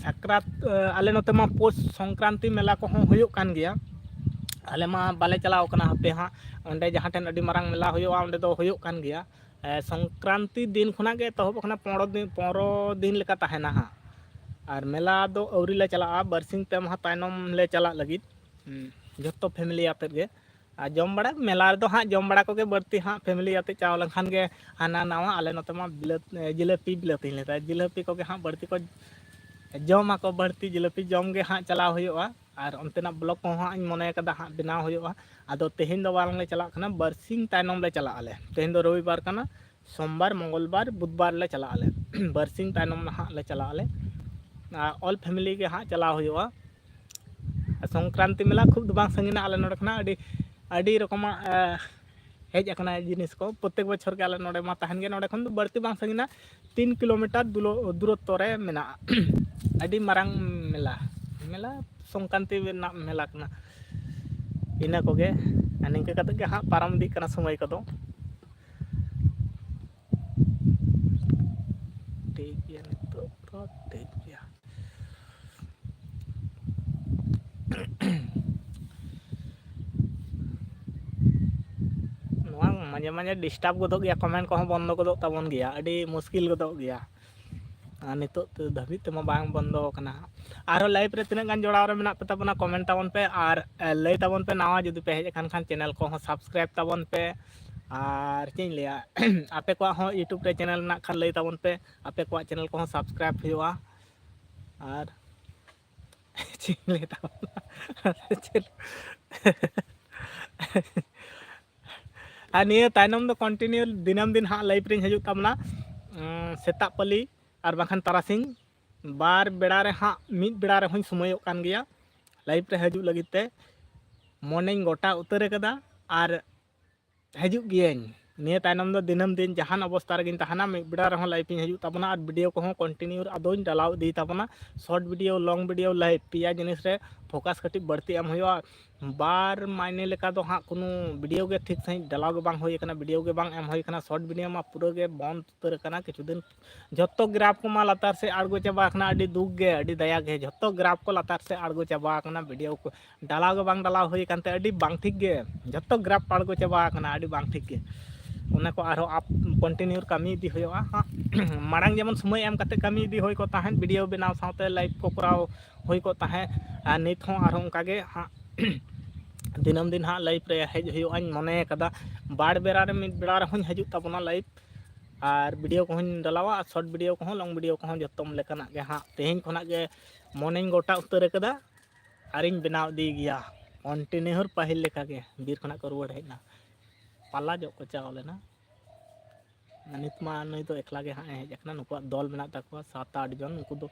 ᱥᱟᱠᱨᱟᱛ, ᱟᱞᱮ ᱱᱚᱛᱮ ᱢᱟ ᱯᱳᱥ ᱥᱚᱝᱠᱨᱟᱱᱛᱤ ᱢᱮᱞᱟ ᱠᱚᱦᱚᱸ ᱦᱩᱭᱩᱜ ᱠᱟᱱ ᱜᱮᱭᱟ᱾ ᱟᱞᱮ ᱢᱟ ᱵᱟᱞᱮ ᱪᱟᱞᱟᱣ ᱠᱟᱱᱟ ᱦᱟᱯᱮ ᱦᱟᱸᱜ᱾ ᱚᱸᱰᱮ ᱡᱟᱦᱟᱸ ᱴᱷᱮᱱ ᱟᱹᱰᱤ ᱢᱟᱨᱟᱝ ᱢᱮᱞᱟ ᱦᱩᱭᱩᱜᱼᱟ, ᱚᱸᱰᱮ ᱫᱚ ᱦᱩᱭᱩᱜ ᱠᱟᱱ ᱜᱮᱭᱟ᱾ ᱮ, ᱥᱚᱝᱠᱨᱟᱱᱛᱤ ᱫᱤᱱ ᱠᱷᱚᱱᱟᱜ ᱜᱮ ᱮᱛᱚᱦᱚᱵ ᱟᱠᱟᱱᱟ, ᱯᱚᱱᱨᱚ ᱫᱤᱱ, ᱯᱚᱱᱨᱚ ᱫᱤᱱ ᱞᱮᱠᱟ ᱛᱟᱦᱮᱱᱟ ᱦᱟᱸᱜ᱾ ᱟᱨ ᱢᱮᱞᱟ ᱫᱚ ᱟᱹᱣᱨᱤ ᱞᱮ ᱪᱟᱞᱟᱜᱼᱟ, ᱵᱟᱨᱥᱤᱧ ᱯᱮ ᱢᱟᱦᱟ ᱛᱟᱭᱱᱚᱢ ᱞᱮ ᱪᱟᱞᱟᱜ ᱞᱟᱹᱜᱤᱫ, ᱦᱩᱸ, ᱡᱚᱛᱚ ᱯᱷᱮᱢᱮᱞᱤ ᱟᱛᱮᱫ ᱜᱮ᱾ ᱟᱨ ᱡᱚᱢ ᱵᱟᱲᱟ, ᱢᱮᱞᱟ ᱨᱮᱫᱚ ᱦᱟᱸᱜ ᱡᱚᱢ ᱵᱟᱲᱟ ᱠᱚᱜᱮ ᱵᱟᱹᱲᱛᱤ ᱦᱟᱸᱜ, ᱯᱷᱮᱢᱤᱞᱤ ᱟᱛᱮ ᱪᱟᱣ ᱞᱮᱱᱠᱷᱟᱱ ᱜᱮ ᱦᱟᱱᱟ ᱱᱟᱣᱟ᱾ ᱟᱞᱮ ᱱᱚᱛᱮ ᱢᱟ ᱵᱤᱞᱟᱹᱛ, ᱮ, ᱡᱤᱞᱟᱹᱯᱤ, ᱵᱤᱞᱟᱹᱛᱤᱧ ᱞᱟᱹᱭᱫᱟ, ᱡᱤᱞᱟᱹᱯᱤ ᱠᱚᱜᱮ ᱦᱟᱸᱜ ᱵᱟᱹᱲᱛᱤ ᱠᱚ ᱡᱚᱢᱟᱠᱚ, ᱵᱟᱹᱲᱛᱤ ᱡᱤᱞᱟᱹᱯᱤ ᱡᱚᱢ ᱜᱮ ᱦᱟᱸᱜ ᱪᱟᱞᱟᱣ ᱦᱩᱭᱩᱜᱼᱟ᱾ ᱟᱨ ᱚᱱᱛᱮᱱᱟᱜ ᱵᱞᱚᱜ ᱠᱚᱦᱚᱸ ᱦᱟᱸᱜ ᱤᱧ ᱢᱚᱱᱮ ᱠᱟᱫᱟ ᱦᱟᱸᱜ ᱵᱮᱱᱟᱣ ᱦᱩᱭᱩᱜᱼᱟ᱾ ᱟᱫᱚ ᱛᱮᱦᱮᱧ ᱫᱚ ᱵᱟᱝᱞᱮ ᱪᱟᱞᱟᱜ ᱠᱟᱱᱟ, ᱵᱟᱨᱥᱤᱧ ᱛᱟᱭᱱᱚᱢ ᱞᱮ ᱪᱟᱞᱟᱜ ᱟᱞᱮ᱾ ᱛᱮᱦᱮᱧ ᱫᱚ ᱨᱚᱵᱤᱵᱟᱨ ᱠᱟᱱᱟ, ᱥᱳᱢᱵᱟᱨ, ᱢᱚᱝᱜᱚᱞᱵᱟᱨ, ᱵᱩᱫᱷᱵᱟᱨ ᱞᱮ ᱪᱟᱞᱟᱜ ᱟᱞᱮ᱾ ᱵᱟᱨᱥᱤᱧ ᱛᱟᱭᱱᱚᱢ ᱦᱟᱸᱜ ᱞᱮ ᱪᱟᱞᱟᱜ ᱟᱞᱮ᱾ ᱟᱨ all family ᱜᱮ ᱦᱟᱸᱜ ᱪᱟᱞᱟᱣ ᱦᱩᱭᱩᱜᱼᱟ᱾ ᱟᱨ ᱥᱚᱝᱠᱨᱟᱱᱛᱤ ᱢᱮᱞᱟ ᱠᱷᱩᱵ ᱫᱚ ᱵᱟᱝ ᱥᱟᱺᱜᱤᱧᱟ ᱟᱞᱮ ᱱᱚᱰᱮ ᱠᱷᱚᱱᱟᱜ, ᱟᱹᱰᱤ, ᱟᱹᱰᱤ ᱨᱚᱠᱚᱢᱟᱜ, ᱮ, ᱦᱮᱡ ᱟᱠᱟᱱᱟ ᱡᱤᱱᱤᱥ ᱠᱚ᱾ ᱯᱨᱚᱛᱮᱠ ᱵᱚᱪᱷᱚᱨ ᱜᱮ ᱟᱞᱮ ᱱᱚᱰᱮ ᱢᱟ ᱛᱟᱦᱮᱱ ᱜᱮ, ᱱᱚᱰᱮ ᱠᱷᱚᱱ ᱫᱚ ᱵᱟᱹᱲᱛᱤ ᱵᱟᱝ ᱥᱟᱺᱜᱤᱧᱟ, ᱛᱤᱱ ᱠᱤᱞᱳᱢᱤᱴᱟᱨ ᱫᱩᱞᱚ-, ᱫᱩᱨᱚᱛᱛᱚ ᱨᱮ ᱢᱮᱱᱟᱜᱼᱟ᱾ ᱟᱹᱰᱤ ᱢᱟᱨᱟᱝ ᱢᱮᱞᱟ, ᱢᱮᱞᱟ, ᱥᱚᱝᱠᱨᱟᱱᱛᱤ ᱨᱮᱱᱟᱜ ᱢᱮᱞᱟ ᱠᱟᱱᱟ᱾ ᱤᱱᱟᱹ ᱠᱚᱜᱮ, ᱟᱨ ᱱᱤᱝᱠᱟᱹ ᱠᱟᱛᱮ ᱜᱮ ᱦᱟᱸᱜ ᱯᱟᱨᱚᱢ ᱤᱫᱤᱜ ᱠᱟᱱᱟ ᱥᱚᱢᱚᱭ ᱠᱚᱫᱚ᱾ ᱴᱷᱤᱠ ᱜᱮᱭᱟ, ᱱᱤᱛᱚᱜ ᱫᱚ ᱴᱷᱤᱠ ᱜᱮᱭᱟ᱾ ᱱᱚᱣᱟ ᱢᱟᱡᱷᱮ ᱢᱟᱡᱷᱮ disturb ᱜᱚᱫᱚᱜ ᱜᱮᱭᱟ, comment ᱠᱚᱦᱚᱸ ᱵᱚᱱᱫᱚ ᱜᱚᱫᱚᱜ ᱛᱟᱵᱚᱱ ᱜᱮᱭᱟ, ᱟᱹᱰᱤ ᱢᱩᱥᱠᱤᱞ ᱜᱚᱫᱚᱜ ᱜᱮᱭᱟ᱾ ᱟᱨ ᱱᱤᱛᱚᱜ ᱛᱮ ᱫᱷᱟᱹᱵᱤᱡ ᱛᱮᱢᱟ ᱵᱟᱝ ᱵᱚᱱᱫᱚ ᱟᱠᱟᱱᱟ᱾ ᱟᱨᱦᱚᱸ live ᱨᱮ ᱛᱤᱱᱟᱹᱜ ᱜᱟᱱ ᱡᱚᱲᱟᱣ ᱨᱮ ᱢᱮᱱᱟᱜ ᱯᱮ ᱛᱟᱵᱚᱱᱟ, comment ᱛᱟᱵᱚᱱ ᱯᱮ, ᱟᱨ, ᱮ, ᱞᱟᱹᱭ ᱛᱟᱵᱚᱱ ᱯᱮ, ᱱᱟᱣᱟ ᱡᱩᱫᱤ ᱯᱮ ᱦᱮᱡ ᱟᱠᱟᱱ ᱠᱷᱟᱱ channel ᱠᱚᱦᱚᱸ subscribe ᱛᱟᱵᱚᱱ ᱯᱮ᱾ ᱟᱨ ᱪᱮᱫ ᱤᱧ ᱞᱟᱹᱭᱟ, ᱟᱯᱮ ᱠᱚᱣᱟᱜ ᱦᱚᱸ YouTube ᱨᱮ channel ᱢᱮᱱᱟᱜ ᱠᱷᱟᱱ ᱞᱟᱹᱭ ᱛᱟᱵᱚᱱ ᱯᱮ, ᱟᱯᱮ ᱠᱚᱣᱟᱜ channel ᱠᱚᱦᱚᱸ subscribe ᱦᱩᱭᱩᱜᱼᱟ᱾ ᱟᱨ ᱪᱮᱫ ᱤᱧ ᱞᱟᱹᱭ ᱛᱟᱵᱚᱱᱟ? ᱪᱮᱫ? ᱟᱨ ᱱᱤᱭᱟᱹ ᱛᱟᱭᱱᱚᱢ ᱫᱚ continue ᱫᱤᱱᱟᱹᱢ ᱫᱤᱱ ᱦᱟᱸᱜ live ᱨᱤᱧ ᱦᱤᱡᱩᱜ ᱛᱟᱵᱚᱱᱟ᱾ ᱩᱸ, ᱥᱮᱛᱟᱜ ᱯᱟᱹᱞᱤ ᱟᱨ ᱵᱟᱝᱠᱷᱟᱱ ᱛᱟᱨᱟᱥᱤᱧ, ᱵᱟᱨ ᱵᱮᱲᱟ ᱨᱮ ᱦᱟᱸᱜ, ᱢᱤᱫ ᱵᱮᱲᱟ ᱨᱮᱦᱚᱸᱧ ᱥᱚᱢᱚᱭᱚᱜ ᱠᱟᱱ ᱜᱮᱭᱟ live ᱨᱮ ᱦᱤᱡᱩᱜ ᱞᱟᱹᱜᱤᱫ ᱛᱮ᱾ ᱢᱚᱱᱮᱧ ᱜᱚᱴᱟ ᱩᱛᱟᱹᱨ ᱟᱠᱟᱫᱟ ᱟᱨ ᱦᱤᱡᱩᱜ ᱜᱤᱭᱟᱹᱧ᱾ ᱱᱤᱭᱟᱹ ᱛᱟᱭᱱᱚᱢ ᱫᱚ ᱫᱤᱱᱟᱹᱢ ᱫᱤᱱ ᱡᱟᱦᱟᱱ ᱚᱵᱚᱥᱛᱟ ᱨᱮᱜᱤᱧ ᱛᱟᱦᱮᱱᱟ, ᱢᱤᱫ ᱵᱮᱲᱟ ᱨᱮᱦᱚᱸ live ᱤᱧ ᱦᱤᱡᱩᱜ ᱛᱟᱵᱚᱱᱟ ᱟᱨ video ᱠᱚᱦᱚᱸ continue ᱟᱫᱚᱧ ᱰᱟᱞᱟᱣ ᱤᱫᱤᱭ ᱛᱟᱵᱚᱱᱟ᱾ Short video, long video, live ᱯᱮᱭᱟ ᱡᱤᱱᱤᱥ ᱨᱮ focus ᱠᱟᱹᱴᱤᱡ ᱵᱟᱹᱲᱛᱤ ᱮᱢ ᱦᱩᱭᱩᱜᱼᱟ᱾ ᱵᱟᱨ ᱢᱟᱭᱱᱮ ᱞᱮᱠᱟ ᱫᱚ ᱦᱟᱸᱜ ᱠᱳᱱᱳ video ᱜᱮ ᱴᱷᱤᱠ ᱥᱟᱺᱦᱤᱡ ᱰᱟᱞᱟᱣ ᱜᱮ ᱵᱟᱝ ᱦᱩᱭ ᱟᱠᱟᱱᱟ, video ᱜᱮ ᱵᱟᱝ ᱮᱢ ᱦᱩᱭ ᱟᱠᱟᱱᱟ᱾ Short video ᱢᱟ ᱯᱩᱨᱟᱹ ᱜᱮ ᱵᱚᱱᱫ ᱩᱛᱟᱹᱨ ᱟᱠᱟᱱᱟ ᱠᱤᱪᱷᱩ ᱫᱤᱱ᱾ ᱡᱷᱚᱛᱚ graph ᱠᱚᱢᱟ ᱞᱟᱛᱟᱨ ᱥᱮᱫ ᱟᱬᱜᱚ ᱪᱟᱵᱟ ᱟᱠᱟᱱᱟ, ᱟᱹᱰᱤ ᱫᱩᱠ ᱜᱮ, ᱟᱹᱰᱤ ᱫᱟᱭᱟ ᱜᱮ, ᱡᱷᱚᱛᱚ graph ᱠᱚ ᱞᱟᱛᱟᱨ ᱥᱮᱫ ᱟᱬᱜᱚ ᱪᱟᱵᱟ ᱟᱠᱟᱱᱟ᱾ Video ᱠᱚ ᱰᱟᱞᱟᱣ ᱜᱮ ᱵᱟᱝ ᱰᱟᱞᱟᱣ ᱦᱩᱭ ᱟᱠᱟᱱ ᱛᱮ ᱟᱹᱰᱤ ᱵᱟᱝ ᱴᱷᱤᱠ ᱜᱮ, ᱡᱷᱚᱛᱚ graph ᱟᱬᱜᱚ ᱪᱟᱵᱟ ᱟᱠᱟᱱᱟ, ᱟᱹᱰᱤ ᱵᱟᱝ ᱴᱷᱤᱠ ᱜᱮ᱾ ᱚᱱᱟ ᱠᱚ ᱟᱨᱦᱚᱸ up continue ᱠᱟᱹᱢᱤ ᱤᱫᱤ ᱦᱩᱭᱩᱜᱼᱟ ᱦᱟᱸᱜ᱾ ᱢᱟᱲᱟᱝ ᱡᱮᱢᱚᱱ ᱥᱚᱢᱚᱭ ᱮᱢ ᱠᱟᱛᱮ ᱠᱟᱹᱢᱤ ᱤᱫᱤ ᱦᱩᱭ ᱠᱚᱜ ᱛᱟᱦᱮᱸᱫ, video ᱵᱮᱱᱟᱣ ᱥᱟᱶᱛᱮ live ᱠᱚ ᱠᱚᱨᱟᱣ ᱦᱩᱭ ᱠᱚᱜ ᱛᱟᱦᱮᱸᱫ, ᱟᱨ ᱱᱤᱛ ᱦᱚᱸ ᱟᱨᱦᱚᱸ ᱚᱱᱠᱟ ᱜᱮ ᱦᱟᱸᱜ ᱫᱤᱱᱟᱹᱢ ᱫᱤᱱ ᱦᱟᱸᱜ live ᱨᱮ ᱦᱮᱡ ᱦᱩᱭᱩᱜᱼᱟᱧ ᱢᱚᱱᱮ ᱠᱟᱫᱟ᱾ ᱵᱟᱨ ᱵᱮᱲᱟ ᱨᱮ ᱢᱤᱫ ᱵᱮᱲᱟ ᱨᱮᱦᱚᱸᱧ ᱦᱤᱡᱩᱜ ᱛᱟᱵᱚᱱᱟ live, ᱟᱨ video ᱠᱚᱦᱚᱸᱧ ᱰᱟᱞᱟᱣᱟ, ᱟᱨ short video ᱠᱚᱦᱚᱸ, long video ᱠᱚᱦᱚᱸ, ᱡᱚᱛᱚᱢ ᱞᱮᱠᱟᱱᱟᱜ ᱜᱮ ᱦᱟᱸᱜ ᱛᱮᱦᱮᱧ ᱠᱷᱚᱱᱟᱜ ᱜᱮ ᱢᱚᱱᱮᱧ ᱜᱚᱴᱟ ᱩᱛᱟᱹᱨ ᱟᱠᱟᱫᱟ ᱟᱨᱤᱧ ᱵᱮᱱᱟᱣ ᱤᱫᱤᱭ ᱜᱮᱭᱟ᱾ ᱠᱚᱱᱴᱤᱱᱤᱭᱩ ᱯᱟᱹᱦᱤᱞ ᱞᱮᱠᱟᱜᱮ ᱵᱤᱨ ᱠᱷᱚᱱᱟᱜ ᱠᱚ ᱨᱩᱣᱟᱹᱲ ᱦᱮᱡ ᱮᱱᱟ, ᱯᱟᱞᱟ ᱡᱚᱜ ᱠᱚ ᱪᱟᱣ ᱞᱮᱱᱟ᱾ ᱱᱤᱛ ᱢᱟ ᱱᱩᱭ ᱫᱚ ᱮᱠᱞᱟ ᱜᱮ ᱦᱟᱸᱜ ᱮ ᱦᱮᱡ ᱟᱠᱟᱱᱟ, ᱱᱩᱠᱩᱣᱟᱜ ᱫᱚᱞ ᱢᱮᱱᱟᱜ ᱛᱟᱠᱚᱣᱟ ᱥᱟᱛ ᱟᱴ ᱡᱚᱱ, ᱩᱱᱠᱩ ᱫᱚ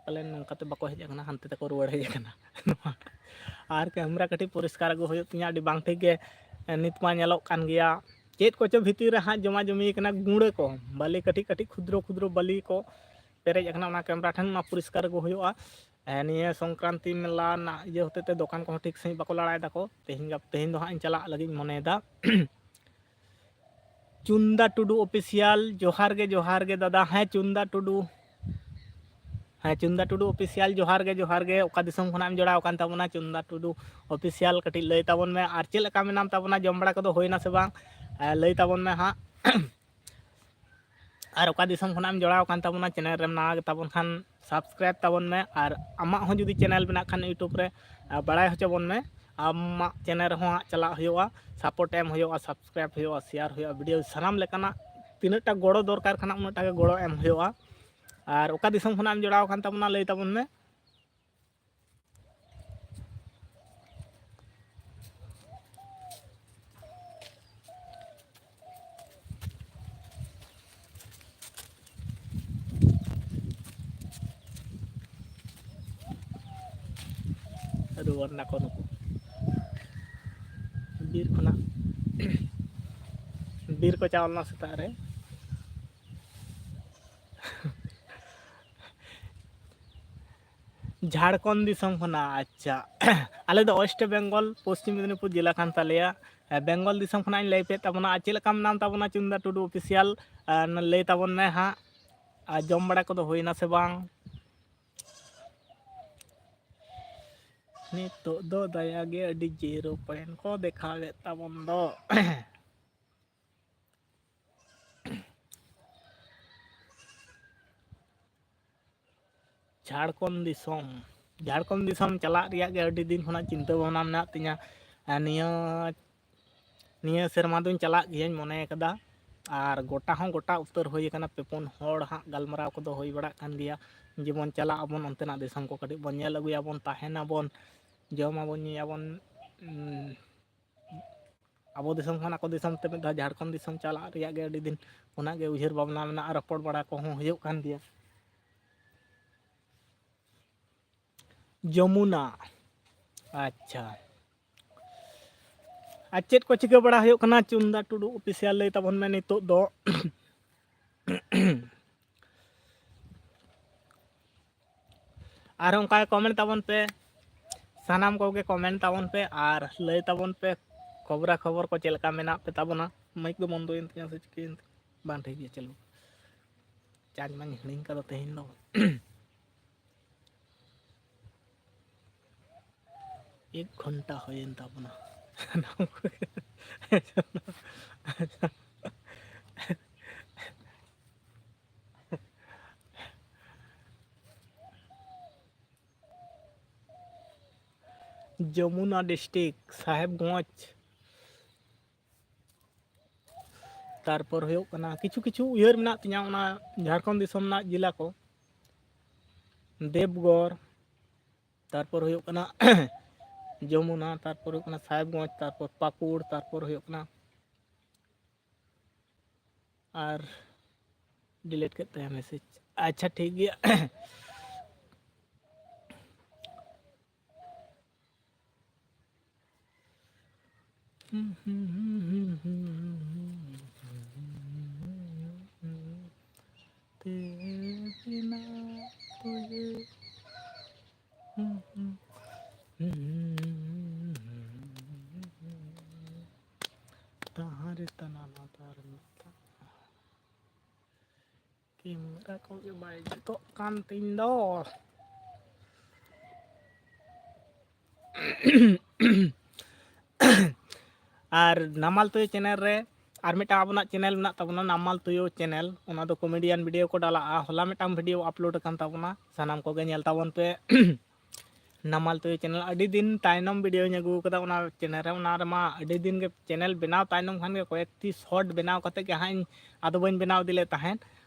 ᱯᱟᱞᱮᱱ ᱱᱚᱝᱠᱟᱛᱮ ᱵᱟᱠᱚ ᱦᱮᱡ ᱟᱠᱟᱱᱟ, ᱦᱟᱱᱛᱮ ᱛᱮᱠᱚ ᱨᱩᱣᱟᱹᱲ ᱦᱮᱡ ᱟᱠᱟᱱᱟ᱾ ᱟᱨ ᱠᱮᱢᱨᱟ ᱠᱟᱹᱴᱤᱡ ᱯᱚᱨᱤᱥᱠᱟᱨ ᱟᱹᱜᱩ ᱦᱩᱭᱩᱜ ᱛᱤᱧᱟᱹ, ᱟᱹᱰᱤ ᱵᱟᱝ ᱴᱷᱤᱠ ᱜᱮ ᱱᱤᱛ ᱢᱟ ᱧᱮᱞᱚᱜ ᱠᱟᱱ ᱜᱮᱭᱟ᱾ ᱪᱮᱫ ᱠᱚᱪᱚ ᱵᱷᱤᱛᱤᱨ ᱨᱮ ᱦᱟᱸᱜ ᱡᱚᱢᱟ ᱡᱚᱢᱤ ᱠᱟᱱᱟ, ᱜᱩᱸᱲᱟᱹ ᱠᱚ, ᱵᱟᱹᱞᱤ, ᱠᱟᱹᱴᱤᱡ ᱠᱟᱹᱴᱤᱡ ᱠᱷᱩᱫᱨᱚ ᱠᱷᱩᱫᱨᱚ ᱵᱟᱹᱞᱤ ᱠᱚ ᱯᱮᱨᱮᱡ ᱟᱠᱟᱱᱟ ᱚᱱᱟ ᱠᱮᱢᱨᱟ ᱴᱷᱮᱱ, ᱚᱱᱟ ᱯᱚᱨᱤᱥᱠᱟᱨ ᱟᱹᱜᱩ ᱦᱩᱭᱩᱜᱼᱟ᱾ ᱦᱮᱸ, ᱱᱤᱭᱟᱹ ᱥᱚᱝᱠᱨᱟᱱᱛᱤ ᱢᱮᱞᱟ ᱨᱮᱱᱟᱜ ᱤᱭᱟᱹ ᱦᱚᱛᱮᱡ ᱛᱮ ᱫᱚᱠᱟᱱ ᱠᱚᱦᱚᱸ ᱴᱷᱤᱠ ᱥᱟᱺᱦᱤᱡ ᱵᱟᱠᱚ ᱞᱟᱲᱟᱭ ᱫᱟᱠᱚ᱾ ᱛᱮᱦᱮᱧ ᱜᱟᱯ-, ᱛᱮᱦᱮᱧ ᱫᱚ ᱦᱟᱸᱜ ᱤᱧ ᱪᱟᱞᱟᱜ ᱞᱟᱹᱜᱤᱫ ᱤᱧ ᱢᱚᱱᱮᱭᱮᱫᱟ᱾ ᱪᱩᱱᱫᱟ ᱴᱩᱰᱩ ᱚᱯᱷᱤᱥᱤᱭᱟᱞ, ᱡᱚᱦᱟᱨ ᱜᱮ, ᱡᱚᱦᱟᱨ ᱜᱮ ᱫᱟᱫᱟ᱾ ᱦᱮᱸ, ᱪᱩᱱᱫᱟ ᱴᱩᱰᱩ, ᱦᱮᱸ, ᱪᱩᱱᱫᱟ ᱴᱩᱰᱩ ᱚᱯᱷᱤᱥᱤᱭᱟᱞ, ᱡᱚᱦᱟᱨ ᱜᱮ, ᱡᱚᱦᱟᱨ ᱜᱮ᱾ ᱚᱠᱟ ᱫᱤᱥᱚᱢ ᱠᱷᱚᱱᱟᱜ ᱮᱢ ᱡᱚᱲᱟᱣ ᱟᱠᱟᱱ ᱛᱟᱵᱚᱱᱟ, ᱪᱩᱱᱫᱟ ᱴᱩᱰᱩ ᱚᱯᱷᱤᱥᱤᱭᱟᱞ? ᱠᱟᱹᱴᱤᱡ ᱞᱟᱹᱭ ᱛᱟᱵᱚᱱ ᱢᱮ᱾ ᱟᱨ ᱪᱮᱫ ᱞᱮᱠᱟ ᱢᱮᱱᱟᱢ ᱛᱟᱵᱚᱱᱟ, ᱡᱚᱢ ᱵᱟᱲᱟ ᱠᱚᱫᱚ ᱦᱩᱭᱱᱟ ᱥᱮ ᱵᱟᱝ? ᱮ, ᱞᱟᱹᱭ ᱛᱟᱵᱚᱱ ᱢᱮ ᱦᱟᱸᱜ᱾ ᱟᱨ ᱚᱠᱟ ᱫᱤᱥᱚᱢ ᱠᱷᱚᱱᱟᱜ ᱮᱢ ᱡᱚᱲᱟᱣ ᱟᱠᱟᱱ ᱛᱟᱵᱚᱱᱟ, ᱪᱮᱱᱮᱞ ᱨᱮᱢ ᱱᱟᱣᱟ ᱜᱮ ᱛᱟᱵᱚᱱ ᱠᱷᱟᱱ subscribe ᱛᱟᱵᱚᱱ ᱢᱮ᱾ ᱟᱨ ᱟᱢᱟᱜ ᱦᱚᱸ ᱡᱩᱫᱤ ᱪᱮᱱᱮᱞ ᱢᱮᱱᱟᱜ ᱠᱷᱟᱱ YouTube ᱨᱮ, ᱟ, ᱵᱟᱲᱟᱭ ᱦᱚᱪᱚ ᱵᱚᱱ ᱢᱮ᱾ ᱟᱢᱟᱜ ᱪᱮᱱᱮᱞ ᱨᱮᱦᱚᱸ ᱦᱟᱸᱜ ᱪᱟᱞᱟᱜ ᱦᱩᱭᱩᱜᱼᱟ, support ᱮᱢ ᱦᱩᱭᱩᱜᱼᱟ, subscribe ᱦᱩᱭᱩᱜᱼᱟ, share ᱦᱩᱭᱩᱜᱼᱟ, video ᱥᱟᱱᱟᱢ ᱞᱮᱠᱟᱱᱟᱜ ᱛᱤᱱᱟᱹᱜ ᱴᱟ ᱜᱚᱲᱚ ᱫᱚᱨᱠᱟᱨ ᱠᱟᱱᱟ ᱩᱱᱟᱹᱜ ᱴᱟ ᱜᱮ ᱜᱚᱲᱚ ᱮᱢ ᱦᱩᱭᱩᱜᱼᱟ᱾ ᱟᱨ ᱚᱠᱟ ᱫᱤᱥᱚᱢ ᱠᱷᱚᱱᱟᱜ ᱮᱢ ᱡᱚᱲᱟᱣ ᱟᱠᱟᱱ ᱛᱟᱵᱚᱱᱟ, ᱞᱟᱹᱭ ᱛᱟᱵᱚᱱ ᱢᱮ᱾ ᱨᱩᱣᱟᱹᱲ ᱱᱟᱠᱚ ᱱᱩᱠᱩ ᱵᱤᱨ ᱠᱷᱚᱱᱟᱜ᱾ ᱵᱤᱨ ᱠᱚ ᱪᱟᱣ ᱞᱮᱱᱟ ᱥᱮᱛᱟᱜ ᱨᱮ᱾ ᱡᱷᱟᱲᱠᱷᱚᱸᱰ ᱫᱤᱥᱚᱢ ᱠᱷᱚᱱᱟᱜ, ᱟᱪᱪᱷᱟ᱾ ᱟᱞᱮ ᱫᱚ West Bengal, ᱯᱚᱥᱪᱤᱢ ᱢᱮᱫᱽᱱᱤᱯᱩᱨ ᱡᱮᱞᱟ ᱠᱟᱱ ᱛᱟᱞᱮᱭᱟ᱾ ᱮ, ᱵᱮᱝᱜᱚᱞ ᱫᱤᱥᱚᱢ ᱠᱷᱚᱱᱟᱜ ᱤᱧ live ᱮᱫ ᱛᱟᱵᱚᱱᱟ᱾ ᱟᱨ ᱪᱮᱫ ᱞᱮᱠᱟ ᱢᱮᱱᱟᱢ ᱛᱟᱵᱚᱱᱟ ᱪᱩᱱᱫᱟ ᱴᱩᱰᱩ ᱚᱯᱷᱤᱥᱤᱭᱟᱞ? ᱮ, ᱞᱟᱹᱭ ᱛᱟᱵᱚᱱ ᱢᱮ ᱦᱟᱸᱜ᱾ ᱟᱨ ᱡᱚᱢ ᱵᱟᱲᱟ ᱠᱚᱫᱚ ᱦᱩᱭᱱᱟ ᱥᱮ ᱵᱟᱝ? ᱱᱤᱛᱚᱜ ᱫᱚ ᱫᱟᱭᱟ ᱜᱮ ᱟᱹᱰᱤ zero point ᱠᱚ ᱫᱮᱠᱷᱟᱣᱮᱫ ᱛᱟᱵᱚᱱ ᱫᱚ᱾ ᱡᱷᱟᱲᱠᱷᱚᱸᱰ ᱫᱤᱥᱚᱢ, ᱡᱷᱟᱲᱠᱷᱚᱸᱰ ᱫᱤᱥᱚᱢ ᱪᱟᱞᱟᱜ ᱨᱮᱭᱟᱜ ᱜᱮ ᱟᱹᱰᱤ ᱫᱤᱱ ᱠᱷᱚᱱᱟᱜ ᱪᱤᱱᱛᱟᱹ ᱵᱷᱟᱵᱽᱱᱟ ᱢᱮᱱᱟᱜ ᱛᱤᱧᱟᱹ᱾ ᱟᱨ ᱱᱤᱭᱟᱹ ᱱᱤᱭᱟᱹ ᱥᱮᱨᱢᱟ ᱫᱚᱧ ᱪᱟᱞᱟᱜ ᱜᱤᱭᱟᱹᱧ ᱢᱚᱱᱮ ᱠᱟᱫᱟ᱾ ᱟᱨ ᱜᱚᱴᱟ ᱦᱚᱸ ᱜᱚᱴᱟ ᱩᱛᱟᱹᱨ ᱦᱩᱭ ᱟᱠᱟᱱᱟ, ᱯᱮ ᱯᱩᱱ ᱦᱚᱲ ᱦᱟᱸᱜ ᱜᱟᱞᱢᱟᱨᱟᱣ ᱠᱚᱫᱚ ᱦᱩᱭ ᱵᱟᱲᱟᱜ ᱠᱟᱱ ᱜᱮᱭᱟ, ᱡᱮᱢᱚᱱ ᱪᱟᱞᱟᱜ ᱟᱵᱚᱱ ᱚᱱᱛᱮᱱᱟᱜ ᱫᱤᱥᱚᱢ ᱠᱚ ᱠᱟᱹᱴᱤᱡ ᱵᱚᱱ ᱧᱮᱞ ᱟᱹᱜᱩᱭᱟᱵᱚᱱ, ᱛᱟᱦᱮᱱᱟᱵᱚᱱ, ᱡᱚᱢᱟᱵᱚᱱ, ᱧᱩᱭᱟᱵᱚᱱ᱾ ᱩᱸ, ᱟᱵᱚ ᱫᱤᱥᱚᱢ ᱠᱷᱚᱱ ᱟᱠᱚ ᱫᱤᱥᱚᱢ ᱛᱮ ᱢᱤᱫ ᱫᱷᱟᱣ ᱡᱷᱟᱲᱠᱷᱚᱸᱰ ᱫᱤᱥᱚᱢ ᱪᱟᱞᱟᱜ ᱨᱮᱭᱟᱜ ᱜᱮ ᱟᱹᱰᱤ ᱫᱤᱱ ᱠᱷᱚᱱᱟᱜ ᱜᱮ ᱩᱭᱦᱟᱹᱨ ᱵᱷᱟᱵᱽᱱᱟ ᱢᱮᱱᱟᱜᱼᱟ, ᱨᱚᱯᱚᱲ ᱵᱟᱲᱟ ᱠᱚᱦᱚᱸ ᱦᱩᱭᱩᱜ ᱠᱟᱱ ᱜᱮᱭᱟ᱾ ᱡᱚᱢᱩᱱᱟ, ᱟᱪᱪᱷᱟ᱾ ᱟᱨ ᱪᱮᱫ ᱠᱚ ᱪᱤᱠᱟᱹ ᱵᱟᱲᱟ ᱦᱩᱭᱩᱜ ᱠᱟᱱᱟ? ᱪᱩᱱᱫᱟ ᱴᱩᱰᱩ ᱚᱯᱷᱤᱥᱤᱭᱟᱞ ᱞᱟᱹᱭ ᱛᱟᱵᱚᱱ ᱢᱮ ᱱᱤᱛᱚᱜ ᱫᱚ᱾ ᱟᱨ ᱚᱱᱠᱟ ᱠᱚᱢᱮᱱᱴ ᱛᱟᱵᱚᱱ ᱯᱮ, ᱥᱟᱱᱟᱢ ᱠᱚᱜᱮ ᱠᱚᱢᱮᱱᱴ ᱛᱟᱵᱚᱱ ᱯᱮ ᱟᱨ ᱞᱟᱹᱭ ᱛᱟᱵᱚᱱ ᱯᱮ ᱠᱷᱚᱵᱽᱨᱟ ᱠᱷᱚᱵᱚᱨ ᱠᱚ ᱪᱮᱫ ᱞᱮᱠᱟ ᱢᱮᱱᱟᱜ ᱯᱮ ᱛᱟᱵᱚᱱᱟ᱾ ᱢᱟᱭᱤᱠ ᱫᱚ ᱵᱚᱱᱫᱚᱭᱮᱱ ᱛᱤᱧᱟ ᱥᱮ ᱪᱤᱠᱟᱹᱭᱮᱱ ᱛᱤᱧᱟ? ᱵᱟᱝ, ᱴᱷᱤᱠ ᱜᱮᱭᱟ, ᱪᱟᱹᱞᱩ᱾ ᱪᱟᱨᱡᱽ ᱢᱟᱧ ᱦᱤᱲᱤᱧ ᱠᱟᱫᱟ ᱛᱮᱦᱮᱧ ᱫᱚ᱾ ᱮᱠ ᱜᱷᱚᱱᱴᱟ ᱦᱩᱭᱮᱱ ᱛᱟᱵᱚᱱᱟ᱾ ᱡᱚᱢᱩᱱᱟ ᱰᱤᱥᱴᱤᱠ, ᱥᱟᱦᱮᱵᱽᱜᱚᱸᱡᱽ᱾ ᱛᱟᱨᱯᱚᱨ ᱦᱩᱭᱩᱜ ᱠᱟᱱᱟ, ᱠᱤᱪᱷᱩ ᱠᱤᱪᱷᱩ ᱩᱭᱦᱟᱹᱨ ᱢᱮᱱᱟᱜ ᱛᱤᱧᱟᱹ ᱚᱱᱟ ᱡᱷᱟᱲᱠᱷᱚᱸᱰ ᱫᱤᱥᱚᱢ ᱨᱮᱱᱟᱜ ᱡᱮᱞᱟ ᱠᱚ, ᱫᱮᱵᱽᱜᱚᱲ, ᱛᱟᱨᱯᱚᱨ ᱦᱩᱭᱩᱜ ᱠᱟᱱᱟ ᱡᱚᱢᱩᱱᱟ, ᱛᱟᱨᱯᱚᱨ ᱦᱩᱭᱩᱜ ᱠᱟᱱᱟ ᱥᱟᱦᱮᱵᱽᱜᱚᱸᱡᱽ, ᱛᱟᱨᱯᱚᱨ ᱯᱟᱹᱠᱩᱲ, ᱛᱟᱨᱯᱚᱨ ᱦᱩᱭᱩᱜ ᱠᱟᱱᱟ ᱟᱨ delete ᱠᱮᱫ ᱛᱟᱭᱟ message᱾ ᱟᱪᱪᱷᱟ, ᱴᱷᱤᱠ ᱜᱮᱭᱟ᱾ तेरे बिना तुझे ᱛᱟᱦᱟᱸ ᱨᱮ ᱛᱟᱱᱟ ᱞᱟᱛᱟᱨ ᱢᱤᱫᱴᱟᱝ ᱠᱮᱢᱮᱨᱟ ᱠᱚᱜᱮ ᱵᱟᱭ ᱡᱩᱛᱚᱜ ᱠᱟᱱ ᱛᱤᱧ ᱫᱚ᱾ ᱟᱨ ᱱᱟᱢᱟᱞ ᱛᱩᱭᱩ ᱪᱮᱱᱮᱞ ᱨᱮ ᱟᱨ ᱢᱤᱫᱴᱟᱝ ᱟᱵᱚᱱᱟᱜ ᱪᱮᱱᱮᱞ ᱢᱮᱱᱟᱜ ᱛᱟᱵᱚᱱᱟ, ᱱᱟᱢᱟᱞ ᱛᱩᱭᱩ ᱪᱮᱱᱮᱞ, ᱚᱱᱟ ᱫᱚ ᱠᱚᱢᱮᱰᱤᱭᱟᱱ ᱵᱷᱤᱰᱤᱭᱳ ᱠᱚ ᱰᱟᱞᱟᱜᱼᱟ᱾ ᱦᱚᱞᱟ ᱢᱤᱫᱴᱟᱝ ᱵᱷᱤᱰᱤᱭᱳ ᱟᱯᱞᱳᱰ ᱟᱠᱟᱱ ᱛᱟᱵᱚᱱᱟ, ᱥᱟᱱᱟᱢ ᱠᱚᱜᱮ ᱧᱮᱞ ᱛᱟᱵᱚᱱ ᱯᱮ᱾ ᱱᱟᱢᱟᱞ ᱛᱩᱭᱩ ᱪᱮᱱᱮᱞ ᱟᱹᱰᱤ ᱫᱤᱱ ᱛᱟᱭᱱᱚᱢ ᱵᱷᱤᱰᱤᱭᱳᱧ ᱟᱹᱜᱩ ᱟᱠᱟᱫᱟ ᱚᱱᱟ ᱪᱮᱱᱮᱞ ᱨᱮ᱾ ᱚᱱᱟ ᱨᱮᱢᱟ ᱟᱹᱰᱤ ᱫᱤᱱ ᱜᱮ ᱪᱮᱱᱮᱞ ᱵᱮᱱᱟᱣ ᱛᱟᱭᱱᱚᱢ ᱠᱷᱟᱱ ᱜᱮ ᱠᱚᱭᱮᱠᱴᱤ ᱥᱚᱨᱴ ᱵᱮᱱᱟᱣ ᱠᱟᱛᱮ ᱜᱮ ᱦᱟᱸᱜ ᱤᱧ ᱟᱫᱚ ᱵᱟᱹᱧ ᱵᱮᱱᱟᱣ ᱤᱫᱤ ᱞᱮᱫ ᱛᱟᱦᱮᱸᱫ᱾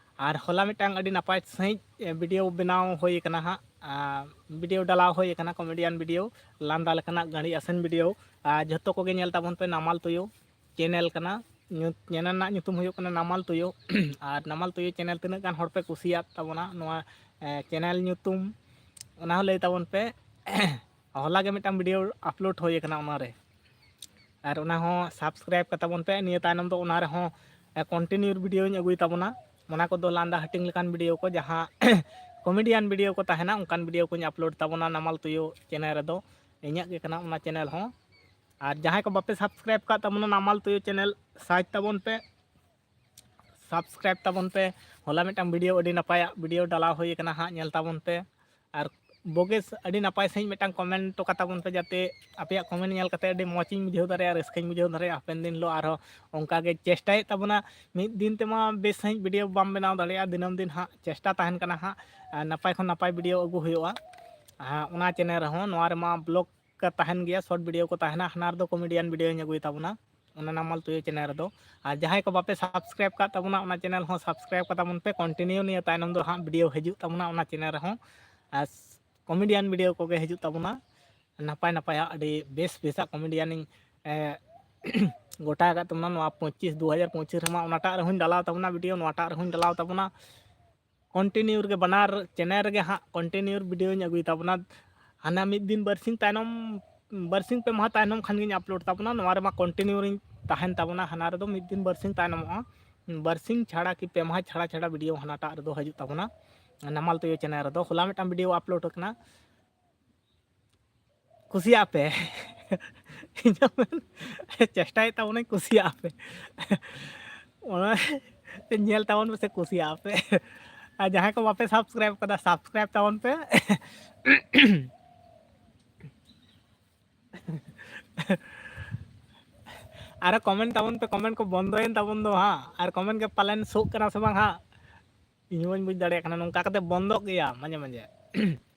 ᱟᱨ ᱦᱚᱞᱟ ᱢᱤᱫᱴᱟᱝ ᱟᱹᱰᱤ ᱱᱟᱯᱟᱭ ᱥᱟᱺᱦᱤᱡ ᱵᱷᱤᱰᱤᱭᱳ ᱵᱮᱱᱟᱣ ᱦᱩᱭ ᱟᱠᱟᱱᱟ ᱦᱟᱸᱜ, ᱵᱷᱤᱰᱤᱭᱳ ᱰᱟᱞᱟᱣ ᱦᱩᱭ ᱟᱠᱟᱱᱟ, ᱠᱚᱢᱮᱰᱤᱭᱟᱱ ᱵᱷᱤᱰᱤᱭᱳ, ᱞᱟᱸᱫᱟ ᱞᱮᱠᱟᱱᱟᱜ ᱜᱟᱹᱲᱤ ᱟᱥᱮᱱ ᱵᱷᱤᱰᱤᱭᱳ᱾ ᱟᱨ ᱡᱷᱚᱛᱚ ᱠᱚᱜᱮ ᱧᱮᱞ ᱛᱟᱵᱚᱱ ᱯᱮ ᱱᱟᱢᱟᱞ ᱛᱩᱭᱩ ᱪᱮᱱᱮᱞ ᱠᱟᱱᱟ᱾ ᱧᱩ- ᱪᱮᱱᱮᱞ ᱨᱮᱱᱟᱜ ᱧᱩᱛᱩᱢ ᱦᱩᱭᱩᱜ ᱠᱟᱱᱟ ᱱᱟᱢᱟᱞ ᱛᱩᱭᱩ᱾ ᱟᱨ ᱱᱟᱢᱟᱞ ᱛᱩᱭᱩ ᱪᱮᱱᱮᱞ ᱛᱤᱱᱟᱹᱜ ᱜᱟᱱ ᱦᱚᱲ ᱯᱮ ᱠᱩᱥᱤᱭᱟᱜ ᱛᱟᱵᱚᱱᱟ ᱱᱚᱣᱟ ᱪᱮᱱᱮᱞ ᱧᱩᱛᱩᱢ, ᱚᱱᱟ ᱦᱚᱸ ᱞᱟᱹᱭ ᱛᱟᱵᱚᱱ ᱯᱮ᱾ ᱦᱚᱞᱟ ᱜᱮ ᱢᱤᱫᱴᱟᱝ ᱵᱷᱤᱰᱤᱭᱳ ᱟᱯᱞᱳᱰ ᱦᱩᱭ ᱟᱠᱟᱱᱟ ᱚᱱᱟᱨᱮ, ᱟᱨ ᱚᱱᱟ ᱦᱚᱸ ᱥᱟᱵᱥᱠᱨᱟᱭᱤᱵ ᱠᱟᱛᱟ ᱵᱚᱱ ᱯᱮ᱾ ᱱᱤᱭᱟᱹ ᱛᱟᱭᱱᱚᱢ ᱫᱚ ᱚᱱᱟ ᱨᱮᱦᱚᱸ ᱠᱚᱱᱴᱤᱱᱤᱭᱩ ᱵᱷᱤᱰᱤᱭᱳᱧ ᱟᱹᱜᱩᱭ ᱛᱟᱵᱚᱱᱟ᱾ ᱚᱱᱟ ᱠᱚᱫᱚ ᱞᱟᱸᱫᱟ ᱦᱟᱹᱴᱤᱧ ᱞᱮᱠᱟᱱ ᱵᱷᱤᱰᱤᱭᱳ ᱠᱚ, ᱡᱟᱦᱟᱸ ᱠᱚᱢᱮᱰᱤᱭᱟᱱ ᱵᱷᱤᱰᱤᱭᱳ ᱠᱚ ᱛᱟᱦᱮᱱᱟ, ᱚᱱᱠᱟᱱ ᱵᱷᱤᱰᱤᱭᱳ ᱠᱚᱧ ᱟᱯᱞᱳᱰ ᱛᱟᱵᱚᱱᱟ ᱱᱟᱢᱟᱞ ᱛᱩᱭᱩ ᱪᱮᱱᱮᱞ ᱨᱮᱫᱚ᱾ ᱤᱧᱟᱹᱜ ᱜᱮ ᱠᱟᱱᱟ ᱚᱱᱟ ᱪᱮᱱᱮᱞ ᱦᱚᱸ᱾ ᱟᱨ ᱡᱟᱦᱟᱸᱭ ᱠᱚ ᱵᱟᱯᱮ ᱥᱟᱵᱥᱠᱨᱟᱭᱤᱵ ᱠᱟᱜ ᱛᱟᱵᱚᱱᱟ ᱱᱟᱢᱟᱞ ᱛᱩᱭᱩ ᱪᱮᱱᱮᱞ, ᱥᱟᱨᱪ ᱛᱟᱵᱚᱱ ᱯᱮ, ᱥᱟᱵᱥᱠᱨᱟᱭᱤᱵ ᱛᱟᱵᱚᱱ ᱯᱮ᱾ ᱦᱚᱞᱟ ᱢᱤᱫᱴᱟᱝ ᱵᱷᱤᱰᱤᱭᱳ ᱟᱹᱰᱤ ᱱᱟᱯᱟᱭᱟᱜ ᱵᱷᱤᱰᱤᱭᱳ ᱰᱟᱞᱟᱣ ᱦᱩᱭ ᱟᱠᱟᱱᱟ ᱦᱟᱸᱜ, ᱧᱮᱞ ᱛᱟᱵᱚᱱ ᱯᱮ᱾ ᱟᱨ ᱵᱳᱜᱮᱥ ᱟᱹᱰᱤ ᱱᱟᱯᱟᱭ ᱥᱟᱺᱦᱤᱡ ᱢᱤᱫᱴᱟᱝ ᱠᱚᱢᱮᱱᱴ ᱦᱚᱴᱚ ᱠᱟᱛᱟ ᱵᱚᱱ ᱯᱮ, ᱡᱟᱛᱮ ᱟᱯᱮᱭᱟᱜ ᱠᱚᱢᱮᱱᱴ ᱧᱮᱞ ᱠᱟᱛᱮ ᱟᱹᱰᱤ ᱢᱚᱡᱽ ᱤᱧ ᱵᱩᱡᱷᱟᱹᱣ ᱫᱟᱲᱮᱭᱟᱜᱼᱟ, ᱨᱟᱹᱥᱠᱟᱹᱧ ᱵᱩᱡᱷᱟᱹᱣ ᱫᱟᱲᱮᱭᱟᱜᱼᱟ᱾ ᱦᱟᱯᱮᱱ ᱫᱤᱱ ᱦᱤᱞᱳᱜ ᱟᱨᱦᱚᱸ ᱚᱱᱠᱟ ᱜᱮ ᱪᱮᱥᱴᱟᱭᱮᱫ ᱛᱟᱵᱚᱱᱟ᱾ ᱢᱤᱫ ᱫᱤᱱ ᱛᱮᱢᱟ ᱵᱮᱥ ᱥᱟᱺᱦᱤᱡ ᱵᱷᱤᱰᱤᱭᱳ ᱵᱟᱢ ᱵᱮᱱᱟᱣ ᱫᱟᱲᱮᱭᱟᱜᱼᱟ, ᱫᱤᱱᱟᱹᱢ ᱫᱤᱱ ᱦᱟᱸᱜ ᱪᱮᱥᱴᱟ ᱛᱟᱦᱮᱱ ᱠᱟᱱᱟ ᱦᱟᱸᱜ, ᱟᱨ ᱱᱟᱯᱟᱭ ᱠᱷᱚᱱ ᱱᱟᱯᱟᱭ ᱵᱷᱤᱰᱤᱭᱳ ᱟᱹᱜᱩ ᱦᱩᱭᱩᱜᱼᱟ᱾ ᱟᱨ ᱚᱱᱟ ᱪᱮᱱᱮᱞ ᱨᱮᱦᱚᱸ, ᱱᱚᱣᱟ ᱨᱮᱢᱟ ᱵᱞᱚᱜ ᱠᱚ ᱛᱟᱦᱮᱱ ᱜᱮᱭᱟ, ᱥᱚᱨᱴ ᱵᱷᱤᱰᱤᱭᱳ ᱠᱚ ᱛᱟᱦᱮᱱᱟ, ᱦᱟᱱᱟ ᱨᱮᱫᱚ ᱠᱚᱢᱮᱰᱤᱭᱟᱱ ᱵᱷᱤᱰᱤᱭᱳᱧ ᱟᱹᱜᱩᱭ ᱛᱟᱵᱚᱱᱟ᱾ ᱚᱱᱟ ᱱᱟᱢᱟᱞ ᱛᱩᱭᱩ ᱪᱮᱱᱮᱞ ᱨᱮᱫᱚ᱾ ᱟᱨ ᱡᱟᱦᱟᱸᱭ ᱠᱚ ᱵᱟᱯᱮ ᱥᱟᱵᱥᱠᱨᱟᱭᱤᱵ ᱠᱟᱜ ᱛᱟᱵᱚᱱᱟ, ᱚᱱᱟ ᱪᱮᱱᱮᱞ ᱦᱚᱸ ᱥᱟᱵᱥᱠᱨᱟᱭᱤᱵ ᱠᱟᱛᱟ ᱵᱚᱱ ᱯᱮ᱾ ᱠᱚᱱᱴᱤᱱᱤᱭᱩ ᱱᱤᱭᱟᱹ ᱛᱟᱭᱱᱚᱢ ᱫᱚ ᱦᱟᱸᱜ ᱵᱷᱤᱰᱤᱭᱳ ᱦᱤᱡᱩᱜ ᱛᱟᱵᱚᱱᱟ ᱚᱱᱟ ᱪᱮᱱᱮᱞ ᱨᱮᱦᱚᱸ, ᱟᱨ ᱠᱚᱢᱮᱰᱤᱭᱟᱱ ᱵᱷᱤᱰᱤᱭᱳ ᱠᱚᱜᱮ ᱦᱤᱡᱩᱜ ᱛᱟᱵᱚᱱᱟ᱾ ᱱᱟᱯᱟᱭ ᱱᱟᱯᱟᱭᱟᱜ ᱟᱹᱰᱤ ᱵᱮᱥ ᱵᱮᱥᱟᱜ ᱠᱚᱢᱮᱰᱤᱭᱟᱱᱤᱧ, ᱮ, ᱜᱚᱴᱟ ᱟᱠᱟᱫ ᱛᱟᱵᱚᱱᱟ᱾ ᱱᱚᱣᱟ ᱯᱚᱸᱪᱤᱥ, ᱫᱩ ᱦᱟᱡᱟᱨ ᱯᱚᱸᱪᱤᱥ ᱨᱮᱢᱟ ᱚᱱᱟᱴᱟᱜ ᱨᱮᱦᱚᱸᱧ ᱰᱟᱞᱟᱣ ᱛᱟᱵᱚᱱᱟ ᱵᱷᱤᱰᱤᱭᱳ, ᱱᱚᱣᱟᱴᱟᱜ ᱨᱮᱦᱚᱸᱧ ᱰᱟᱞᱟᱣ ᱛᱟᱵᱚᱱᱟ᱾ ᱠᱚᱱᱴᱤᱱᱤᱭᱩ ᱨᱮᱜᱮ ᱵᱟᱱᱟᱨ ᱪᱮᱱᱮᱞ ᱨᱮᱜᱮ ᱦᱟᱸᱜ ᱠᱚᱱᱴᱤᱱᱤᱭᱩ ᱵᱷᱤᱰᱤᱭᱳᱧ ᱟᱹᱜᱩᱭ ᱛᱟᱵᱚᱱᱟ᱾ ᱦᱟᱱᱟ ᱢᱤᱫ ᱫᱤᱱ ᱵᱟᱨᱥᱤᱧ ᱛᱟᱭᱱᱚᱢ, ᱵᱟᱨᱥᱤᱧ ᱯᱮ ᱢᱟᱦᱟ ᱛᱟᱭᱱᱚᱢ ᱠᱷᱟᱱ ᱜᱤᱧ ᱟᱯᱞᱳᱰ ᱛᱟᱵᱚᱱᱟ᱾ ᱱᱚᱣᱟ ᱨᱮᱢᱟ ᱠᱚᱱᱴᱤᱱᱤᱭᱩ ᱨᱤᱧ ᱛᱟᱦᱮᱱ ᱛᱟᱵᱚᱱᱟ᱾ ᱦᱟᱱᱟ ᱨᱮᱫᱚ ᱢᱤᱫ ᱫᱤᱱ ᱵᱟᱨᱥᱤᱧ ᱛᱟᱭᱱᱚᱢᱚᱜᱼᱟ, ᱵᱟᱨᱥᱤᱧ ᱪᱷᱟᱲᱟ ᱠᱤ ᱯᱮ ᱢᱟᱦᱟ ᱪᱷᱟᱲᱟ ᱪᱷᱟᱲᱟ ᱵᱷᱤᱰᱤᱭᱳ ᱦᱟᱱᱟᱴᱟᱜ ᱨᱮᱫᱚ ᱦᱤᱡᱩᱜ ᱛᱟᱵᱚᱱᱟ ᱱᱟᱢᱟᱞ ᱛᱩᱭᱩ ᱪᱮᱱᱮᱞ ᱨᱮᱫᱚ᱾ ᱦᱚᱞᱟ ᱢᱤᱫᱴᱟᱝ ᱵᱷᱤᱰᱤᱭᱳ ᱟᱯᱞᱳᱰ ᱟᱠᱟᱱᱟ, ᱠᱩᱥᱤᱭᱟᱜ ᱯᱮ᱾ ᱤᱧ ᱦᱚᱸ ᱪᱮᱥᱴᱟᱭᱮᱫ ᱛᱟᱵᱚᱱᱟᱹᱧ ᱠᱩᱥᱤᱭᱟᱜ ᱯᱮ᱾ ᱚᱱᱟ ᱧᱮᱞ ᱛᱟᱵᱚᱱ ᱯᱮᱥᱮ ᱠᱩᱥᱤᱭᱟᱜ ᱯᱮ᱾ ᱟᱨ ᱡᱟᱦᱟᱸᱭ ᱠᱚ ᱵᱟᱯᱮ ᱥᱟᱵᱥᱠᱨᱟᱭᱤᱵ ᱠᱟᱫᱟ, ᱥᱟᱵᱥᱠᱨᱟᱭᱤᱵ ᱛᱟᱵᱚᱱ ᱯᱮ᱾ ᱟᱨᱚ ᱠᱚᱢᱮᱱᱴ ᱛᱟᱵᱚᱱ ᱯᱮ, ᱠᱚᱢᱮᱱᱴ ᱠᱚ ᱵᱚᱱᱫᱚᱭᱮᱱ ᱛᱟᱵᱚᱱ ᱫᱚ ᱦᱟᱸᱜ᱾ ᱟᱨ ᱠᱚᱢᱮᱱᱴ ᱜᱮ ᱯᱟᱞᱮᱱ ᱥᱳᱜ ᱠᱟᱱᱟ ᱥᱮ ᱵᱟᱝ ᱦᱟᱸᱜ, ᱤᱧ ᱦᱚᱸ ᱵᱟᱹᱧ ᱵᱩᱡᱽ ᱫᱟᱲᱮᱭᱟᱜ ᱠᱟᱱᱟ᱾ ᱱᱚᱝᱠᱟ ᱠᱟᱛᱮ ᱵᱚᱱᱫᱚᱜ ᱜᱮᱭᱟ ᱢᱟᱡᱷᱮ ᱢᱟᱡᱷᱮ᱾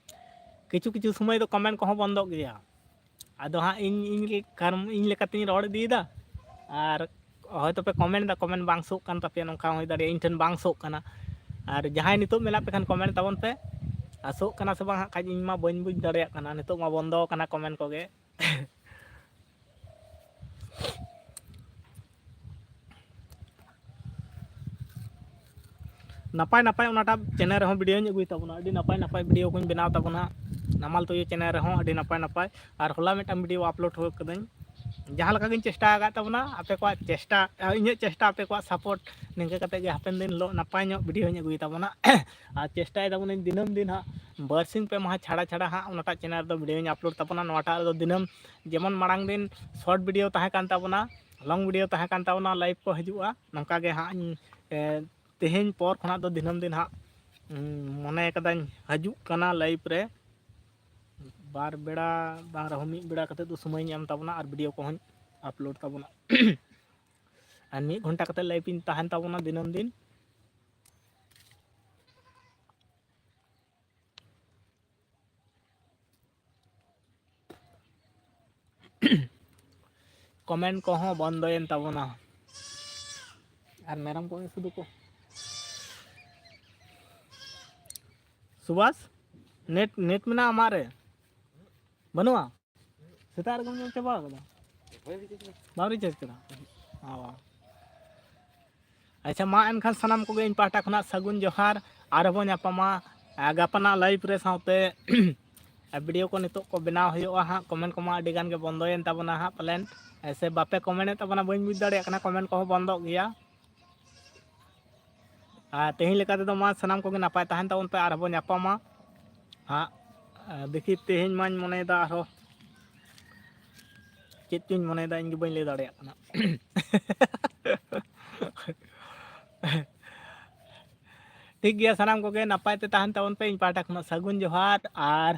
ᱠᱤᱪᱷᱩ ᱠᱤᱪᱷᱩ ᱥᱚᱢᱚᱭ ᱫᱚ ᱠᱚᱢᱮᱱᱴ ᱠᱚᱦᱚᱸ ᱵᱚᱱᱫᱚᱜ ᱜᱮᱭᱟ᱾ ᱟᱫᱚ ᱦᱟᱸᱜ ᱤᱧ ᱤᱧ ᱜᱮ ᱠᱟᱨᱚᱱ ᱤᱧ ᱞᱮᱠᱟᱛᱤᱧ ᱨᱚᱲ ᱤᱫᱤᱭᱮᱫᱟ, ᱟᱨ ᱦᱚᱭᱛᱳ ᱯᱮ ᱠᱚᱢᱮᱱᱴ ᱮᱫᱟ, ᱠᱚᱢᱮᱱᱴ ᱵᱟᱝ ᱥᱳᱜ ᱠᱟᱱ ᱛᱟᱯᱮᱭᱟ, ᱱᱚᱝᱠᱟ ᱦᱚᱸ ᱦᱩᱭ ᱫᱟᱲᱮᱭᱟᱜᱼᱟ ᱤᱧ ᱴᱷᱮᱱ ᱵᱟᱝ ᱥᱳᱜ ᱠᱟᱱᱟ᱾ ᱟᱨ ᱡᱟᱦᱟᱸᱭ ᱱᱤᱛᱚᱜ ᱢᱮᱱᱟᱜ ᱯᱮ ᱠᱷᱟᱱ ᱠᱚᱢᱮᱱᱴ ᱛᱟᱵᱚᱱ ᱯᱮ, ᱟᱨ ᱥᱳᱜ ᱠᱟᱱᱟ ᱥᱮ ᱵᱟᱝ ᱦᱟᱸᱜ ᱠᱷᱟᱡ ᱤᱧ ᱢᱟ ᱵᱟᱹᱧ ᱵᱩᱡᱽ ᱫᱟᱲᱮᱭᱟᱜ ᱠᱟᱱᱟ, ᱱᱤᱛᱚᱜ ᱢᱟ ᱵᱚᱱᱫᱚ ᱟᱠᱟᱱᱟ ᱠᱚᱢᱮᱱᱴ ᱠᱚᱜᱮ᱾ ᱱᱟᱯᱟᱭ ᱱᱟᱯᱟᱭ ᱚᱱᱟᱴᱟᱜ ᱪᱮᱱᱮᱞ ᱨᱮᱦᱚᱸ ᱵᱷᱤᱰᱤᱭᱳᱧ ᱟᱹᱜᱩᱭ ᱛᱟᱵᱚᱱᱟ, ᱟᱹᱰᱤ ᱱᱟᱯᱟᱭ ᱱᱟᱯᱟᱭ ᱵᱷᱤᱰᱤᱭᱳ ᱠᱚᱧ ᱵᱮᱱᱟᱣ ᱛᱟᱵᱚᱱᱟ᱾ ᱱᱟᱢᱟᱞ ᱛᱩᱭᱩ ᱪᱮᱱᱮᱞ ᱨᱮᱦᱚᱸ ᱟᱹᱰᱤ ᱱᱟᱯᱟᱭ ᱱᱟᱯᱟᱭ, ᱟᱨ ᱦᱚᱞᱟ ᱢᱤᱫᱴᱟᱝ ᱵᱷᱤᱰᱤᱭᱳ ᱟᱯᱞᱳᱰ ᱦᱚ ᱠᱟᱹᱫᱟᱹᱧ᱾ ᱡᱟᱦᱟᱸ ᱞᱮᱠᱟ ᱜᱤᱧ ᱪᱮᱥᱴᱟ ᱟᱠᱟᱫ ᱛᱟᱵᱚᱱᱟ, ᱟᱯᱮ ᱠᱚᱣᱟᱜ ᱪᱮᱥᱴᱟ, ᱤᱧᱟᱹᱜ ᱪᱮᱥᱴᱟ, ᱟᱯᱮ ᱠᱚᱣᱟᱜ ᱥᱟᱯᱳᱨᱴ, ᱱᱤᱝᱠᱟᱹ ᱠᱟᱛᱮ ᱜᱮ ᱦᱟᱯᱮᱱ ᱫᱤᱱ ᱦᱤᱞᱳᱜ ᱱᱟᱯᱟᱭ ᱧᱚᱜ ᱵᱷᱤᱰᱤᱭᱳᱧ ᱟᱹᱜᱩᱭ ᱛᱟᱵᱚᱱᱟ᱾ ᱟᱨ ᱪᱮᱥᱴᱟᱭ ᱫᱟᱵᱚᱱᱟᱹᱧ ᱫᱤᱱᱟᱹᱢ ᱫᱤᱱ ᱦᱟᱸᱜ ᱵᱟᱨᱥᱤᱧ ᱯᱮ ᱢᱟᱦᱟ ᱪᱷᱟᱲᱟ ᱪᱷᱟᱲᱟ ᱦᱟᱸᱜ ᱚᱱᱟᱴᱟᱜ ᱪᱮᱱᱮᱞ ᱨᱮᱫᱚ ᱵᱷᱤᱰᱤᱭᱳᱧ ᱟᱯᱞᱳᱰ ᱛᱟᱵᱚᱱᱟ᱾ ᱱᱚᱣᱟᱴᱟᱜ ᱨᱮᱫᱚ ᱫᱤᱱᱟᱹᱢ, ᱡᱮᱢᱚᱱ ᱢᱟᱲᱟᱝ ᱫᱤᱱ ᱥᱚᱨᱴ ᱵᱷᱤᱰᱤᱭᱳ ᱛᱟᱦᱮᱸ ᱠᱟᱱ ᱛᱟᱵᱚᱱᱟ, ᱞᱚᱝ ᱵᱷᱤᱰᱤᱭᱳ ᱛᱟᱦᱮᱸ ᱠᱟᱱ ᱛᱟᱵᱚᱱᱟ, ᱞᱟᱭᱤᱵᱷ ᱠᱚ ᱦᱤᱡᱩᱜᱼᱟ᱾ ᱱᱚᱝᱠᱟ ᱜᱮ ᱦᱟᱸᱜ ᱤᱧ, ᱮ, ᱛᱮᱦᱮᱧ ᱯᱚᱨ ᱠᱷᱚᱱᱟᱜ ᱫᱚ ᱫᱤᱱᱟᱹᱢ ᱫᱤᱱ ᱦᱟᱸᱜ, ᱩᱸ, ᱢᱚᱱᱮ ᱠᱟᱫᱟᱹᱧ ᱦᱤᱡᱩᱜ ᱠᱟᱱᱟ ᱞᱟᱭᱤᱵᱷ ᱨᱮ ᱵᱟᱨ ᱵᱮᱲᱟ ᱵᱟᱝ ᱨᱮᱦᱚᱸ ᱢᱤᱫ ᱵᱮᱲᱟ ᱠᱟᱛᱮ ᱫᱚ ᱥᱚᱢᱚᱭᱤᱧ ᱮᱢ ᱛᱟᱵᱚᱱᱟ ᱟᱨ ᱵᱷᱤᱰᱤᱭᱳ ᱠᱚᱦᱚᱸᱧ ᱟᱯᱞᱳᱰ ᱛᱟᱵᱚᱱᱟ᱾ ᱟᱨ ᱢᱤᱫ ᱜᱷᱚᱱᱴᱟ ᱠᱟᱛᱮ ᱞᱟᱭᱤᱵᱷ ᱤᱧ ᱛᱟᱦᱮᱱ ᱛᱟᱵᱚᱱᱟ ᱫᱤᱱᱟᱹᱢ ᱫᱤᱱ᱾ ᱠᱚᱢᱮᱱᱴ ᱠᱚᱦᱚᱸ ᱵᱚᱱᱫᱚᱭᱮᱱ ᱛᱟᱵᱚᱱᱟ᱾ ᱟᱨ ᱢᱮᱨᱚᱢ ᱠᱚᱜᱮ ᱥᱩᱫᱷᱩ ᱠᱚ᱾ ᱥᱩᱵᱷᱟᱥ, ᱱᱮᱴ, ᱱᱮᱴ ᱢᱮᱱᱟᱜᱼᱟ ᱟᱢᱟᱜ ᱨᱮ? ᱵᱟᱹᱱᱩᱜᱼᱟ? ᱥᱮᱛᱟᱜ ᱨᱮᱜᱮᱢ ᱧᱮᱞ ᱪᱟᱵᱟ ᱟᱠᱟᱫᱟ? ᱵᱟᱢ ᱨᱤᱪᱟᱨᱡᱽ ᱠᱟᱫᱟ? ᱚ᱾ ᱟᱪᱪᱷᱟ, ᱢᱟ ᱮᱱᱠᱷᱟᱱ ᱥᱟᱱᱟᱢ ᱠᱚᱜᱮ ᱤᱧ ᱯᱟᱦᱴᱟ ᱠᱷᱚᱱᱟᱜ ᱥᱟᱹᱜᱩᱱ ᱡᱚᱦᱟᱨ᱾ ᱟᱨᱦᱚᱸ ᱵᱚᱱ ᱧᱟᱯᱟᱢᱟ, ᱟ, ᱜᱟᱯᱟᱱᱟᱜ ᱞᱟᱭᱤᱵᱷ ᱨᱮ ᱥᱟᱶᱛᱮ ᱵᱷᱤᱰᱤᱭᱳ ᱠᱚ ᱱᱤᱛᱚᱜ ᱠᱚ ᱵᱮᱱᱟᱣ ᱦᱩᱭᱩᱜᱼᱟ ᱦᱟᱸᱜ᱾ ᱠᱚᱢᱮᱱᱴ ᱠᱚᱢᱟ ᱟᱹᱰᱤ ᱜᱟᱱ ᱜᱮ ᱵᱚᱱᱫᱚᱭᱮᱱ ᱛᱟᱵᱚᱱᱟ ᱦᱟᱸᱜ ᱯᱟᱞᱮᱱ᱾ ᱥᱮ ᱵᱟᱯᱮ ᱠᱚᱢᱮᱱᱴ ᱮᱫ ᱛᱟᱵᱚᱱᱟ, ᱵᱟᱹᱧ ᱵᱩᱡᱽ ᱫᱟᱲᱮᱭᱟᱜ ᱠᱟᱱᱟ, ᱠᱚᱢᱮᱱᱴ ᱠᱚᱦᱚᱸ ᱵᱚᱱᱫᱚᱜ ᱜᱮᱭᱟ᱾ ᱟᱨ ᱛᱮᱦᱮᱧ ᱞᱮᱠᱟ ᱛᱮᱫᱚ ᱢᱟ ᱥᱟᱱᱟᱢ ᱠᱚᱜᱮ ᱱᱟᱯᱟᱭ ᱛᱟᱦᱮᱱ ᱛᱟᱵᱚᱱ ᱯᱮ, ᱟᱨᱦᱚᱸ ᱵᱚᱱ ᱧᱟᱯᱟᱢᱟ ᱦᱟᱸᱜ᱾ ᱫᱮᱠᱷᱤ, ᱛᱮᱦᱮᱧ ᱢᱟᱧ ᱢᱚᱱᱮᱭᱮᱫᱟ ᱟᱨᱦᱚᱸ ᱪᱮᱫ ᱪᱚᱧ ᱢᱚᱱᱮᱭᱮᱫᱟ, ᱤᱧ ᱜᱮ ᱵᱟᱹᱧ ᱞᱟᱹᱭ ᱫᱟᱲᱮᱭᱟᱜ ᱠᱟᱱᱟ᱾ ᱴᱷᱤᱠ ᱜᱮᱭᱟ, ᱥᱟᱱᱟᱢ ᱠᱚᱜᱮ ᱱᱟᱯᱟᱭ ᱛᱮ ᱛᱟᱦᱮᱱ ᱛᱟᱵᱚᱱ ᱯᱮ᱾ ᱤᱧ ᱯᱟᱦᱴᱟ ᱠᱷᱚᱱᱟᱜ ᱥᱟᱹᱜᱩᱱ ᱡᱚᱦᱟᱨ, ᱟᱨ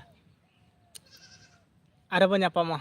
ᱟᱨᱦᱚᱸ ᱵᱚᱱ ᱧᱟᱯᱟᱢᱟ᱾